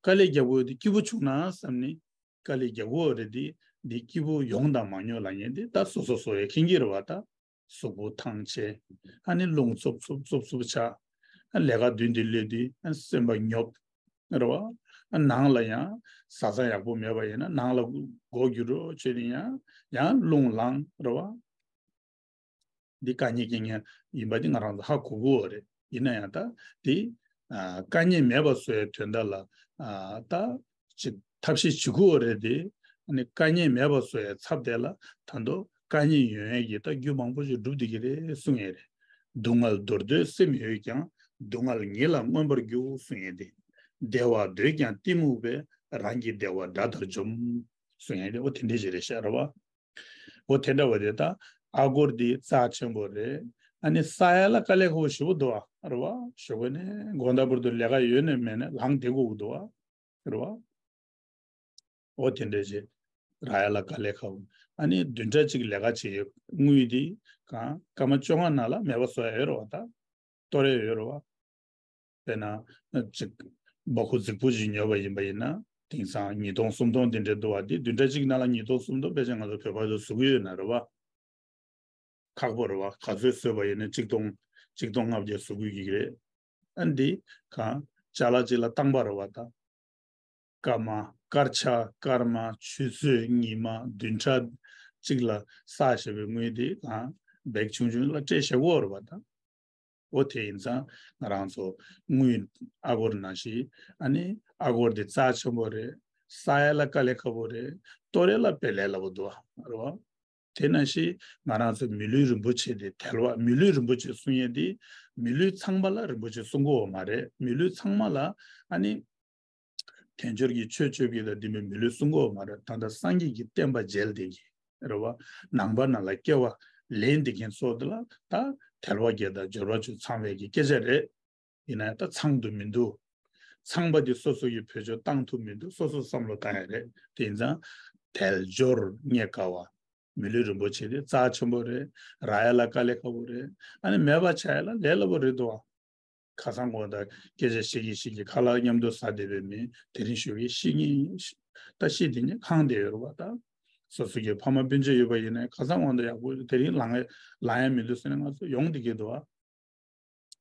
དཀའ་ལས་རྒྱག་དགོས་དེ་སྐྱིད་པོ་བྱུང་ན་བསམ་ནས་དཀའ་ལས་རྒྱག་དགོས་རེད་དེ། འདི་སྐྱིད་པོ་ཡོང་དང་མ་མྱོང་ལབ་མཁན་དེ་ད་སོ་སོ་སོ་ཡས་མཁྱེན་གྱི་རེད་བ་ད། གཟུགས་པོ་ཐང་ཆད། ཨ་ནི་རླུང་འཚུབ་འཚུབ་འཚུབ་འཚུབ་ཆགས། ཨ་ལས་ཀ་མདུན་དུ་སླེབས་དུས་ཨ་སེམས་པ་ཉོབ། རེད་བ། ཨ་ནང་ལ་ཡང་བཟའ་ཚང་ཡག་པོ་མེད་པ་ཡིན་ན་ནང་ལ་སྒོ་རྒྱུ་རོགས་བྱས་ནས་ཡང་ཡང་རླུང་ལངས། རེད་བ། འདི་དཀའ་ངལ་རྐྱེན་ངན་ཡིན་པ་འདི་ང་རང་ཚོ་ཧ་གོ་གི་ཡོད་རེད། ཡིན་ན་ཡང་ད་འདི་ཨ་དཀའ་ངལ་མེད་པ་བཟོ་ཡའི་དོན་དག་ལ་ཨ་ད་ཅིག་ཐབས་ཤེས་བྱེད་དགོས་རེད་དེ། ཨ་ནི་དཀའ་ངལ་མེད་པ་བཟོ་ཡའི་ཚབ་དེ་ལ་ད་དུང་དཀའ་ངལ་ཡོང་ཡས་ཀྱི་ད་རྒྱུ་མང་པོ་ཞིག་སྒྲུབ་བསྡད་ཀྱི་རེད་གསུང་ཡས་རེད། སྡུག་བསྔལ་འདོར་འདོད་སེམས་ཡོད་ཀྱང་། སྡུག་བསྔལ་ཉིད་ལ་མངོན་པར་རྒྱུག་གསུང་ཡས་དེ། བདེ་བ་འདོད་ཀྱང་གཏི་མུག་པས། རང་གི་བདེ་བ་དགྲ་ལྟར་འཇོམས་གསུང་ཡས་དེ། འོ་དེ་འདྲས་ཞིག་རེད་ཤག་རེད་བ། འོ་དེ་འདྲ་བ་དེ་ད་ཨ་སྒོར་འདི་རྩ་ཆེན་པོ་རེད། ཨ་ནི་ས་ཡ་ལ་དཀའ་ལས་ཁག་པོ་ཞེ་པོ་འདུག་ཨ། རེད་བ། ཞོགས་པ་ནས་དགོང་དག་བར་དུ་ལས་ཀ་ཡོད་ནས་མེད་ནས་ལངས་བསྡད་དགོས་ཀྱི་འདུག་ཨ། རེད་བ། འོ་དེ་འདྲ་ཅིག་རག་ཡ་ལ་དཀའ་ལས་ཁག་པོ། ཨ་ནི་བདུན་ཕྲག་གཅིག་ལས་ཀ་བྱེད་ཡོད། དངུལ་འདི་གང་སྐར་མ་བཅོ་ལྔ་ནང་ལ་མེད་པ་བཟོ་ཡ་ཡོད་རེད་བ་ད། གཏོར་ཡ་ཡོད་རེད་བ། དཔེར་ན་ཅིག་སྦ་ཁུག་རྫིག་པོ་ཅིག་ཉོས་པ་ཡིན་པ་ཡིན་ན་དེང་སང་ཉིས་སྟོང་སུམ་སྟོང་དེ་འདྲས་འདུག་བ། དེ་བདུན་ཕྲག་གཅིག་ནང་ལ་ཉིས་སྟོང་སུམ་སྟོང་ཕལ་ཆེར་ང་ཚོ་བོད་པ་ཚོ་བཟོ་གི་ཡོད་ན་རེད་བ། ཁག་པོ་རེད་བ། ག་ཚོད་བཟོས་པ་ཡིན་ན་གཅིག་སྟོང་གཅིག་སྟོང་ལྔ་བརྒྱ་བཟོ་དགོས་ཀྱི་རེད། ཨ་འདི་གང་ཅ་ལག་ཅིག་ལ་བཏང་པ་རེད་བ་ད། སྐར་མ་སྐར་ཆ་སྐར་མ་ཆུ་ཚོད་ཉི་མ་བདུན་ཕྲག་གཅིག་ལ་བསགས་བཞག་པའི་དངུལ་དེ་གང་བེག་ཆུང་ཆུང་ལ་སྤྲད་བཞག་གོ་རེད་བ་ད། འོ་དེ་ཡིན་ཙང་ང་རང་ཚོ་དངུལ་ཨ་སྒོར་ནང་བཞིན། ཨ་ནི་ཨ་སྒོར་དེ་རྩ་ཆེན་པོ་རེད། ས་ཡ་ལ་དཀའ་ལས་ཁག་པོ་རེད། གཏོར་ཡ་ལ་དཔེ་ལས་སླ་པོ་འདུག་ཨ། རེད་བ། དེ་ནང་བཞིན་ང་རང་ཚོ་མི་ལུས་རིན་པོ་ཆེ་དེ་དལ་བ། མི་ལུས་རིན་པོ་ཆེ་གསུང་ཡས་དེ་མི་ལུས་ཚང་མ་ལ་རིན་པོ་ཆེ་གསུང་གི་ཡོད་མ་རེད། མི་ལུས་ཚང་མ་ལ་ཨ་ནི་དལ་འབྱོར་གྱི་ཆོས་སྤྱོད་ཀྱི་ད་འདི་མི་མི་ལུས་གསུང་གི་ཡོད་མ་རེད། ད་ལྟ་སངས་རྒྱས་ཀྱི་བསྟན་པ་མཇལ་བསྡད་ཀྱི་རེད་བ། ནང་པ་ནང་ལ་སྐྱེ་བ་ལེན་བསྡད་མཁན་ཚོ་དེ་ལ་ད་དལ་བ་བརྒྱད་དང་འབྱོར་བ་བཅུ་ཚང་བའི་གི་སྐད་ཆ་རེད། ཡིན་ན་ཡང་ད་ཚང་དུ་མི་འདུག་ཚང་པ་དེ་སོ་སོ་ཡི་བེད་སྤྱོད་བཏང་ཐུབ་མི་འདུག་སོ་སོ་བསམ་བློ་བཏང་ཡ་རེད། དེ་ཡིན་ཙང་དལ་འབྱོར་རྙེད་དཀའ་བ། མི་ལུས་རིན་པོ་ཆེ་དེ་རྩ་ཆེན་པོ་རེད། རག་ཡ་ལ་དཀའ་ལས་ཁག་པོ་རེད། ཨ་ནི་མེད་པ་ཆགས་ཡ་ལ་ལས་སླ་པོ་རེད་འདུག་ཁ་སང་དགོང་དག་སྐད་ཆ་བཤད་ཀྱི་བཤད་ཀྱི་ཁ་ལག་མཉམ་དུ་ཟ་བསྡད་པའི་མི་དེ་རིང་ཞོགས་ཀས་ཤི་ཉེན་ད་ཤི་དེ་ཉིད་ཁེངས་བསྡད་ཡོད་རེད་བ་ད། སོ་སོ་གི་ཕ་མ་སྤུན་མཆེད་ཡོད་པ་ཡིན་ན་ཁ་སང་དབང་དུ་ཡག་པོ་དེ་རིང་ལངས་ལངས་ཡ་མི་འདུག་ཟེར་ནས་ང་ཚོ་ཡོང་བསྡད་ཀྱི་འདུག་ཨ།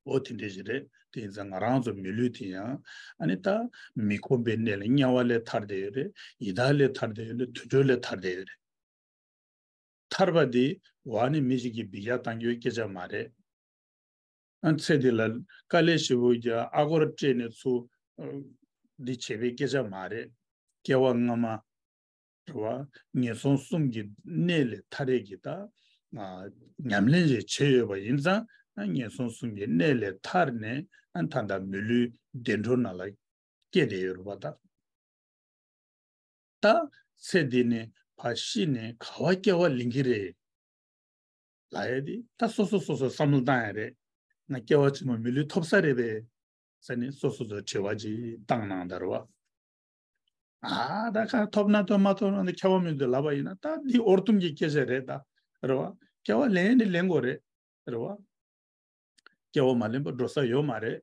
འོ་དེ་འདྲ་ཞིག་རེད། དེ་ཡིན་ཙང་ང་རང་ཚོ་མི་ལུས་དེ་ཡང་ཨ་ནི་ད་མི་ཁོམ་པའི་གནས་ལ་དམྱལ་བ་ལས་ཐར་བསྡད་ཡོད་རེད། ཡི་དྭགས་ལས་ཐར་བསྡད་ཡོད་རེད། དུད་འགྲོ་ལས་ཐར་བསྡད་ཡོད་རེད། ཐར་པ་དེ་འོ་ནི་མི་ཞིག་གིས་འབུད་རྒྱག་བཏང་རྒྱུའི་སྐད་ཆ་མ་རེད། ཨ་ཚེ་འདི་ལ་དཀའ་ལས་ཞེ་པོ་རྒྱག་ཨ་སྒོར་སྤྲད་ནས་ཚུར་འདི་བྱེད་པའི་སྐད་ཆ་མ་རེད། སྐྱེ་བ་སྔ་མ་རེད་བ། ངན་སོང་གསུམ་གྱི་གནས་ལས་ཐར་ཡས་ཀྱི་ད་ཉམས་ལེན་ཞིག་བྱས་ཡོད་པ་ཡིན་ཙང་ཨ་ངན་སོང་གསུམ་གྱི་གནས་ལས་ཐར་ནས་ཨ་ད་ལྟ་མི་ལུས་བདེ་འགྲོ་ནང་ལ་སྐྱེས་བསྡད་ཡོད་རེད་བ་ད། ད་ཚེ་འདི་ནས་ཕར་ཤི་ནས་ག་བ་སྐྱེ་བ་ལེན་གྱི་རེད་ལབ་ཡ་དེ་ད་སོ་སོ་སོ་སོ་བསམ་བློ་བཏང་ཡ་རེད། ང་སྐྱེ་བ་ཕྱི་མ་མི་ལུས་ཐོབ་ས་རེད་པས་ཟེར་ནས་སོ་སོ་སོ་དྲི་བ་ཅིག་བཏང་གནང་ད་རེད་བ། ཨ་ད་ཁ་ཐོབ་ན་ཐོབ་མ་ཐོབ་ན་ད་ཁྱད་པར་མི་འདུག་ལབ་པ་ཡིན་ན་ད་འདི་འོར་ཐུམ་གྱི་སྐད་ཆ་རེད་ད། རེད་བ། སྐྱེ་བ་ལེན་ནི་ལེན་དགོས་རེད། རེད་བ། སྐྱེ་བ་མ་ལེན་པར་འགྲོ་ས་ཡོད་མ་རེད།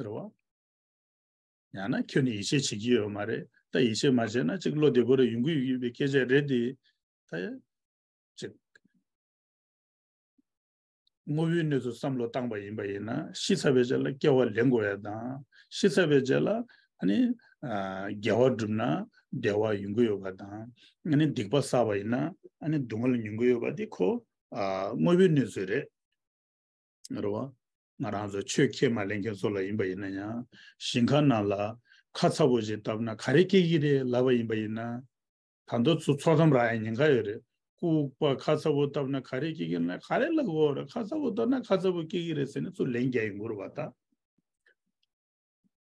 རེད་བ། ཡང་ན་ཁྱོད་ནི་ཡིད་ཆེས་བྱེད་ཀྱི་ཡོད་མ་རེད། ད་ཡིད་ཆེས་མ་བྱས་ན་ཅིག་བློ་བདེ་པོ་རེ་ཡོང་གི་ཡོད་པའི་སྐད་ཆ་རེད་དེ། ད་ཡ། ཅིག་དངོས་པོའི་གནས་ཚུལ་བསམ་བློ་བཏང་པ་ཡིན་པ་ཡིན་ན་ཤི་ཚར་བའི་རྗེས་ལ་སྐྱེ་བ་ལེན་དགོས་ཡ་དང་། ཤི་ཚར་བའི་རྗེས་ལ་ཨ་ནི་ཨ་དགེ་བ་བསྒྲུབས་ན་བདེ་བ་ཡོང་གི་ཡོད་པ་དང་། ཨ་ནི་སྡིག་པ་བསགས་པ་ཡིན་ན་ཨ་ནི་སྡུག་བསྔལ་མྱོང་གི་ཡོད་པ་དེ་ཁོ་ཨ་དངོས་པོའི་གནས་ཚུལ་རེད། རེད་བ། ང་རང་ཚོ་ཆོས་ཁས་མ་ལེན་མཁན་ཚོ་ལ་ཡིན་པ་ཡིན་ན་ཡང་ཞིང་ཁ་ནང་ལ་ཁ་ཚ་པོ་ཞིག་བཏབ་ན་ག་རེ་སྐྱེ་གི་རེད་ལབ་པ་ཡིན་པ་ཡིན་ན། ད་དུང་ཚུར་ཚོགས་གཏམ་རག་ཡ་ཉེན་ཁ་ཡོད་རེད། ལྐུགས་པ་ཁ་ཚ་པོ་བཏབ་ན་ག་རེ་སྐྱེ་གི་རེད་ན་ག་རེ་ལབ་དགོས་རེད། ཁ་ཚ་པོ་བཏབ་ན་ཁ་ཚ་པོ་སྐྱེ་གི་རེད་ཟེར་ནས་ཚུར་ལན་རྒྱག་ཡོང་གི་རེད་བ་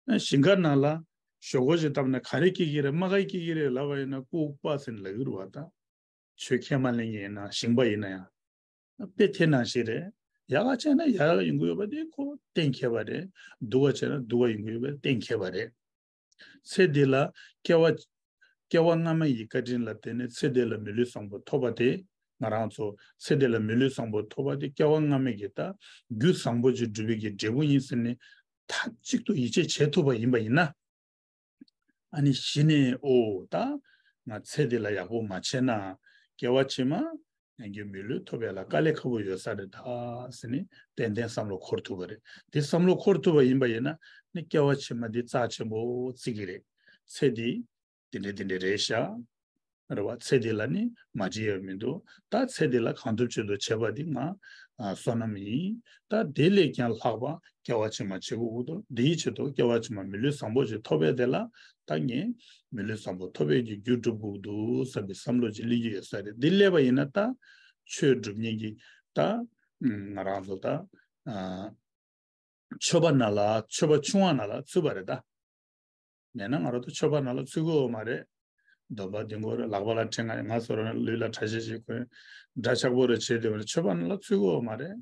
ད། ཞིང་ཁ་ནང་ལ་ཞོག་ཁོག་ཞིག་བཏབ་ན་ག་རེ་སྐྱེ་གི་རེད། རྨ་ཁ་སྐྱེ་གི་རེད་ལབ་པ་ཡིན་ན་ལྐུགས་པ་ཟེར་ནས་ལབ་ཀྱི་རེད་བ་ད། ཆོས་ཁས་མ་ལེན་མཁན་ཡིན་ན་ཞིང་པ་ཡིན་ན་ཡང་། དཔེ་དེ་ནང་བཞིན་རེད། ཡག་ག་བྱས་ན་ཡག་ག་ཡོང་གི་ཡོད་པ་དེ་ཁོ་གཏན་འཁེལ་བ་རེད། སྡུག་ག་བྱས་ན་སྡུག་ག་ཡོང་གི་ཡོད་པ་གཏན་འཁེལ་བ་རེད། ཚེ་འདི་ལ་སྐྱེ་བ་སྐྱེ་བ་སྔ་མ་ཡི་བཀའ་དྲིན་ལ་བརྟེན་ནས་ཚེ་འདི་ལ་མི་ལུས་བཟང་པོ་ཐོབ་པ་དེ། ང་རང་ཚོ་ཚེ་འདི་ལ་མི་ལུས་བཟང་པོ་ཐོབ་པ་དེ་སྐྱེ་བ་སྔ་མའི་གི་ད་རྒྱུ་བཟང་པོ་ཅིག་སྒྲུབ་པའི་གི་འབྲས་བུ་ཡིན་ཟེར་ནས་མཐའ་གཅིག་ཏུ་ཡིད་ཆེས་བྱེད་ཐུབ་པ་ཡིན་པ་ཡིན་ན། ཨ་ནི་གཞི་ནས་ཨོ་ད་ང་ཚེ་འདི་ལ་ཡག་པོ་མ་བྱས་ན་སྐྱེ་བ་ཕྱི་མ་ཡང་རྒྱུ་མི་ལུས་ཐོབ་ཡ་ལ་དཀའ་ལས་ཁག་པོ་ཡོད་ས་རེད་ད་ཟེར་ནས་ཏན་ཏན་བསམ་བློ་འཁོར་ཐུབ་པ་རེད། དེ་བསམ་བློ་འཁོར་ཐུབ་པ་ཡིན་པ་ཡིན་ན་ནི་སྐྱེ་བ་ཕྱི་མ་འདི་རྩ་ཆེན་པོ་བརྩི་གི་རེད། ཚེ་འདི་དེ་འདྲ་དེ་འདྲ་རེད་ཤག་རེད་བ། ཚེ་འདི་ལ་ནི་མ་བྲིས་ཡ་མི་འདུག་ད་ཚེ་འདི་ལ་གང་ཐུབ་ཅི་ཐུབ་བྱེད་པ་འདི་ང་ཨ་བསོད་ནམས་ཡིན། ད་དེ་ལས་ཀྱང་ལྷག་པ་སྐྱེ་བ་ཕྱི་མ་བྱེད་དགོས་ཀྱི་འདུག་འདིའི་ཆེད་དུ་སྐྱེ་བ་ཕྱི་མ་མི་ལུས་བཟང་པོ་ཞིག་ཐོབ་པའི་དེ་ལ་ད་ངས་མི་ལུས་བཟང་པོ་ཐོབ་པའི་གི་རྒྱུ་སྒྲུབ་དགོས་ཀྱི་འདུག་བསམ་པའི་བསམ་བློ་ཅིག་སླེབས་ཀྱི་ཡོད་ས་རེད། འདི་སླེབས་པ་ཡིན་ན་ད་ཆོས་སྒྲུབ་མཁན་གྱི་ད་ང་རང་ཚོ་ད་ཨ། མཆོད་པ་ནང་ལ་མཆོད་པ་ཆུང་བ་ནང་ལ་ཚུད་པ་རེད་ད། མེད་ན་ང་རང་ཚོ་མཆོད་པ་ནང་ལ་ཚུད་ཀྱི་ཡོད་མ་རེད། སྡོམ་པ་འདི་མགོ་རེད། ལག་པ་ལ་ཕྲེང་ང་ང་སོ་ར་ལུས་ལ་གྲྭ་ཤག་ཅིག་གོན། འདྲ་ཆགས་པོ་རེ་བྱས་བསྡད་པ་ནི་མཆོད་པ་ནང་ལ་ཚུད་ཀྱི་ཡོད་མ་རེད།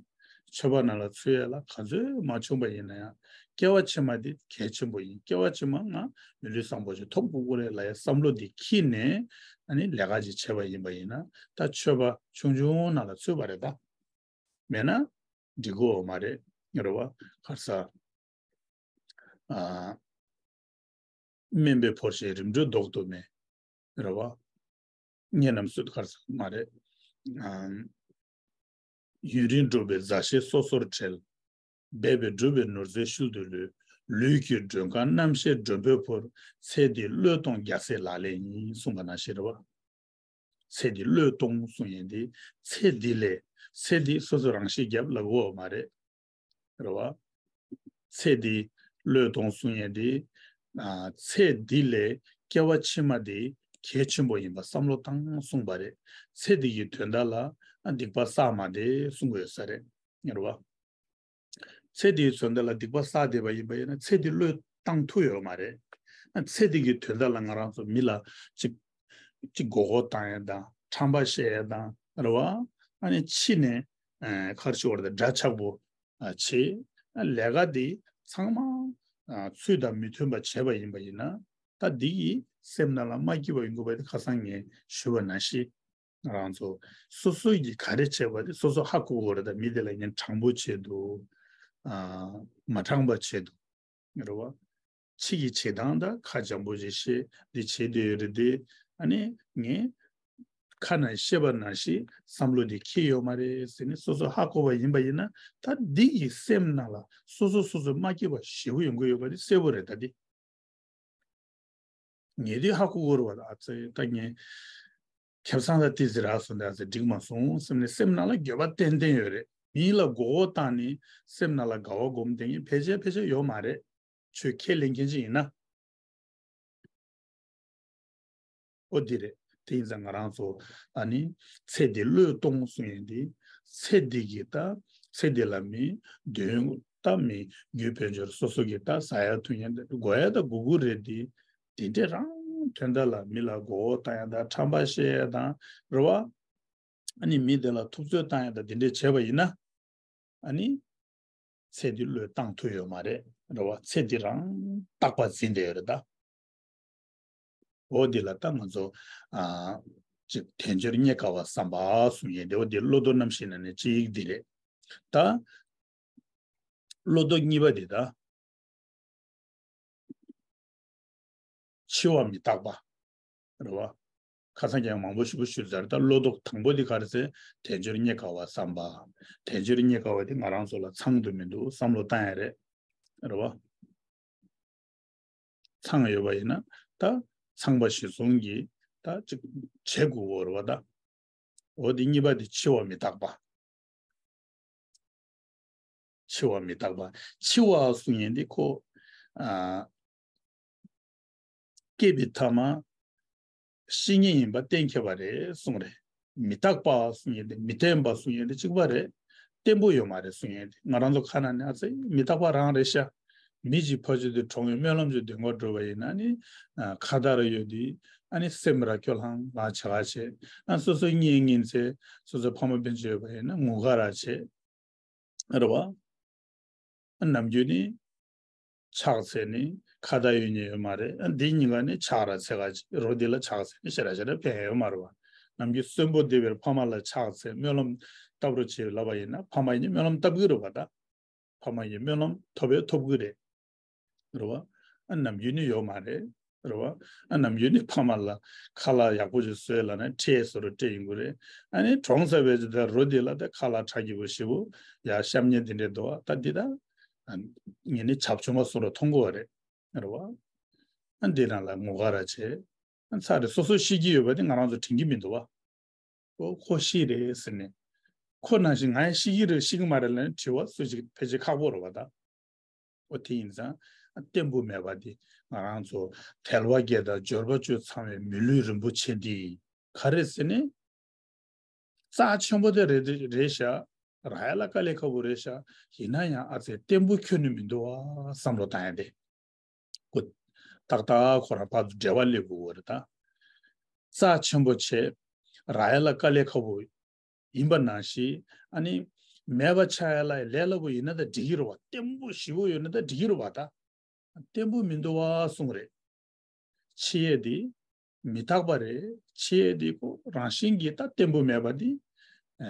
མཆོད་པ་ནང་ལ་ཚུད་ཡ་ལ་ག་ཚོད་མ་བྱུང་པ་ཡིན་ན་ཡང་སྐྱེ་བ་ཕྱི་མ་འདི་གལ་ཆེན་པོ་ཡིན། སྐྱེ་བ་ཕྱི་མ་ང་མི་ལུས་བཟང་པོ་ཞིག་ཐོབ་དགོས་ཀྱི་རེད་ལབ་ཡ་བསམ་བློ་འདི་འཁྱེར་ནས་ཨ་ནི་ལས་ཀ་ཅིག་བྱས་པ་ཡིན་པ་ཡིན་ན་ད་མཆོད་པ་ཆུང་ཆུང་ནང་ལ་ཚུད་པ་རེད་ད། མེད་ན་འགྲིག་གི་ཡོད་མ་རེད། རེད་བ། ཁར་ས། ཨ། དམན་པས་བོར་ཞིང་རིམ་གྲོ་ལྡོག་ཏུ་མེད། རེད་བ། ངེད་རྣམས་སུ་ཁར་ས་མ་རེད། ཨ། ཡུན་རིང་འགྲོགས་པའི་མཛའ་བཤེས་སོ་སོར་བྲལ། སྦས་པས་བསྒྲུབས་པའི་ནོར་རྫས་ཤུལ་དུ་ལུས། ལུས་ཀྱི་མགྲོན་ཁང་རྣམ་ཤེས་མགྲོན་པོས་བོར། ཚེ་འདིའི་བློས་གཏོང་རྒྱལ་སྲས་ལག་ལེན་ཡིན། གསུངས་པ་ནང་བཞིན་རེད་བ། ཚེ་འདི་བློས་གཏོང་གསུང་ཡས་འདི་ཚེ་འདི་ལས་ཚེ་འདི་སོ་སོ་རང་ཤེས་རྒྱབ་ལ་གོ་བ་མ་རེད། རེད་བ། ཚེ་འདི་བློས་གཏོང་གསུང་ཡས་འདི་ཨ་ཚེ་འདི་ལས་སྐྱེ་བ་ཕྱི་མ་འདི་གལ་ཆེན་པོ་ཡིན་པ་བསམ་བློ་བཏང་གསུངས་པ་རེད། ཚེ་འདི་གི་དོན་དག་ལ་ཨ་སྡིག་པ་བསགས་མ་བསྡད་གསུང་གི་ཡོད་ས་རེད། རེད་བ། ཚེ་འདིའི་དོན་དག་ལ་སྡིག་པ་བསགས་བསྡད་པ་ཡིན་པ་ཡིན་ན་ཚེ་འདི་བློས་བཏང་ཐུབ་ཡོད་མ་རེད། ཚེ་འདི་གི་དོན་དག་ལ་ང་རང་ཚོ་མི་ལ་ཅིག་ཅིག་མགོ་སྐོར་བཏང་ཡས་དང་ཁྲམ་པ་བཤད་ཡས་དང་རེད་བ། ཨ་ནི་ཕྱི་ནས་ཨ་ཁར་ཤོར་དང་འདྲ་ཆགས་པོ་ཨ་བྱེད། ཨ་ལས་ཀ་འདི་ཚང་མ་ཨ་ཚུལ་དང་མི་མཐུན་པ་བྱས་པ་ཡིན་པ་ཡིན་ན་ད་འདི་གི་སེམས་ནང་ལ་མ་སྐྱིད་པ་ཡོང་དགོས་པ་དེ་ཁ་སང་ངས་ཞུས་པ་ནང་བཞིན། ང་རང་ཚོ་སོ་སོ་ཡིས་ག་རེ་བྱས་པ་དེ་སོ་སོ་ཧ་གོ་དགོས་རེད། ད་མི་དེ་ལ་ངས་དྲང་པོ་བྱས་འདུག་ཨ་མ་དྲང་པ་བྱས་འདུག་རེད་བ། ཕྱི་གི་བྱེད་སྟངས་དང་ཁ་འཇམ་པོ་ཞིག་བཤད་འདི་བྱེད་འདོད་ཡོད་རེད་དེ་ཨ་ནི་ངས་ ཁ་ནས་བཤད་པ་ནང་བཞིན་བསམ་བློ་དེ་འཁྱེར་ཡོད་མ་རེད་ཟེར་ནས་སོ་སོ་ཧ་གོ་བ་ཡིན་པ་ཡིན་ན། ད་འདི་ཡི་སེམས་ནང་ལ་སོ་སོ་སོ་སོ་མ་སྐྱིད་པ་ཞེ་པོ་ཡོང་གི་ཡོད་པ་དེ་གསལ་པོ་རེད། ད་འདི་ངས་འདི་ཧ་གོ་གི་རེད་བ། ཨ་ཙི་ད་ངས་ཁེ་བཟང་ལ་ཏི་ཟི་ར་སོང་ད་ཟེར་འགྲིག་མ་སོང་བསམ་ནས་སེམས་ནང་ལ་འགྱོད་པ་ཏན་ཏན་ཡོད་རེད། མི་ལ་མགོ་སྐོར་བཏང་ནས་སེམས་ནང་ལ་དགའ་བ་སྒོམ་བསྡད་མཁན་ཕལ་ཆེར་ཕལ་ཆེར་ཡོད་མ་རེད། ཆོས་ཁས་ལེན་མཁན་ཅིག་ཡིན་ན། ཨོ་འདི་རེད། དེ་ཡིན་ཙང་ང་རང་ཚོ་ཨ་ནི་ཚེ་འདི་བློས་གཏོང་གསུང་ཡས་འདི། ཚེ་འདི་གི་ད་ཚེ་འདི་ལ་མི་དོན་ད་མི་རྒྱུ་དཔལ་འབྱོར་སོ་སོ་གི་ད་ཟ་ཡ་འཐུང་ཡ་འདི་དགོས་ཡ་ད་དགོས་དགོས་རེད་འདི། དེ་འདྲས་རང་དོན་དག་ལ་མི་ལ་མགོ་བོ་བཏང་ཡ་ད་ཁྲམ་པ་བཤད་ཡ་ད་རེད་བ། ཨ་ནི་མི་དེ་ལ་ཐུབ་ཚོད་བཏང་ཡ་ད་དེ་འདྲས་བྱས་པ་ཡིན་ན། ཨ་ནི་ཚེ་འདི་བློས་བཏང་ཐུབ་ཡོད་མ་རེད། རེད་བ། ཚེ་འདི་རང་རྟག་པ་འཛིན་བསྡད་ཡོད་རེད་ད། འོ་འདི་ལ་ད་ང་ཚོ་ཨ་ཅིག་དལ་འབྱོར་རྙེད་དཀའ་བ་བསམ་པ་གསུང་ཡས་འདི། འོ་འདི་བློ་ལྡོག་རྣམ་བཞི་ནང་ནས་གཅིག་འདི་རེད། ད་བློ་ལྡོག་གཉིས་པ་འདི་ད། འཆི་བ་མི་རྟག་པ། རེད་བ། ཁ་སང་ཀྱང་མང་པོ་ཞིག་པོ་ཞུས་ཚར། ད་བློ་ལྡོག་དང་པོ་འདི་ག་རེ་ཟེར། དལ་འབྱོར་རྙེད་དཀའ་བ་བསམ་པ། དལ་འབྱོར་རྙེད་དཀའ་བ་འདི་ང་རང་ཚོ་ལ་ཚང་དུ་མི་འདུག་བསམ་བློ་བཏང་ཡ་རེད། རེད་བ། ཚང་ཡོད་པ་ཡིན་ན་ད་ཚང་པ་གཞི་བཟུང་གིས་ད་ཅིག་བྱེད་དགོས་པ་རེད་བ་ད། འོ་འདི་གཉིས་པ་འདི་འཆི་བ་མི་རྟག་པ། འཆི་བ་མི་རྟག་པ། འཆི་བ་གསུང་ཡས་འདི་ཁོ་ཨ། སྐྱེས་པའི་མཐའ་མ་ཤི་ངེས་ཡིན་པ་གཏན་འཁེལ་བ་རེད་གསུངས་རེད། མི་རྟག་པ་གསུང་ཡས་དེ། མི་བརྟན་པ་གསུང་ཡས་དེ་གཅིག་པ་རེད། བརྟན་པོ་ཡོད་མ་རེད་གསུང་ཡས་དེ། ང་རང་ཚོ་ཁ་ནང་ནས་ཨ་ཙི་མི་རྟག་པ་རང་རེད་ཤག་མི་གཅིག་ཕར་ཕྱོགས་དེ་གྲོངས་ཡོད། སྨོན་ལམ་ཅིག་འདོན་གར་འགྲོ་བ་ཡིན་ན་ནི་ཨ་ཁ་བརྡ་ར་ཡོད་དུས་ཨ་ནི་སེམས་ར་སྐྱོ་ལྷང་ལྷང་བྱེད་ག་བྱེད། ཨ་སོ་སོ་གཉེན་ཉེ་ཚེ་སོ་སོ་ཕ་མ་སྤུན་མཆེད་ཡོད་པ་ཡིན་ན་ངུ་ག་ར་བྱེད། རེད་བ། ནམ་རྒྱུན་ནི་ཕྱག་འཚལ་ནི་ཁ་བརྡ་ཡོད་ཉེ་ཡོད་མ་རེད། འདི་གཉིས་ཀ་ནི་ཕྱག་ར་འཚལ་ག་ཅིག་རོ་འདི་ལ་ཕྱག་འཚལ་ནི་ཞེ་དྲག་ཞེ་དྲག་ཕན་ཡོད་མ་རེད་བ། ནམ་རྒྱུན་གསོན་པོ་བདེ་བའི་ཕ་མ་ལ་ཕྱག་འཚལ་སྨོན་ལམ་བཏབ་རོགས་བྱེད་ལབ་པ་ཡིན་ན་ཕ་མ་ཡིན་ནི་སྨོན་ལམ་བཏབ་གི་རེད་བ་ད། ཕ་མ་ཡིན་སྨོན་ལམ་ཐོབ་པའི་ཐོབ་གི་རེད། རེད་བ། ཨ་ནམ་རྒྱུན་ནི་ཡོད་མ་རེད། རེད་བ། ཨ་ནམ་རྒྱུན་ནི་ཕ་མ་ལ་ཁ་ལག་ཡག་པོ་ཞིག་བཟོས་ལབ་ན་སྤྲད་བཟོ་རུ་སྤྲད་ཡོང་གི་རེད། ཨ་ནི་གྲོངས་ཚར་བའི་ད་རོ་འདི་ལ་ད་ཁ་ལག་ཁྲག་གི་བོ་ཞེ་པོ་ཡ་ཤམ་ཉེ་འདི་འདྲས་འདུག་བ། ད་འདི་ད་ངས་ནི་བྱབ་ཆུང་བ་བཟོ་རུ་མཐོང་གི་བ་རེད། རེད་བ། ཨ་འདི་རང་ལ་ངོ་དགའ་ར་བྱེད། ཨ་ཚར་རེད། སོ་སོ་ཤི་གི་ཡོད་པ་དེ་ང་རང་ཚོ་དྲན་གི་མི་འདུག་བ། ཨོ་ཁོ་ཤི་རེད་ཟེར་ནས། ཁོ་ནང་བཞིན་ང་ཡང་ཤི་གི་རེད་ཤི་གི་མ་རེད་ལབ་ནས་དྲི་བ་སུ་ཞིག་ཕལ་ཆེར་ཁག་པོ་རེད་བ་ད། ཨོ་དེ་ཡིན་ཙང་བརྟན་པོ་མེད་པ་དེ་ང་རང་ཚོ་དལ་བ་བརྒྱད་དང་འབྱོར་པ་བཅུ་ཚང་བའི་མི་ལུས་རིན་པོ་ཆེ་འདི་ག་རེད་ཟེར་ནས། རྩ་ཆེན་པོ་དེ་རེད་རེད་ཤག་རག་ཡ་ལ་དཀའ་ལས་ཁག་པོ་རེད་ཤག་ཡིན་ན་ཡང་ཨ་ཙི་བརྟན་པོ་ཁྱོན་ནས་མི་འདུག་བ་བསམ་བློ་བཏང་ཡ་དེ། ཁོ་ཏག་ཏག་ཁོ་རང་བར་དུ་འབྲེལ་བ་སླེབས་དགོས་པ་རེད་ད། རྩ་ཆེན་པོ་བྱས། རག་ཡ་ལ་དཀའ་ལས་ཁག་པོ་ཡིན་པ་ནང་བཞིན་ཨ་ནི་མེད་པ་ཆགས་ཡ་ལ་ལས་སླ་པོ་ཡིན་ན་ད་འགྲིག་གི་རེད་བ། བརྟན་པོ་ཞེ་པོ་ཡོད་ན་ད་འགྲིག་གི་རེད་བ་ད། བརྟན་པོ་མི་འདུག་བ་གསུངས་རེད། འཆི་ཡས་འདི་མི་རྟག་པ་རེད། འཆི་ཡས་འདི་ཁོ་རང་བཞིན་གྱིས་ད་བརྟན་པོ་མེད་པ་འདི་ཨ་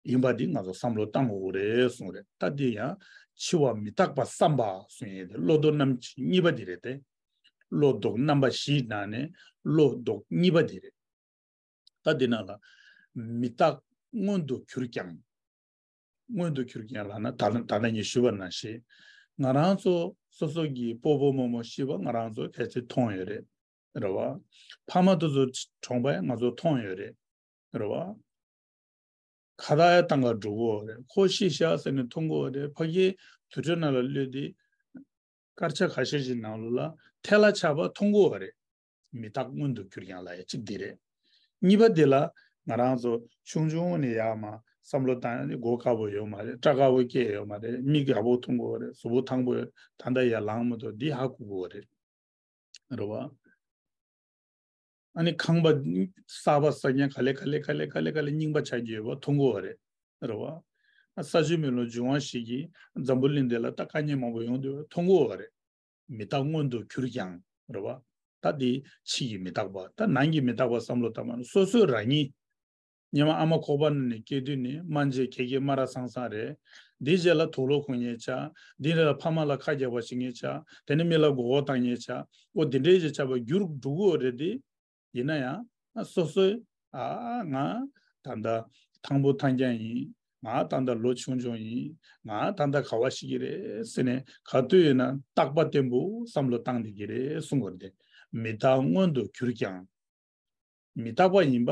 ཡིན་པ་འདི་ང་ཚོ་བསམ་བློ་བཏང་དགོས་རེད་གསུངས་རེད། ད་འདི་ཡང་འཆི་བ་མི་རྟག་པ་བསམ་པ་གསུང་ཡས་དེ་བློ་ལྡོག་རྣམ་གཉིས་པ་འདི་རེད་དེ། བློ་ལྡོག་རྣམ་པ་བཞིའི་ནང་ནས་བློ་ལྡོག་གཉིས་པ་འདི་རེད། ད་འདི་ནང་ལ་མི་རྟག་མངོན་དུ་གྱུར་ཀྱང་། མངོན་དུ་གྱུར་ཀྱང་ལབ་ན་ད་ད་ལྟ་ངས་ཞུས་པ་ནང་བཞིན་ང་རང་ཚོ་སོ་སོ་གི་སྤོ་བོ་རྨོ་མོ་ཤི་བ་ང་རང་ཚོ་གལ་སྲིད་མཐོང་ཡོད་རེད། རེད་བ། ཕ་མ་དེ་ཚོ་གྲོངས་པ་ང་ཚོ་མཐོང་ཡོད་རེད། རེད་བ། ཁ་བརྡ་ཡ་བཏང་ག་འགྲོ་གི་ཡོད་རེད། ཁོ་ཤི་ཤག་ཟེར་ནས་མཐོང་གི་ཡོད་རེད། ཕ་གིའི་དུར་ཁྲོད་ནང་ལ་གློད་དེ། སྐར་ཆ་ཁ་ཤས་ཤིག་ནང་ལོགས་ལ་ཐལ་ལ་ཆགས་པ་མཐོང་གི་ཡོད་རེད། མི་རྟག་མངོན་དུ་གྱུར་ཀྱང་ལབ་ཡ་གཅིག་འདི་རེད། གཉིས་པ་འདི་ལ་ང་རང་ཚོ་ཆུང་ཆུང་ནས་ཡར་མར་བསམ་བློ་བཏང་ཡ་ནི་གོ་དཀའ་པོ་ཡོད་མ་རེད། སྐྲ་དཀར་པོ་སྐྱེས་ཡོད་མ་རེད། མིག་ཡག་པོ་མཐོང་གི་ཡོད་རེད། གཟུགས་པོ་ཐང་པོ་ཡོད། ད་ལྟ་ཡར་ལངས་མ་ཐུབ། འདི་ཧ་གོ་གི་ཡོད་རེད། རེད་བ། ཨ་ནི་ཁང་པ་གསར་པ་གསར་རྐྱང་ག་ལེ་ག་ལེ་ག་ལེ་ག་ལེ་ག་ལེ་རྙིང་པ་ཆགས་ཀྱི་ཡོད་པ་མཐོང་གི་ཡོད་རེད། རེད་བ། ཨ་ས་ཆུ་མེ་རླུང་འབྱུང་བ་ཞིག་གིས་འཛམ་བུ་གླིང་འདི་ལ་ད་དཀའ་ངལ་མང་པོ་ཡོང་དུས་མཐོང་གི་ཡོད་རེད། མི་རྟག་མངོན་དུ་གྱུར་ཀྱང་། རེད་བ། ད་འདི་ཕྱི་ཡི་མི་རྟག་པ། ད་ནང་གི་མི་རྟག་པ་བསམ་བློ་བཏང་བ་ན་སོ་སོའི་རང་ཉིད། སྔོན་མ་ཨ་མ་ཁོག་པ་ནང་ནས་སྐྱེས་དུས་ནས་སྨན་དཔྱད་ཁྱེད་ཀྱི་སྨ་ར་སང་སང་རེད། འདིའི་རྗེས་ལ་དུག་ལོག་འཁུར་མཁན་ཆགས། འདིའི་རྗེས་ལ་ཕ་མ་ལ་ཁ་རྒྱག་པ་བྱེད་མཁན་ཆགས། དེ་ནས་མི་ལ་མགོ་སྐོར་བཏང་མཁན་ཆགས། འོ་འདི་འདྲའི་ཞིག་ཆགས་པ་འགྱུར་འགྲོ་གི་ཡོད་རེད་དེ། ཡིན་ན་ཡང་ཨ་སོ་སོའི་ ཨ་ང་ད་ལྟ་ཐང་པོ་ཐང་རྐྱང་ཡིན། ང་ད་ལྟ་ལོ་ཆུང་ཆུང་ཡིན། ང་ད་ལྟ་ག་བ་ཞིག་གི་རེད་ཟེར་ནས་ག་དུས་ཡིན་ན་རྟག་པ་བརྟན་པོ་བསམ་བློ་བཏང་བསྡད་ཀྱི་རེད་གསུང་གི་རེད་དེ། མི་རྟག་མངོན་དུ་གྱུར་ཀྱང་། མི་རྟག་པ་ཡིན་པ།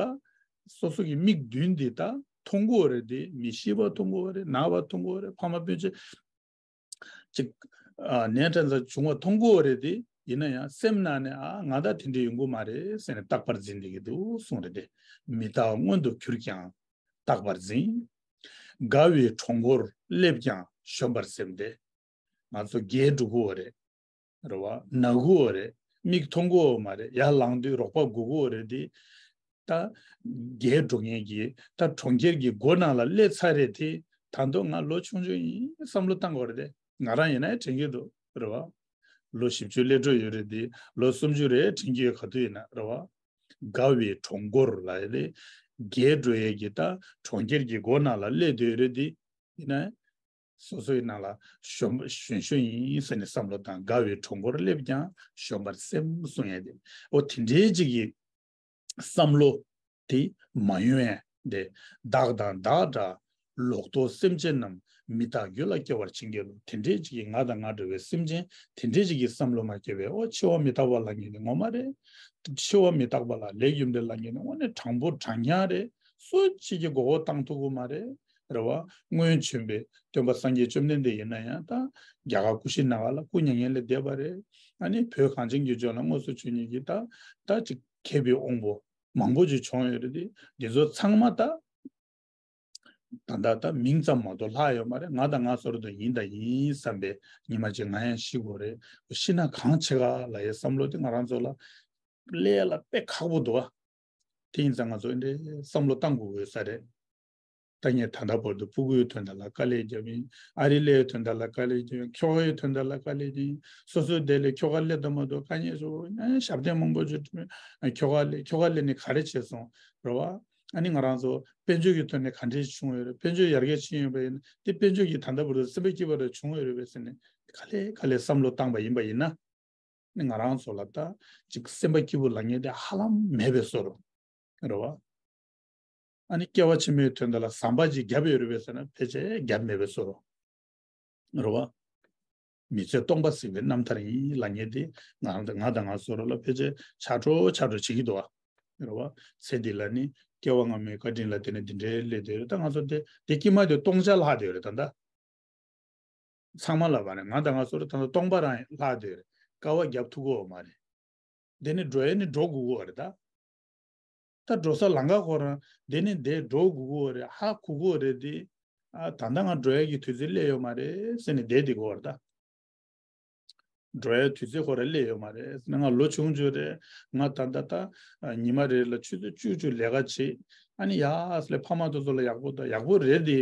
སོ་སོ་གི་མིག་མདུན་འདི་ད་མཐོང་གི་ཡོད་རེད་དེ། མི་ཤི་བ་མཐོང་གི་ཡོད་རེད། ན་བ་མཐོང་གི་ཡོད་རེད། ཕ་མ་སྤུན་མཆེད་ཅིག་ཨ་ནད་ཕྲན་ཚ་བྱུང་བ་མཐོང་གི་ཡོད་རེད་དེ། ཡིན་ན་ཡང་སེམས་ནང་ནས་ཨ་ང་ད་དེ་འདྲ་ཡོང་གི་མ་རེད་ཟེར་ནས་རྟག་པར་འཛིན་བསྡད་ཀྱི་འདུག་གསུངས་རེད་དེ། མི་རྟག་མངོན་དུ་གྱུར་ཀྱང་རྟག་པར་འཛིན། དགའ་བའི་གྲོང་སྐོར་སླེབས་ཀྱང་གཞོམ་པར་སེམས་ཏེ། ང་ཚོ་རྒས་འགྲོ་གི་ཡོད་རེད། རེད་བ། ན་གི་ཡོད་རེད། མིག་མཐོང་གི་ཡོད་མ་རེད། ཡར་ལངས་དུས་རོགས་པ་དགོས་ཀྱི་ཡོད་རེད་དེ། ད་རྒས་འགྲོ་མཁན་གྱི་ད་གྲོང་ཁྱེར་གྱི་སྒོ་ནང་ལ་སླེབས་ཚར་རེད་དེ། ད་དུང་ང་ལོ་ཆུང་ཆུང་ཡིན་བསམ་བློ་བཏང་དགོས་རེད་དེ། ང་རང་ཡིན་ན་དྲན་གྱི་འདུག་རེད་བ། ལོ་བཞི་བཅུ་སླེབས་འགྲོ་ཡོད་རེད་དེ། ལོ་སུམ་ཅུ་རེད་དྲན་གྱི་ཡོད། ག་དུས་ཡིན་ན་རེད་བ། དགའ་བའི་གྲོང་སྐོར་ལ་ཡ་དེ། རྒས་འགྲོ་ཡས་ཀྱི་ད་གྲོང་ཁྱེར་གྱི་སྒོ་ནང་ལ་སླེབས་བསྡད་ཡོད་རེད་དེ། ཡིན་ན། སོ་སོའི་ནང་ལ་གཞོན་གཞོན་གཞོན་ཡིན་ཟེར་ནས་བསམ་བློ་བཏང་། དགའ་བའི་གྲོང་སྐོར་སླེབས་ཀྱང་གཞོམ་པར་སེམས་གསུང་ཡས་དེ། འོ་དེ་འདྲའི་ཅིག་གི་བསམ་བློ་དེ་མ་ཡོང་ཡས་དེ། བདག་དང་བདག་འདྲ་ལོག་རྟོག་སེམས་ཅན་རྣམས། མི་རྟག་རྒྱུད་ལ་སྐྱེ་བར་བྱིན་གྱིས་རློབས། དེ་འདྲའི་ཅིག་གི་ང་དང་ང་འདྲ་བའི་སེམས་ཅན་དེ་འདྲའི་ཅིག་གི་བསམ་བློ་མ་སྐྱེ་བས། འོ་འཆི་བ་མི་རྟག་པ་ལབ་མཁན་དེ་ངོ་མ་རེད། འཆི་བ་མི་རྟག་པ་ལ་ལས་རྒྱུ་འབྲས་ལབ་མཁན་དེ་དངོས་གནས་དྲང་པོ་དྲང་རྐྱང་རེད། སུ་གཅིག་གིས་མགོ་སྐོར་བཏང་ཐུབ་ཀྱི་མ་རེད། རེད་བ། སྔོན་བྱོན་པའི་སྟོན་པ་སངས་རྒྱས་བཅོམ་ལྡན་འདས་ཡིན་ན་ཡང་ད་རྒྱ་གར་ཀུ་ཤི་ན་གར་ལ་སྐུ་མྱ་ངན་ལས་འདས་པ་རེད། ཨ་ནི་བོད་གངས་ཅན་གྱི་ལྗོངས་ལ་དངོས་སུ་བྱོན་མཁན་གྱི་ད་ད་ཅིག་མཁས་པའི་དབང་པོ་མང་པོ་ཅིག་བྱུང་ཡོད་རེད་དེ། འདི་ཚོ་ཚང་མ་ད་ད་ད་ད་མིང་ཙམ་མ་གཏོགས་ལྷག་ཡོད་མ་རེད། ང་དང་ང་སོར་དུ་ཡིན་དང་ཡིན་བསམ་པའི་ཉི་མ་གཅིག་ང་ཡང་ཤི་དགོས་རེད། ཤི་ན་གང་བྱེད་ག་ལབ་ཡའི་བསམ་བློ་དེ་ང་རང་ཚོ་ལ་སླེབས་ཡ་ལ་དཔེ་ཁག་པོ་འདུག་ཨ། དེ་ཡིན་ཙང་ང་ཚོ་འདི་འདྲའི་བསམ་བློ་བཏང་དགོས་ཡོད་ས་རེད། ད་ངས་ད་ལྟ་བར་དུ་ཕྲུ་གུའི་དོན་དག་ལ་དཀའ་ལས་བརྒྱབ་ཡིན། ཨ་རི་སླེབས་ཡའི་དོན་དག་ལ་དཀའ་ལས་བརྒྱབ་ཡིན། ཁྱོ་གའི་དོན་དག་ལ་དཀའ་ལས་བརྒྱབ་ཡིན། སོ་སོའི་དེ་ལས་ཁྱོ་ག་སླེབས་དང་མ་གཏོགས་དཀའ་ངལ་བཟོ། ཨ་ཞབས་བརྟན་མང་པོ་བྱུང་། ཁྱོ་ག་སླེབས། ཁྱོ་ག་སླེབས་ནས་ག་རེ་བྱས་སོང་། རེད་བ། ཨ་ནི་ང་རང་ཚོ་དཔལ་འབྱོར་གྱི་ཐོག་ནས་ག་འདྲས་བྱུང་ཡོད་རེད། དཔལ་འབྱོར་ཡར་རྒྱས་ཕྱིན་ཡོད་པ་ཡིན་ན་དེ་དཔལ་འབྱོར་གྱི་ད་ལྟ་བར་དུ་སེམས་པ་སྐྱིད་པ་རེ་བྱུང་ཡོད་རེད་པས་ཟེར་ནས་ག་ལེ་ག་ལེ་བསམ་བློ་བཏང་པ་ཡིན་པ་ཡིན་ན། ནི་ང་རང་ཚོ་ལ་ད་ཅིག་སེམས་པ་སྐྱིད་པོ་ལབ་མཁན་དེ་ཧ་ལམ་མེད་པའི་བཟོ་འདྲ་རེད་བ། ཨ་ནི་སྐྱེ་བ་ཕྱི་མའི་དོན་དག་ལ་ཟམ་པ་ཅིག་བརྒྱབ་ཡོད་རེད་པས་ཟེར་ན་ཕལ་ཆེར་བརྒྱབ་མེད་པའི་བཟོ་འདྲ་རེད་བ། མི་ཚེ་སྟོང་པ་ཟད་པའི་རྣམ་ཐར་ཡིན་ལབ་མཁན་དེ་ང་རང་ང་དང་ང་བཟོ་འདྲ་ལ་ཕལ་ཆེར་ཆགས་འགྲོ་ཆགས་འགྲོ་བྱེད་ཀྱི་འདུག་བ། རེད་བ། ཚེ་འདི་ལ་ནི་སྐྱེ་བ་སྔ་མའི་བཀའ་དྲིན་ལ་བརྟེན་ནས་འདི་འདྲའི་སླེབས་བསྡད་ཡོད་རེད། ད་ང་ཚོ་དེ་དེ་དཀྱིལ་མ་དེ་སྟོང་ཆ་ལྷག་བསྡད་ཡོད་རེད་ད་ལྟ། ཚང་མ་ལ་བ་ནི་ང་དང་ང་སོ་ར་ད་ལྟ་སྟོང་པ་རང་ལྷག་བསྡད་རེད། དཀའ་བ་རྒྱབ་ཐུབ་ཀྱི་ཡོད་མ་རེད། དེ་ནི་འགྲོ་ཡས་ནི་འགྲོ་དགོས་ཀྱི་ཡོད་རེད་ད། ད་འགྲོ་ས་ལམ་ཁ་ཁོ་རང་དེ་ནི་དེ་འགྲོ་དགོས་ཀྱི་ཡོད་རེད། ཧ་གོ་གི་ཡོད་རེད་དེ། ཨ་ད་ལྟ་ང་འགྲོ་ཡས་ཀྱི་དུས་ཚོད་སླེབས་ཡོད་མ་རེད་ཟེར་ནས་བསྡད་བསྡད་ཀྱི་ཡོད་རེད་ད། འགྲོ་ཡའི་དུས་ཚོད་ཁོ་ར་སླེབས་ཡོད་མ་རེད། ང་ལོ་ཆུང་ཆུང་རེད། ང་ད་ལྟ་ད་ཉི་མ་རེ་ལ་ཆུ་ཚོད་བཅུ་བཅུ་ལས་ཀ་བྱེད། ཨ་ནི་ཡ་ཨ་སླེ་ཕ་མ་དེ་ཚོ་ལ་ཡག་པོ་དང་ཡག་པོ་རེད་དེ།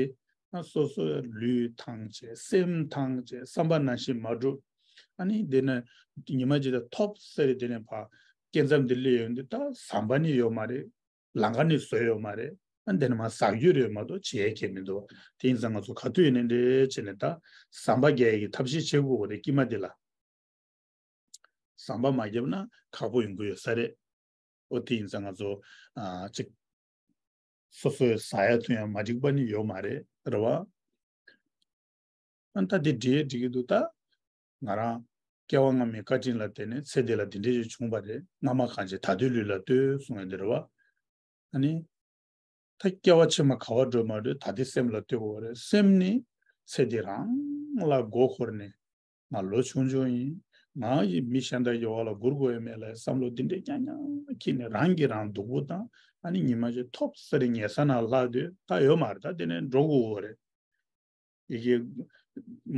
ང་སོ་སོའི་ལུས་ཐང་ཆད། སེམས་ཐང་ཆད། བསམ་པ་ནང་བཞིན་མ་འགྲུབ། ཨ་ནི་དེ་ནས་ཉི་མ་གཅིག་ད་ཐོབ་ཟེར་དེ་ནས་ཕ་སྐྱེ་མཚམས་དེ་སླེབས་ཡོང་དུས་ད་ཟམ་པ་ནི་ཡོད་མ་རེད། ལམ་ཁ་ནི་བཟོས་ཡོད་མ་རེད། ཨ་འདི་ནི་མ་ཟག་རྒྱུ་རེད་མ་གཏོགས་བྱེད་ཡས་ཁེལ་མི་འདུག་དེ་ཡིན་ཙང་ང་ཚོ་ག་དུས་ཡིན་ནའི་འདྲེ་བྱས་ནས་ད་ཟམ་པ་རྒྱག་ཡས་ཀྱི་ཐབས་ཤེས་བྱེད་དགོས་གོ་རེད། དཀྱིལ་མ་འདི་ལ་ཟམ་པ་མ་བརྒྱབ་ན་ཁག་པོ་ཡོང་གི་ཡོད་ས་རེད། ཨོ་དེ་ཡིན་ཙང་ང་ཚོ་ཨ་ཅིག་སོ་སོའི་ཟ་ཡ་འཐུང་ཡ་མ་འགྲིག་པ་ནི་ཡོད་མ་རེད། རེད་བ། ཨ་ད་དེ་འགྲིག་འགྲིག་གི་འདུག་ད་ང་རང་སྐྱེ་བ་སྔ་མའི་བཀའ་དྲིན་ལ་བརྟེན་ནས་ཚེ་འདི་ལ་འདི་འདྲ་ཞིག་བྱུང་བ་རེད། སྔ་མ་གང་བྱས་ད་ལྟའི་ལུས་ལ་ལྟོས་གསུང་ཡ་འདི་རེད་བ། ཨ་ནི་ད་སྐྱེ་བ་ཕྱི་མ་ག་བ་འགྲོ་མ་འགྲོ་ད་ལྟའི་སེམས་ལ་ལྟོས་དགོས་རེད། སེམས་ནི་ཚེ་འདི་རང་ལ་མགོ་འཁོར་ནས་ང་ལོ་ཆུང་ཆུང་ཡིན། ང་ཡི་མི་གཞན་དག་གི་འོག་ལ་སྒུར་དགོས་ཡ་མེད་ལ་བསམ་བློ་འདི་འདྲའི་རྐྱང་རྐྱང་འཁྱེར་ནས་རང་གིས་རང་སྡུག་པོ་དང་ཨ་ནི་ཉི་མ་ཅིག་ཐོབ་ས་རེ་ཉལ་ས་ན་ལྷག་དུས་ད་ཡོད་མ་རེད། ད་དེ་ནས་འགྲོ་དགོས་རེད། ཡི་གེ་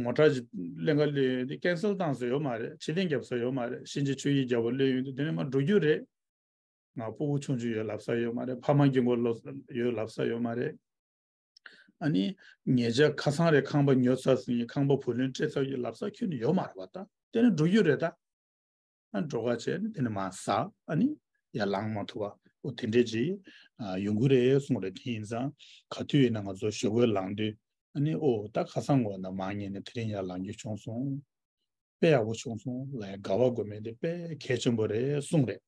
མོ་ཊ་ཅིག་ལེན་ག་སླེབས་ཡོང་དུས་ཀན་སེལ་བཏང་ས་ཡོད་མ་རེད། ཕྱིར་འཐེན་རྒྱབ་ས་ཡོད་མ་རེད། གཤིན་རྗེ་ཆོས་ཀྱི་རྒྱལ་པོ་སླེབས་ཡོང་དུས་དེ་ནས་མར་འགྲོ་རྒྱུ་རེད། ང་ཕྲུ་གུ་ཆུང་ཆུང་ཡོད་ལབ་ས་ཡོད་མ་རེད། ཕ་མ་རྒན་གོག་ལོ་ཡོད་ལབ་ས་ཡོད་མ་རེད། ཨ་ནི་ཉེ་ཆར་ཁ་སང་རེད་ཁང་པ་ཉོ་ཚར་ཟིན། ཁང་པ་བུ་ལོན་སྤྲད་ཚར་ཡོད་ལབ་ས་ཁྱོན་ནས་ཡོད་མ་རེད་བ། ད་དེ་ནས་འགྲོ་རྒྱུ་རེད་ད། ཨ་འགྲོ་ཁ་བྱས་ནས་དེ་ནས་མར་ཟག་ཨ་ནི་ཡར་ལངས་མ་ཐུབ་པ་འོ་དེ་འདྲས་ཅིག་ཨ་ཡོང་གི་རེད་གསུངས་རེད། དེ་ཡིན་ཙང་ག་དུས་ཡིན་ན་ང་ཚོ་ཞོགས་ཀས་ལངས་དུས་ཨ་ནི་ཨོ་ད་ཁ་སང་ངོ་ན་མར་ཉལ་ནས་དེ་རིང་ཡར་ལངས་རྒྱུ་བྱུང་སོང་། དཔེ་ཡག་པོ་བྱུང་སོང་ལབ་ཡ་དགའ་བ་དགོས་མེད་དེ་དཔེ་གལ་ཆེན་པོ་རེད་གསུངས་རེད།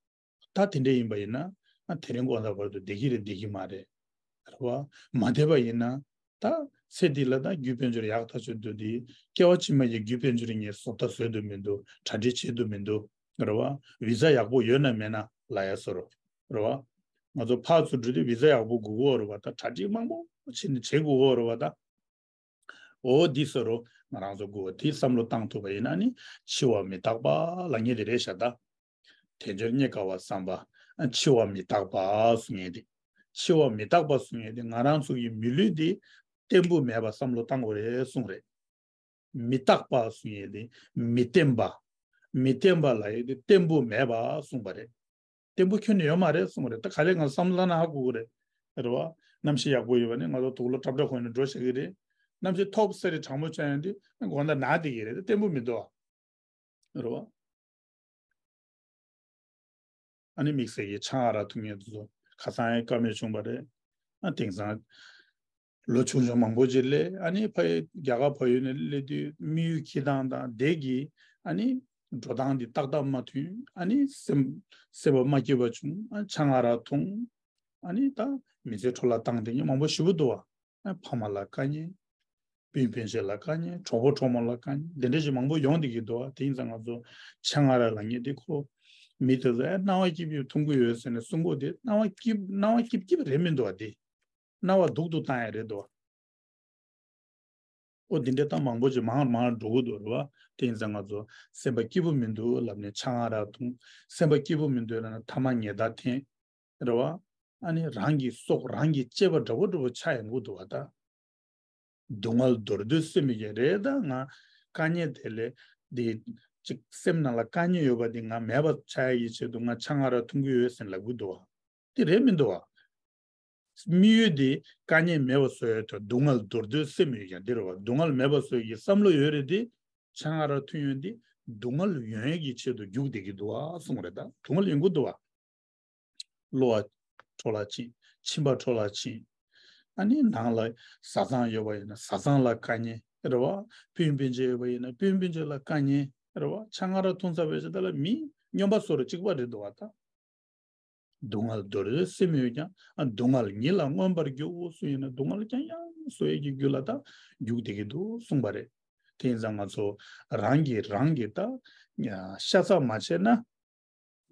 ད་དེ་འདྲས་ཡིན་པ་ཡིན་ན་ ཨ་དེ་རིང་གོང་ས་བར་དུ་བསྡད་ཀྱི་རེད་བསྡད་ཀྱི་མ་རེད། རེད་བ། མ་བསྡད་པ་ཡིན་ན་ད་ཚེ་འདི་ལ་ད་རྒྱུ་དཔལ་འབྱོར་ཡག་ཐག་ཆོད་འདུག་དེ་སྐྱེ་བ་ཕྱི་མ་ཡི་རྒྱུ་དཔལ་འབྱོར་ངས་བཟོ་ལྟ་བཟོས་འདུག་མི་འདུག་གྲ་སྒྲིག་བྱེད་འདུག་མི་འདུག་རེད་བ། བི་ཛ་ཡག་པོ་ཡོད་ན་མེད་ན་ལབ་ཡ་བཟོ་འདྲ་རེད་བ། ང་ཚོ་ཕར་ཚུར་འགྲོ་དུས་བི་ཛ་ཡག་པོ་དགོས་ཀྱི་ཡོད་རེད་བ། ད་གྲ་སྒྲིག་མང་པོ་བྱས་ནས་བྱེད་དགོས་ཀྱི་ཡོད་རེད་བ་ད། འོ་འདི་བཟོ་འདྲ་ང་རང་ཚོ་དགོས་པ་དེ་བསམ་བློ་བཏང་ཐུབ་པ་ཡིན་ན་ནི་འཆི་བ་མི་རྟག་པ་ལབ་མཁན་དེ་རེད་ཤག་ད། དལ་འབྱོར་རྙེད་དཀའ་བ་བསམ་པ། འཆི་བ་མི་རྟག་པ་གསུང་མཁན་དེ། འཆི་བ་མི་རྟག་པ་གསུང་མཁན་དེ་ང་རང་ཚོ་གི་མི་ལུས་དེ་བརྟན་པོ་མེད་པ་བསམ་བློ་བཏང་དགོས་རེད་གསུངས་རེད། མི་རྟག་པ་གསུང་མཁན་དེ་མི་བརྟན་པ། མི་བརྟན་པ་ལབ་ཡས་དེ་བརྟན་པོ་མེད་པ་གསུངས་པ་རེད། བརྟན་པོ་ཁྱོན་ནས་ཡོད་མ་རེད་གསུངས་པ་རེད། ད་ག་ལེར་ང་བསམ་བློ་ན་ཧ་གོ་གི་རེད། རེད་བ། གནམ་གཤིས་ཡག་པོ་ཡོད་པ་ནི་ང་ཚོ་དུག་ལོག་ཀྲབ་ཀྲབ་གོན་ནས་འགྲོ་བྱེད་ཀྱི་རེད། གནམ་གཤིས་ཐོབ་ས་རེད་གྲང་མོ་བྱས་ཡོང་དུས་དགོང་དག་ན་བསྡད་ཀྱི་རེད། ད་བརྟན་པོ་མི་འདུག་ཨ། རེད་བ། ཨ་ནི་དམིགས་བསལ་གྱི་ཆང་ཨ་རག་འཐུང་མཁན་དེ་ཚོ་ཁ་སང་ཡང་བཀའ་མོལ་བྱུང་བ་རེད། ཨ་དེང་སང་ལོ་ཆུང་ཆུང་མང་པོ་ཅིག་སླེབས། ཨ་ནི་ཕ་རྒྱ་གར་བལ་ཡུལ་ནས་སླེབས་དུས་དམིགས་ཡུལ་འཁྱེར་སྟངས་དང་བསྡད་ཀྱི། ཨ་ནི་འགྲོ་སྟངས་འདི་ཏག་ཏག་མ་མཐུན། ཨ་ནི་སེམས་སེམས་པ་མ་སྐྱིད་པ་བྱུང་། ཨ་ཆང་ཨ་རག་འཐུང་། ཨ་ནི་ད་མི་ཚེ་འཕྲོ་བརླག་བཏང་བསྡད་མཁན་མང་པོ་ཞེ་པོ་འདུག་བ། ཨ་ཕ་མ་ལ་དཀའ་ངལ། སྤུན་སྤུན་མཆེད་ལ་དཀའ་ངལ། གྲོགས་པོ་གྲོགས་མོ་ལ་དཀའ་ངལ། འདི་འདྲ་ཞིག་མང་པོ་ཡོང་བསྡད་ཀྱི་འདུག་བ། དེ་ཡིན་ཙང་ང་ཚོ་ཆང་ཨ་རག་ལབ་མཁན་དེ་ཁོ་མི་དེ་ཚོ་ཨ་སྣང་བ་སྐྱིད་པོ་འཐུང་གི་ཡོད་ཟེར་ནས་གསུང་གོ། དེ་སྣང་བ་སྐྱིད་སྣང་བ་སྐྱིད་སྐྱིད་རེད་མི་འདུག་བ། དེ་སྣང་བ་སྡུག་ཏུ་བཏང་ཡ་རེད་འདུག་བ། ཨོ་འདི་འདྲ་ད་མང་པོ་ཅིག་མང་རུ་མང་རུ་འགྲོ་གི་འདུག་རེད་བ། དེ་ཡིན་ཙང་ང་ཚོ་སེམས་པ་སྐྱིད་པོ་མི་འདུག་ལབ་ནས་ཆང་ཨ་རག་འཐུང་། སེམས་པ་སྐྱིད་པོ་མི་འདུག་ལབ་ན་ཐ་མག་ཉལ་ཐ་འཐེན། རེད་བ། ཨ་ནི་རང་གི་སྲོག་རང་གིས་བཅད་པ་འདྲ་པོ་འདྲ་པོ་ཆགས་ཡོང་གི་འདུག་བ་ད། སྡུག་བསྔལ་འདོར་འདོད་སེམས་མེད་ཀྱི་རེད། ད་ང་དཀའ་ངལ་དེ་ལས་འདི་ཅིག་སེམས་ནང་ལ་དཀའ་ངལ་ཡོད་པ་འདི་ང་མེད་པ་ཆགས་ཡ་གི་ཆེད་དུ་ང་ཆང་ཨ་རག་འཐུང་གི་ཡོད་ཟེར་ལབ་གི་འདུག་བ། དེ་རེད་མི་འདུག་བ། དམིགས་ཡུལ་དེ་དཀའ་ངལ་མེད་པ་བཟོ་ཡ་དང་སྡུག་བསྔལ་འདོར་འདོད་སེམས་ཡོད་ཀྱང་འདི་རེད་བ། སྡུག་བསྔལ་མེད་པ་བཟོ་ཡ་གི་བསམ་བློ་ཡོད་རེད་དེ། ཆང་ཨ་རག་འཐུང་ཡོང་དུས་སྡུག་བསྔལ་ཡོང་ཡ་གི་ཆེད་དུ་རྒྱུག་བསྡད་ཀྱི་འདུག་བ་གསུངས་རེད། ད་སྡུག་བསྔལ་ཡོང་གི་འདུག་བ། གློ་བ་འཕྲོ་བརླག་ཕྱིན། མཆིན་པ་འཕྲོ་བརླག་ཕྱིན། ཨ་ནི་ནང་ལ་བཟའ་ཚང་ཡོད་པ་ཡིན་ན་བཟའ་ཚང་ལ་དཀའ་ངལ་རེད་བ། སྤུན་སྤུན་མཆེད་ཡོད་པ་ཡིན་ན་སྤུན་སྤུན་མཆེད་ལ་དཀའ་ངལ་རེད་བ། ཆང་ཨ་རག་འཐུང་ཚར་བའི་ཕྱིར་དེ་ལ་མི་སྨྱོན་པ་བཟོ་འདྲ་གཅིག་པ་རེད་འདུག་བ་ད། སྡུག་བསྔལ་འདོར་འདོད་སེམས་ཡོད་ཀྱང་། ཨ་སྡུག་བསྔལ་ཉིད་ལ་མངོན་པར་རྒྱུག་སུ་ཡིན་ན་སྡུག་བསྔལ་རྐྱང་རྐྱང་བཟོ་ཡས་ཀྱི་རྒྱུ་ལ་ད་རྒྱུག་བསྡད་ཀྱི་འདུག་གསུངས་པ་རེད། དེ་ཡིན་ཙང་ང་ཚོ་རང་གིས་རང་གི་ད་ཤ་ཚ་མ་བྱས་ན།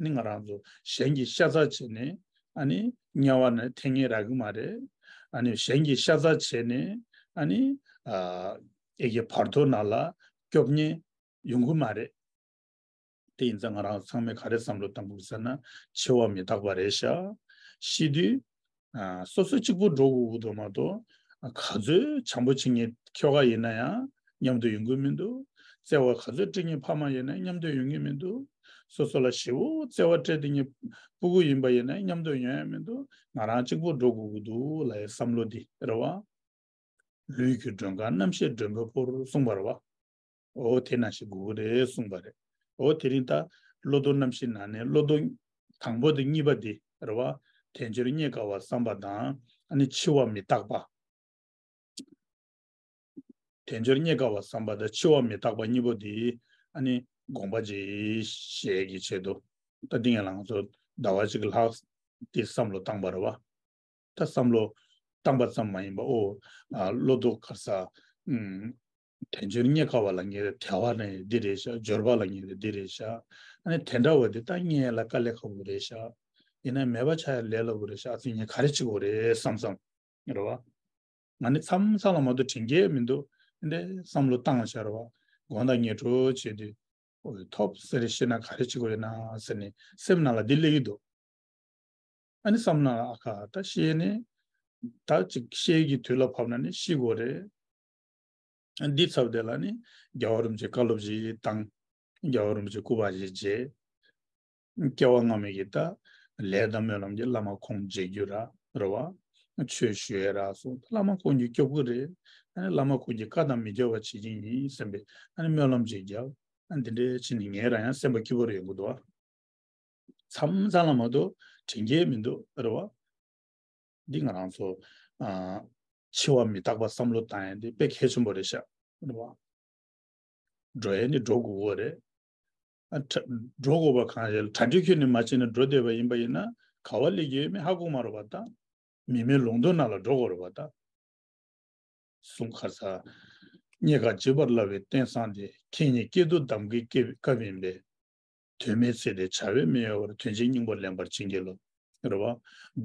ནི་ང་རང་ཚོ་གཞན་གྱི་ཤ་ཚ་བྱས་ནས་ཨ་ནི་དམྱལ་བ་ནས་ཐོན་མཁན་རག་གི་མ་རེད། ཨ་ནི་གཞན་གྱི་ཤ་ཚ་བྱས་ནས་ཨ་ནི་ཨ་ཨེ་གི་བར་དོ་ནང་ལ་སྐྱོབ་མཁན་ཡོང་གི་མ་རེད། དེ་ཡིན་ཙང་ང་རང་ཚང་མས་ག་རེ་བསམ་བློ་བཏང་དགོས་ཟེར་ན། འཆི་བ་མི་རྟག་པ་རེད་ཤག་ཤི་དུས་ཨ་སོ་སོ་གཅིག་པུ་འགྲོ་དགོས་ཀྱི་འདུག་མ་གཏོགས། ཨ་ག་ཚོད་བྱམས་པོ་བྱེད་མཁན་ཁྱོ་ག་ཡིན་ན་ཡང་མཉམ་དུ་ཡོང་གི་མི་འདུག་བརྩེ་བ་ག་ཚོད་སྤྲད་མཁན་ཕ་མ་ཡིན་ན་མཉམ་དུ་ཡོང་གི་མི་འདུག་སོ་སོ་ལ་ཞེ་པོ་བརྩེ་བ་སྤྲད་བསྡད་མཁན་སྤུ་གུ་ཡིན་པ་ཡིན་ན་མཉམ་དུ་ཡོང་ཡ་མི་འདུག་ང་རང་གཅིག་པུ་འགྲོ་དགོས་ཀྱི་འདུག་ལབ་ཡའི་བསམ་བློ་འདི་རེད་བ། ལུས་ཀྱི་མགྲོན་ཁང་རྣམ་ཤེས་མགྲོན་པོའི་སྐོར་གསུངས་པ་རེད་བ། འོ་དེ་ནང་བཞིན་དགོས་ཀྱི་རེད་གསུངས་པ་རེད། འོ་དེ་རིང་ད་བློ་ལྡོག་རྣམ་བཞི་ནང་ནས་བློ་ལྡོག་དང་པོ་དང་གཉིས་པ་དེ་རེད་བ། དལ་འབྱོར་རྙེད་དཀའ་བ་བསམ་པ་དང་ཨ་ནི་འཆི་བ་མི་རྟག་པ། དལ་འབྱོར་རྙེད་དཀའ་བ་བསམ་པ་དང་འཆི་བ་མི་རྟག་པ་གཉིས་པོ་དེ་ཨ་ནི་དགོངས་པ་ཅིག་བཞེས་ཀྱི་ཆེད་དུ། ད་འདི་ངས་ལ་ང་ཚོ་ཟླ་བ་གཅིག་ལྷག་དེ་བསམ་བློ་བཏང་པ་རེད་བ། ད་བསམ་བློ་བཏང་པ་ཙམ་མ་ཡིན་པ་ཨོ། ཨ་བློ་ལྡོག་ག་ས། ཨུམ། དལ་འབྱོར་རྙེད་དཀའ་བ་ལབ་མཁན་དེ་དལ་བ་ནི་འདི་རེད་ཤག་འབྱོར་པ་ལབ་མཁན་དེ་འདི་རེད་ཤག་ཨ་ནི་དེ་འདྲ་བ་དེ་ད་རྙེད་ཡ་ལ་དཀའ་ལས་ཁག་པོ་རེད་ཤག་ཡིན་ན་མེད་པ་ཆགས་ཡ་ལས་སླ་པོ་རེད་ཤག་ཨ་ཙི་ངས་ག་རེ་བྱེད་དགོས་རེད་བསམ་བསམ། རེད་བ། ང་ནི་མཚམས་མཚམས་ལ་མ་གཏོགས་དྲན་གྱི་མི་འདུག་འདི་བསམ་བློ་བཏང་བྱས་རེད་བ། དགོང་དག་ངས་གྲོས་བྱས་དུས། ཨོ་ཐོབ་ཟེར་ཤེས་ན་ག་རེ་བྱེད་དགོས་ཡོད་ན་ཟེར་ནས་སེམས་ནང་ལ་འདི་སླེབས་ཀྱི་འདུག་ཨ་ནི་བསམ་ན་ཨ་ཁ་ད་ཤེས་ནས། ད་ཅིག་ཤེས་ཀྱི་དུས་ལ་བབ་ན་ནི་ཤི་དགོས་རེད། ཨ་འདི་ཚབ་དེ་ལ་ནི་རྒྱལ་བ་རིན་པོ་ཆེ་བཀའ་སློབ་ཅིག་བཏང་། རྒྱལ་བ་རིན་པོ་ཆེ་སྐུ་པར་ཞིག་མཇལ། སྐྱེ་བ་སྔ་མའི་གི་ད་ལས་དང་སྨོན་ལམ་གྱི་བླ་མ་ཁོང་མཇལ་རྒྱུ་ར་རེད་བ། ཆོས་ཞུ་ཡས་རག་སོང་། བླ་མ་ཁོང་གིས་སྐྱོབ་ཀྱི་རེད། ཨ་ནི་བླ་མ་ཁོང་གི་བཀའ་དང་མི་འགལ་བ་བྱེད་ཀྱི་ཡིན་བསམ་པའི་ཨ་ནི་སྨོན་ལམ་ཅིག་བརྒྱབ། ཨ་འདི་འདྲའི་ཕྱིན་ནས་ངས་རང་ཡང་སེམས་པ་སྐྱིད་པོ་རེ་ཡོང་གི་འདུག་བ། མཚམས་མཚམས་ལ་མ་གཏོགས་དྲན་གྱི་མི་འདུག་རེད་བ། འདི་ང་རང་ཚོ་ཨ་འཆི་བ་མི་རྟག་པ་བསམ་བློ་བཏང་ཡ་འདི་དཔེ་གལ་ཆེན་པོ་རེད་ཤག་རེད་བ། འགྲོ་ཡ་ནི་འགྲོ་དགོས་ཀྱི་རེད། ཨ་གྲ་འགྲོ་དགོས་པ་གང་ཡིན་གྲ་སྒྲིག་ཁྱོན་ནས་མ་བྱས་ན་འགྲོ་བསྡད་པ་ཡིན་པ་ཡིན་ན་ ག་བ་སླེབས་ཀྱི་ཡོད་མེད་ཧ་གོ་མ་རེད་པ་ད། མི་མེད་ལུང་སྟོང་ནང་ལ་འགྲོ་དགོས་རེད་པ་ད། གསུང་ཁར་ས། རྙེད་དཀའ་བརྗེད་པར་སླ་བའི་རྟེན་བཟང་དེ། ཁྱེད་ཉིད་སྐྱིད་སྡུག་གདམས་ཀྱི་སྐབས་ཡིན་པས། དོན་མེད་ཚེ་འདིར་བྱ་བས་མི་གཡོ་བར། དོན་ཆེན་སྙིང་པོ་ལེན་པར་བྱིན་གྱིས་རློབས། རེད་བ།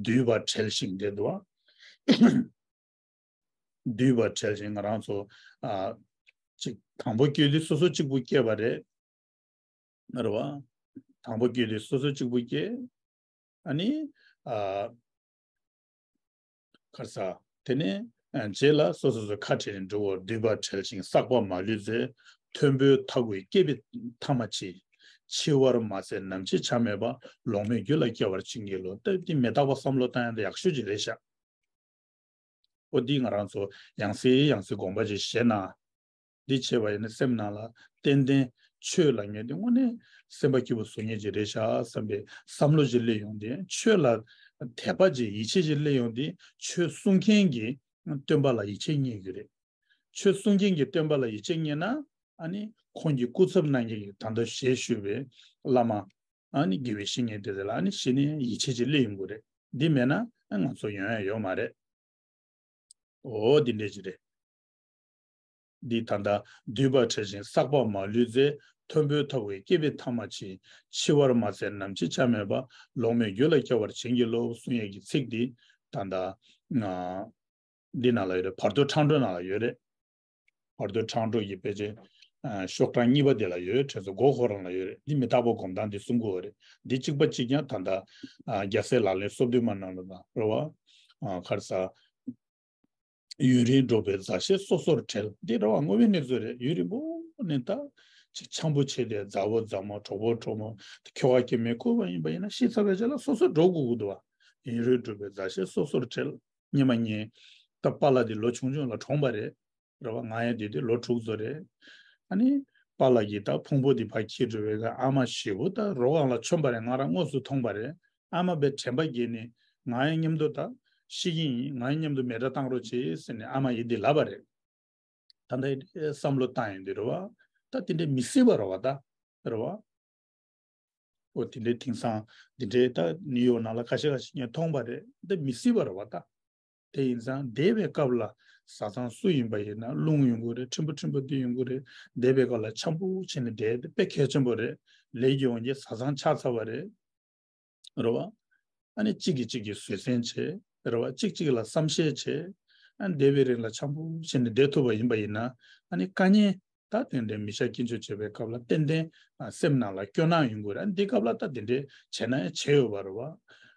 འདུས་པ་བྲལ་ཞིང་དེ་འདུ་བ། འདུས་པ་བྲལ་ཞིང་ང་རང་ཚོ། ཨ། ཅིག་དང་པོ་སྐྱེ་དུས་སོ་སོ་གཅིག་པུ་སྐྱེས་པ་རེད། རེད་བ། དང་པོ་སྐྱེ་དུས་སོ་སོ་གཅིག་པུ་སྐྱེས། ཨ་ནི། ཨ། ཁར་ས། དེ་ནས། ཨ། རྗེས་ལ་སོ་སོ་སོ་ཁ་བྲལ་ནས་འགྲོ་བར། འདུས་པ་བྲལ་ཞིང་བསགས་པ་མ་ལུས་ཚེ། མཐོན་པོའི་མཐའ་སྒོའི་སྐེད་པའི་མཐའ་མ་འཆི། འཆི་བར་མ་ཟད་ནམ་འཆི་ཆ་མེད་པ། ལོང་མེད་རྒྱུད་ལ་སྐྱེ་བར་བྱིན་གྱིས་རློབས། ད་འདི་མི་རྟག་པ་བསམ་བློ་བཏང་ཡ་འདི་ཡག་ཤོས་ཅིག་རེད་ཤག་འོ་འདི་ང་རང་ཚོ་ཡང་སེ་ཡང་སེ་དགོངས་པ་ཅིག་བཞེས་ན། འདི་བྱས་པ་ཡིན་ན་སེམས་ནང་ལ་ཏན་ཏན་ཆོས་ལབ་མཁན་དེ་དངོས་གནས་སེམས་པ་སྐྱིད་པོ་བཟོ་མཁན་ཅིག་རེད་ཤག་བསམ་པའི་བསམ་བློ་ཅིག་སླེབས་ཡོང་དུས། ཆོས་ལ་དད་པ་ཅིག་ཡིད་ཆེས་ཅིག་སླེབས་ཡོང་དུས། ཆོས་གསུང་མཁན་གྱི་སྟོན་པ་ལ་ཡིད་ཆེས་རྙེད་རྒྱུ་རེད། ཆོས་གསུང་མཁན་གྱི་སྟོན་པ་ལ་ཡིད་ཆེས་རྙེད་ན། ཨ་ནི་ཁོང་གི་སྐུ་ཚབ་གནང་མཁན་གྱི་ད་ལྟ་ཞལ་བཞུགས་པའི་བླ་མ། ཨ་ནི་དགེ་བའི་བཤེས་གཉེན་དེ་ཚོ་ལ་ཨ་ནི་གཞི་ནས་ཡིད་ཆེས་ཅིག་སླེབས་ཡོང་གི་རེད། འདི་མེད་ན་ཨ་ང་ཚོ་ཡོང་ཡ་ཡོད་མ་རེད། འོ་འདི་འདྲས་ཅིག་རེད། འདི་ད་ལྟ་འདུས་པ་བྲལ་ཞིང་བསགས་པ་མ་ལུས་ཚེ། མཐོན་པོའི་མཐའ་སྒོའི་སྐེད་པའི་མཐའ་མ་འཆི། འཆི་བར་མ་ཟད་ནམ་འཆི་ཆ་མེད་པ། ལོང་མེད་རྒྱུད་ལ་སྐྱེ་བར་བྱིན་གྱིས་རློབས་གསུང་ཡས་ཀྱི་ཚིག་འདི་ད་ལྟ། ཨ། འདི་ནང་ལ་ཡོད་རེད། བར་དོའི་འཕྲང་སྒྲོལ་ནང་ལ་ཡོད་རེད། བར་དོའི་འཕྲང་སྒྲོལ་གྱི་དཔེ་ཆ། ཨ། ཤོག་གྲངས་གཉིས་པ་དེ་ལ་ཡོད། གྲས་ཚོ་མགོ་འཁོར་རང་ལ་ཡོད་རེད། འདི་མི་རྟག་པ་སྒོམ་སྟངས་འདི་གསུང་གི་ཡོད་རེད། འདི་གཅིག་པ་གཅིག་རྐྱང་ད་ལྟ། ཨ། རྒྱལ་སྲས་ལག་ལེན་སོ་བདུན་མ་ནང་ལ་དང་རེད་བ། ཨ། ཁར་ས། ཡུན་རིང་འགྲོགས་པའི་མཛའ་བཤེས་སོ་སོར་བྲལ། འདི་རེད་བ། དངོས་པོའི་གནས་ཚུལ་རེད། ཡུན་རིང་པོ་ནས་ད་ཅིག་འཆམ་པོ་བྱས་ཏེ་མཛའ་བོ་མཛའ་མོ་གྲོགས་པོ་གྲོགས་མོ་ཁྱོ་ག་སྐྱེ་དམན་ཁུར་བ་ཡིན་པ་ཡིན་ན་ཤི་ཚར་བའི་རྗེས་ལ་སོ་སོར་འགྲོ་དགོས་ཀྱི་འདུག་བ། ཡུན་རིང་འགྲོགས་པའི་མཛའ་བཤེས་སོ་སོར་བྲལ། སྔོན་མ་ངའི་ད་པཱ་ལགས་འདི་ལོ་ཆུང་ཆུང་ལ་གྲོངས་པ་རེད། རེད་བ། ང་ཡང་དེ་དུས་ལོ་དྲུག་ཙམ་རེད། ཨ་ནི་པཱ་ལགས་ཀྱི་ད་ཕུང་པོ་འདི་ཕར་འཁྱེར་འགྲོ་བའི་སྐབས་ཨ་མ་ཞེ་པོ་ད་རོ་སྒང་ལ་མཆོངས་པ་རེད། ང་རང་དངོས་སུ་མཐོང་པ་རེད། ཨ་མ་དཔེ་དྲན་པ་བརྒྱལ་ནས་ང་ཡང་མཉམ་དུ་ད་ཤི་གི་ཡིན། ང་ཡང་མཉམ་དུ་མེ་སྲེག་བཏང་རོགས་བྱེད་ཟེར་ནས་ཨ་མ་ཡིས་འདི་ལབ་པ་རེད། ད་ལྟ་བསམ་བློ་བཏང་ཡོང་དུས་རེད་བ། ད་དེ་འདྲའི་མི་སྲིད་པ་རེད་བ་ད། རེད་བ། འོ་དེ་འདྲའི་དེང་སང་འདི་འདྲའི་ད་ནིའུ་ཡོག་ནང་ལ་ཁ་ཤས་ཁ་ཤས་ངས་མཐོང་པ་རེད། འདི་མི་སྲིད་པ་རེད་བ་ད། དེ་ཡིན་ཙང་འདས་པའི་སྐབས་ལ་བཟའ་ཚང་སུ་ཡིན་པ་ཡིན་ན་རླུང་ཡོང་གི་རེད། འཕྲིན་པ་འཕྲིན་པ་འདི་ཡོང་གི་རེད། འདས་པའི་སྐབས་ལ་འཆམ་པོ་བྱས་ནས་བསྡད་དེ་དཔེ་གལ་ཆེན་པོ་རེད། ལས་ཀྱི་འོན་ཀྱང་བཟའ་ཚང་ཆགས་ཚར་བ་རེད། རེད་བ། ཨ་ནི་གཅིག་གིས་གཅིག་གི་བཟོད་བསྲན་བྱེད། རེད་བ། གཅིག་གཅིག་ལ་བསམ་ཤེས་བྱེད། ཨ་ནི་འདས་པའི་རིང་ལ་འཆམ་པོ་བྱས་ནས་བསྡད་ཐུབ་པ་ཡིན་པ་ཡིན་ན། ཨ་ནི་དཀའ་ངལ་ད་དེ་འདྲའི་མི་ཤ་སྐྱེ་འཇོག་བྱེད་པའི་སྐབས་ལ་ཏན་ཏན་ཨ་སེམས་ནང་ལ་སྐྱོ་སྣང་ཡོང་གི་རེད། ཨ་ནི་འདི་སྐབས་ལ་ད་དེ་འདྲའི་བྱས་ན་ཡང་བྱས་ཡོད་པ་རེད་བ།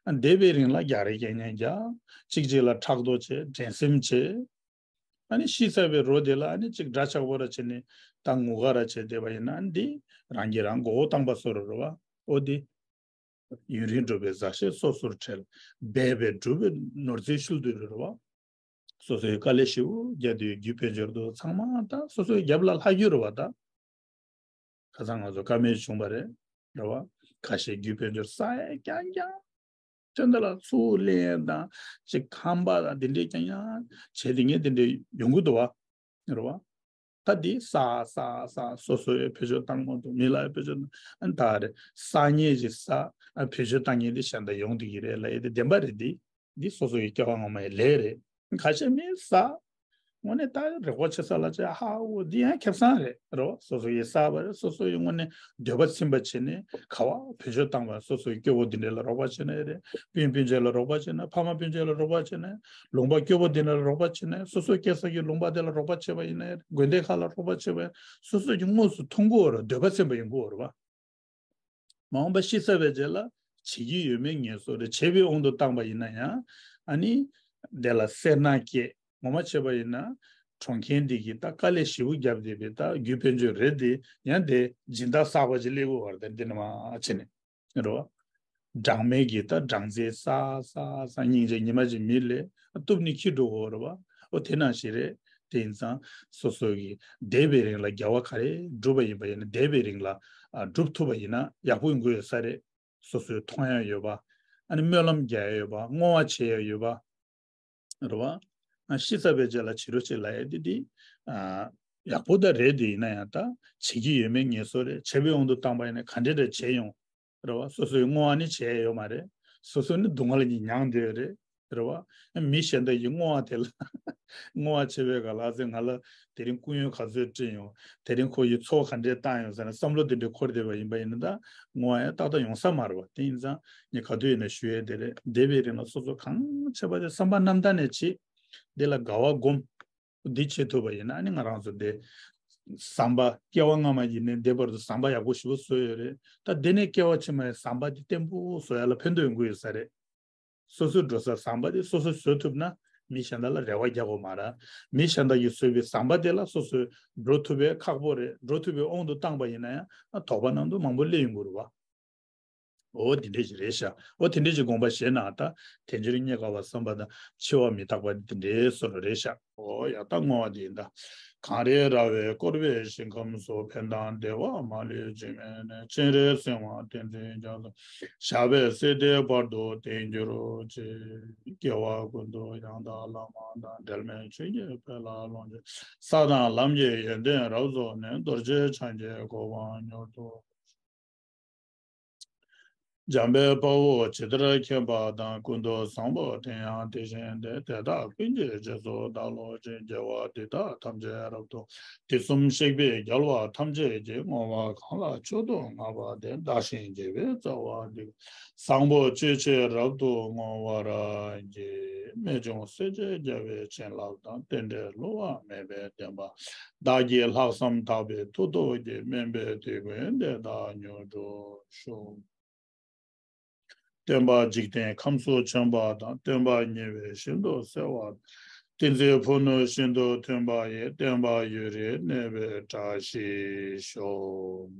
ཨ་འདས་པའི་རིང་ལ་རྒྱག་རེས་རྐྱང་རྐྱང་རྒྱག། གཅིག་གཅིག་ལ་ཕྲག་དོག་བྱེད། འགྲན་སེམས་བྱེད། ཨ་ནི་ཤི་ཚར་བའི་རོ་དེ་ལ་ཨ་ནི་གཅིག་འདྲ་ཆགས་པོ་ར་བྱས་ནས་ད་ངུ་ག་ར་བྱས་བསྡད་པ་ཡིན་ན། ཨ་ནི་འདི་རང་གིས་རང་མགོ་བོ་བཏང་པ་བཟོ་འདྲ་རེད་བ། འོ་འདི། ཡུན་རིང་འགྲོགས་པའི་མཛའ་བཤེས་སོ་སོར་བྲལ། འབད་པས་བསྒྲུབས་པའི་ནོར་རྫས་ཤུལ་དུ་རེད་བ། སོ་སོའི་དཀའ་ལས་ཞེ་པོ་བརྒྱབ་དུས་རྒྱུ་དཔལ་འབྱོར་དུ་ཚང་མ་ད་སོ་སོའི་རྒྱབ་ལ་ལྷག་རྒྱུ་རེད་བ་ད། ཁ་སང་ང་ཚོ་བཀའ་མོལ་བྱུང་བ་རེད། རེད་བ། ཁ་ཤས་རྒྱུ་དཔལ་འབྱོར་བསགས་ཡས་རྐྱང་རྐྱང་། ཐོན་འདི་ལ་ཚུར་ལེན་དང་ཅིག་ཁང་པ་དང་འདི་འདྲའི་རྐྱང་རྐྱང་བྱས་ཏེ་ངས་འདི་འདྲའི་ཡོང་གི་འདུག་བ། རེད་བ། ད་འདི་བསགས་བསགས་བསགས་སོ་སོའི་བེད་སྤྱོད་བཏང་མ་ཐུབ། མི་ལ་བེད་སྤྱོད་བཏང་ཨ་ད་རེད། བསགས་ཉེས་ཅིག་བསགས་ཨ་བེད་སྤྱོད་བཏང་ཉེས་འདི་གཞན་དག་ཡོང་བསྡད་ཀྱི་རེད་ལབ་ཡས་དེ་བདེན་པ་རེད། འདི་འདི་སོ་སོ་ཡི་སྐྱེ་བ་སྔོན་མ་ཡི་ལས་རེད། ཁ་ཤས་མི་བསགས། དངོས་གནས་ད་རེ་བ་ཆེ་ས་ལ་ཆེ་ཧ་འོ་འདི་ཡང་ཁེ་བཟང་རེད། རེད་བ། སོ་སོ་ཡི་བསགས་པ་རེད། སོ་སོ་ཡི་དངོས་གནས་འདོད་པ་ཚིམ་པ་བྱས་ནས་ག་བ་བེད་སྤྱོད་བཏང་བ། སོ་སོའི་སྐྱོ་བོ་འདི་འདྲ་ལ་རོགས་པ་བྱས་ན་ཡང་རེད། སྤུན་སྤུན་མཆེད་ལ་རོགས་པ་བྱས་ན། ཕ་མ་སྤུན་མཆེད་ལ་རོགས་པ་བྱས་ན། ལུང་པ་སྐྱོ་བོ་འདི་འདྲ་ལ་རོགས་པ་བྱས་ན། སོ་སོ་སྐྱེས་ས་ཀྱི་ལུང་པ་དེ་ལ་རོགས་པ་བྱས་པ་ཡིན་ན་ཡང་རེད། དགོན་སྡེ་ཁག་ལ་རོགས་པ་བྱས་པ་ཡིན། སོ་སོ་ཀྱི་དངོས་སུ་མཐོང་གི་ཡོད་རེད། འདོད་པ་ཚིམ་པ་ཡོང་གི་ཡོད་རེད་བ། མ་འོངས་པ་ཤི་ཚར་བའི་རྗེས་ལ་བྱེད་ཀྱི་ཡོད་མེད་ངེས་སོ་རེད། བྱས་པའི་དབང་དུ་བཏང་པ་ཡིན་ན་ཡང་ཨ་ནི་དེ་ལ་སེར་སྣ་སྐྱེས། ངོ་མ་བྱས་པ་ཡིན་ན་གྲོངས་མཁན་འདི་གིས་ད་དཀའ་ལས་ཞེ་པོ་བརྒྱབ་བསྡད་པའི་ད་རྒྱུ་དཔལ་འབྱོར་རེད་དེ། ཡང་དེ་སྦྱིན་བདག་བསགས་པ་ཅིག་སླེབས་ཀྱི་ཡོད་རེད། ད་འདི་ནས་མར་བྱས་ནས་རེད་བ། སྦྲང་མས་ཀྱིས་ད་སྦྲང་རྩི་བསགས་བསགས་བསགས་སྙིང་རྗེ་ཉི་མ་གཅིག་མི་ལས་གཏུབ་ནས་འཁྱེར་འགྲོ་གི་ཡོད་རེད་བ། ཨོ་དེ་ནང་བཞིན་རེད། དེ་ཡིན་ཙང་སོ་སོ་གིས་འདས་པའི་རིང་ལ་དགེ་བ་ག་རེ་བསྒྲུབས་པ་ཡིན་པ་ཡིན་ན་འདས་པའི་རིང་ལ་ཨ་བསྒྲུབ་ཐུབ་པ་ཡིན་ན་ཡག་པོ་ཡོང་གི་ཡོད་ས་རེད། སོ་སོའི་མཐོང་ཡ་ཡོད་པ། ཨ་ནི་སྨོན་ལམ་རྒྱག་ཡ་ཡོད་པ། བསྔོ་བ་བྱེད་ཡ་ཡོད་པ། རེད་བ། ཨ་ཤི་ཚར་བའི་རྗེས་ལ་བྱེད་རོགས་བྱེད་ལབ་ཡ་དེ་དེ་ཨ་ཡག་པོ་ད་རེད། དེ་ཡིན་ན་ཡང་ད་བྱེད་ཀྱི་ཡོད་མེད་ངེས་སོ་རེད། བྱས་པའི་དབང་དུ་བཏང་པ་ཡིན་ན་ག་འདྲས་འདྲ་བྱས་ཡོང་། རེད་བ། སོ་སོའི་བསྔོ་བ་ནི་བྱས་ཡོད་མ་རེད། སོ་སོ་ནི་སྡུག་བསྔལ་གྱིས་མྱངས་བསྡད་ཡོད་རེད། རེད་བ། མི་གཞན་དག་གིས་བསྔོ་བ་དེ་ལ་བསྔོ་བ་བྱེད་པའི་སྐབས་ལ་ཨ་ཙི་ང་ལ་དེ་རིང་སྐུ་ཡོན་ག་ཚོད་བསྐྲུན་ཡོང་། དེ་རིང་ཁོ་ཡིས་ཚོགས་ག་འདྲས་བཏང་ཡོང་ཟེར་ནས་བསམ་བློ་དེ་འདྲས་འཁོར་བསྡད་པ་ཡིན་པ་ཡིན་ན། ད་བསྔོ་བ་ཡང་ཏག་ཏག་ཡོང་ས་མ་རེད་བ། དེ་ཡིན་ཙང་ངས་ག་དུས་ཡིན་ན་ཞུ་ཡས་དེ་རེད། འདས་པའི་རིང་ལ་སོ་སོ་གང་བྱས་པ་དེ་བསམ་པ་རྣམ་དག་ནས་བྱེད། དེ་ལ་དགའ་བ་སྒོམ། འདི་བྱེད་ཐུབ་པ་ཡིན་ན་ཨ་ནི་ང་རང་ཚོ་འདི་ཟམ་པ་སྐྱེ་བ་སྔ་མ་ཡིན་ནའི་འདི་བར་དུ་ཟམ་པ་ཡག་པོ་ཞེ་པོ་བཟོས་ཡོད་རེད། ད་འདི་ནས་སྐྱེ་བ་ཕྱི་མའི་ཟམ་པ་འདི་བརྟན་པོ་བཟོ་ཡ་ལ་ཕན་ཐོགས་ཡོང་གི་ཡོད་ས་རེད། སོ་སོའི་འགྲོ་ས་ཟམ་པ་དེ་སོ་སོས་བཟོ་ཐུབ་ན་མི་གཞན་དག་ལ་རེ་བ་རྒྱག་དགོས་མ་རེད། མི་གཞན་དག་གིས་བཟོས་པའི་ཟམ་པ་དེ་ལ་སོ་སོས་འགྲོ་ཐུབ་པའི་ཁག་པོ་རེད། འགྲོ་ཐུབ་པའི་དབང་དུ་བཏང་པ་ཡིན་ན་ཡང་དོགས་པ་ནང་དུ་མང་པོ་སླེབས་ཡོང་གི་རེད་བ། འོ་དེ་འདྲས་ཞིག་རེད་ཤག་འོ་དེ་འདྲས་ཀྱི་དགོངས་པ་བཞེས་ན་ད་དལ་འབྱོར་རྙེད་དཀའ་བ་བསམ་པ་དང་འཆི་བ་མི་རྟག་པ་དེ་འདྲས་བཟོ་འདྲ་རེད་ཤག་འོ་ཡ་ད་བསྔོ་བ་དེ་ཡིན་ད། གངས་རི་ར་བས་བསྐོར་བའི་ཞིང་ཁམས་སུ། ཕན་དང་བདེ་བ་མ་ལུས་འཇིགས་མེད་གནས། སྤྱན་རས་གཟིགས་དབང་བསྟན་འཛིན་རྒྱ་མཚོ། ཞབས་པད་སྲིད་མཐའི་བར་དུ་བརྟན་གྱུར་ཅིག་སྐྱེ་བ་ཀུན་ཏུ་ཡང་དག་བླ་མ་དང་། འབྲལ་མེད་ཆོས་ཀྱི་དཔལ་ལ་ལོངས་སྤྱོད། ས་དང་ལམ་གྱི་ཡོན་ཏན་རབ་རྫོགས་ནས། རྡོ་རྗེ་འཆང་གི་གོ་འཕང་མྱུར་དུ། འཇམ་དཔལ་དཔའ་བོས་ཇི་ལྟར་མཁྱེན་པ་དང་། ཀུན་ཏུ་བཟང་པོ་དེ་ཡང་དེ་བཞིན་ཏེ། དེ་དག་ཀུན་གྱི་རྗེས་སུ་བདག་སློབ་ཅིང་། དགེ་བ་འདི་དག་ཐམས་ཅད་རབ་ཏུ། དུས་གསུམ་གཤེགས་པའི་རྒྱལ་བ་ཐམས་ཅད་ཀྱིས། བསྔོ་བ་གང་ལ་མཆོག་ཏུ་བསྔགས་པ་དེས། བདག་གཞན་བགྱིས་པའི་རྩ་བ་འདི། བཟང་པོ་སྤྱོད་ཕྱིར་རབ་ཏུ་བསྔོ་བར་བགྱི། རྨད་བྱུང་སྲས་བཅས་རྒྱལ་བའི་བྱིན་རླབས་དང་། རྟེན་འབྲེལ་བསླུ་བ་མེད་པའི་བདེན་པ། བདག་གི་ལྷག་བསམ་དག་པའི་མཐུ་སྟོབས་ཀྱིས། དམན་པའི་དུས་ཀུན་དེ་དག་མྱུར་འགྲུབ་ཤོག་སྟོན་པ་འཇིག་རྟེན་ཁམས་སུ་བྱོན་པ་དང་། སྟོན་པ་ཉེ་བའི་ཞིང་དུ་གསལ་བ་དང་། བསྟན་འཛིན་ཕུ་ནུ་ཤིན་ཏུ་མཐུན་པ་ཡི། བསྟན་པ་ཡུན་རིང་གནས་པའི་བཀྲ་ཤིས་ཤོག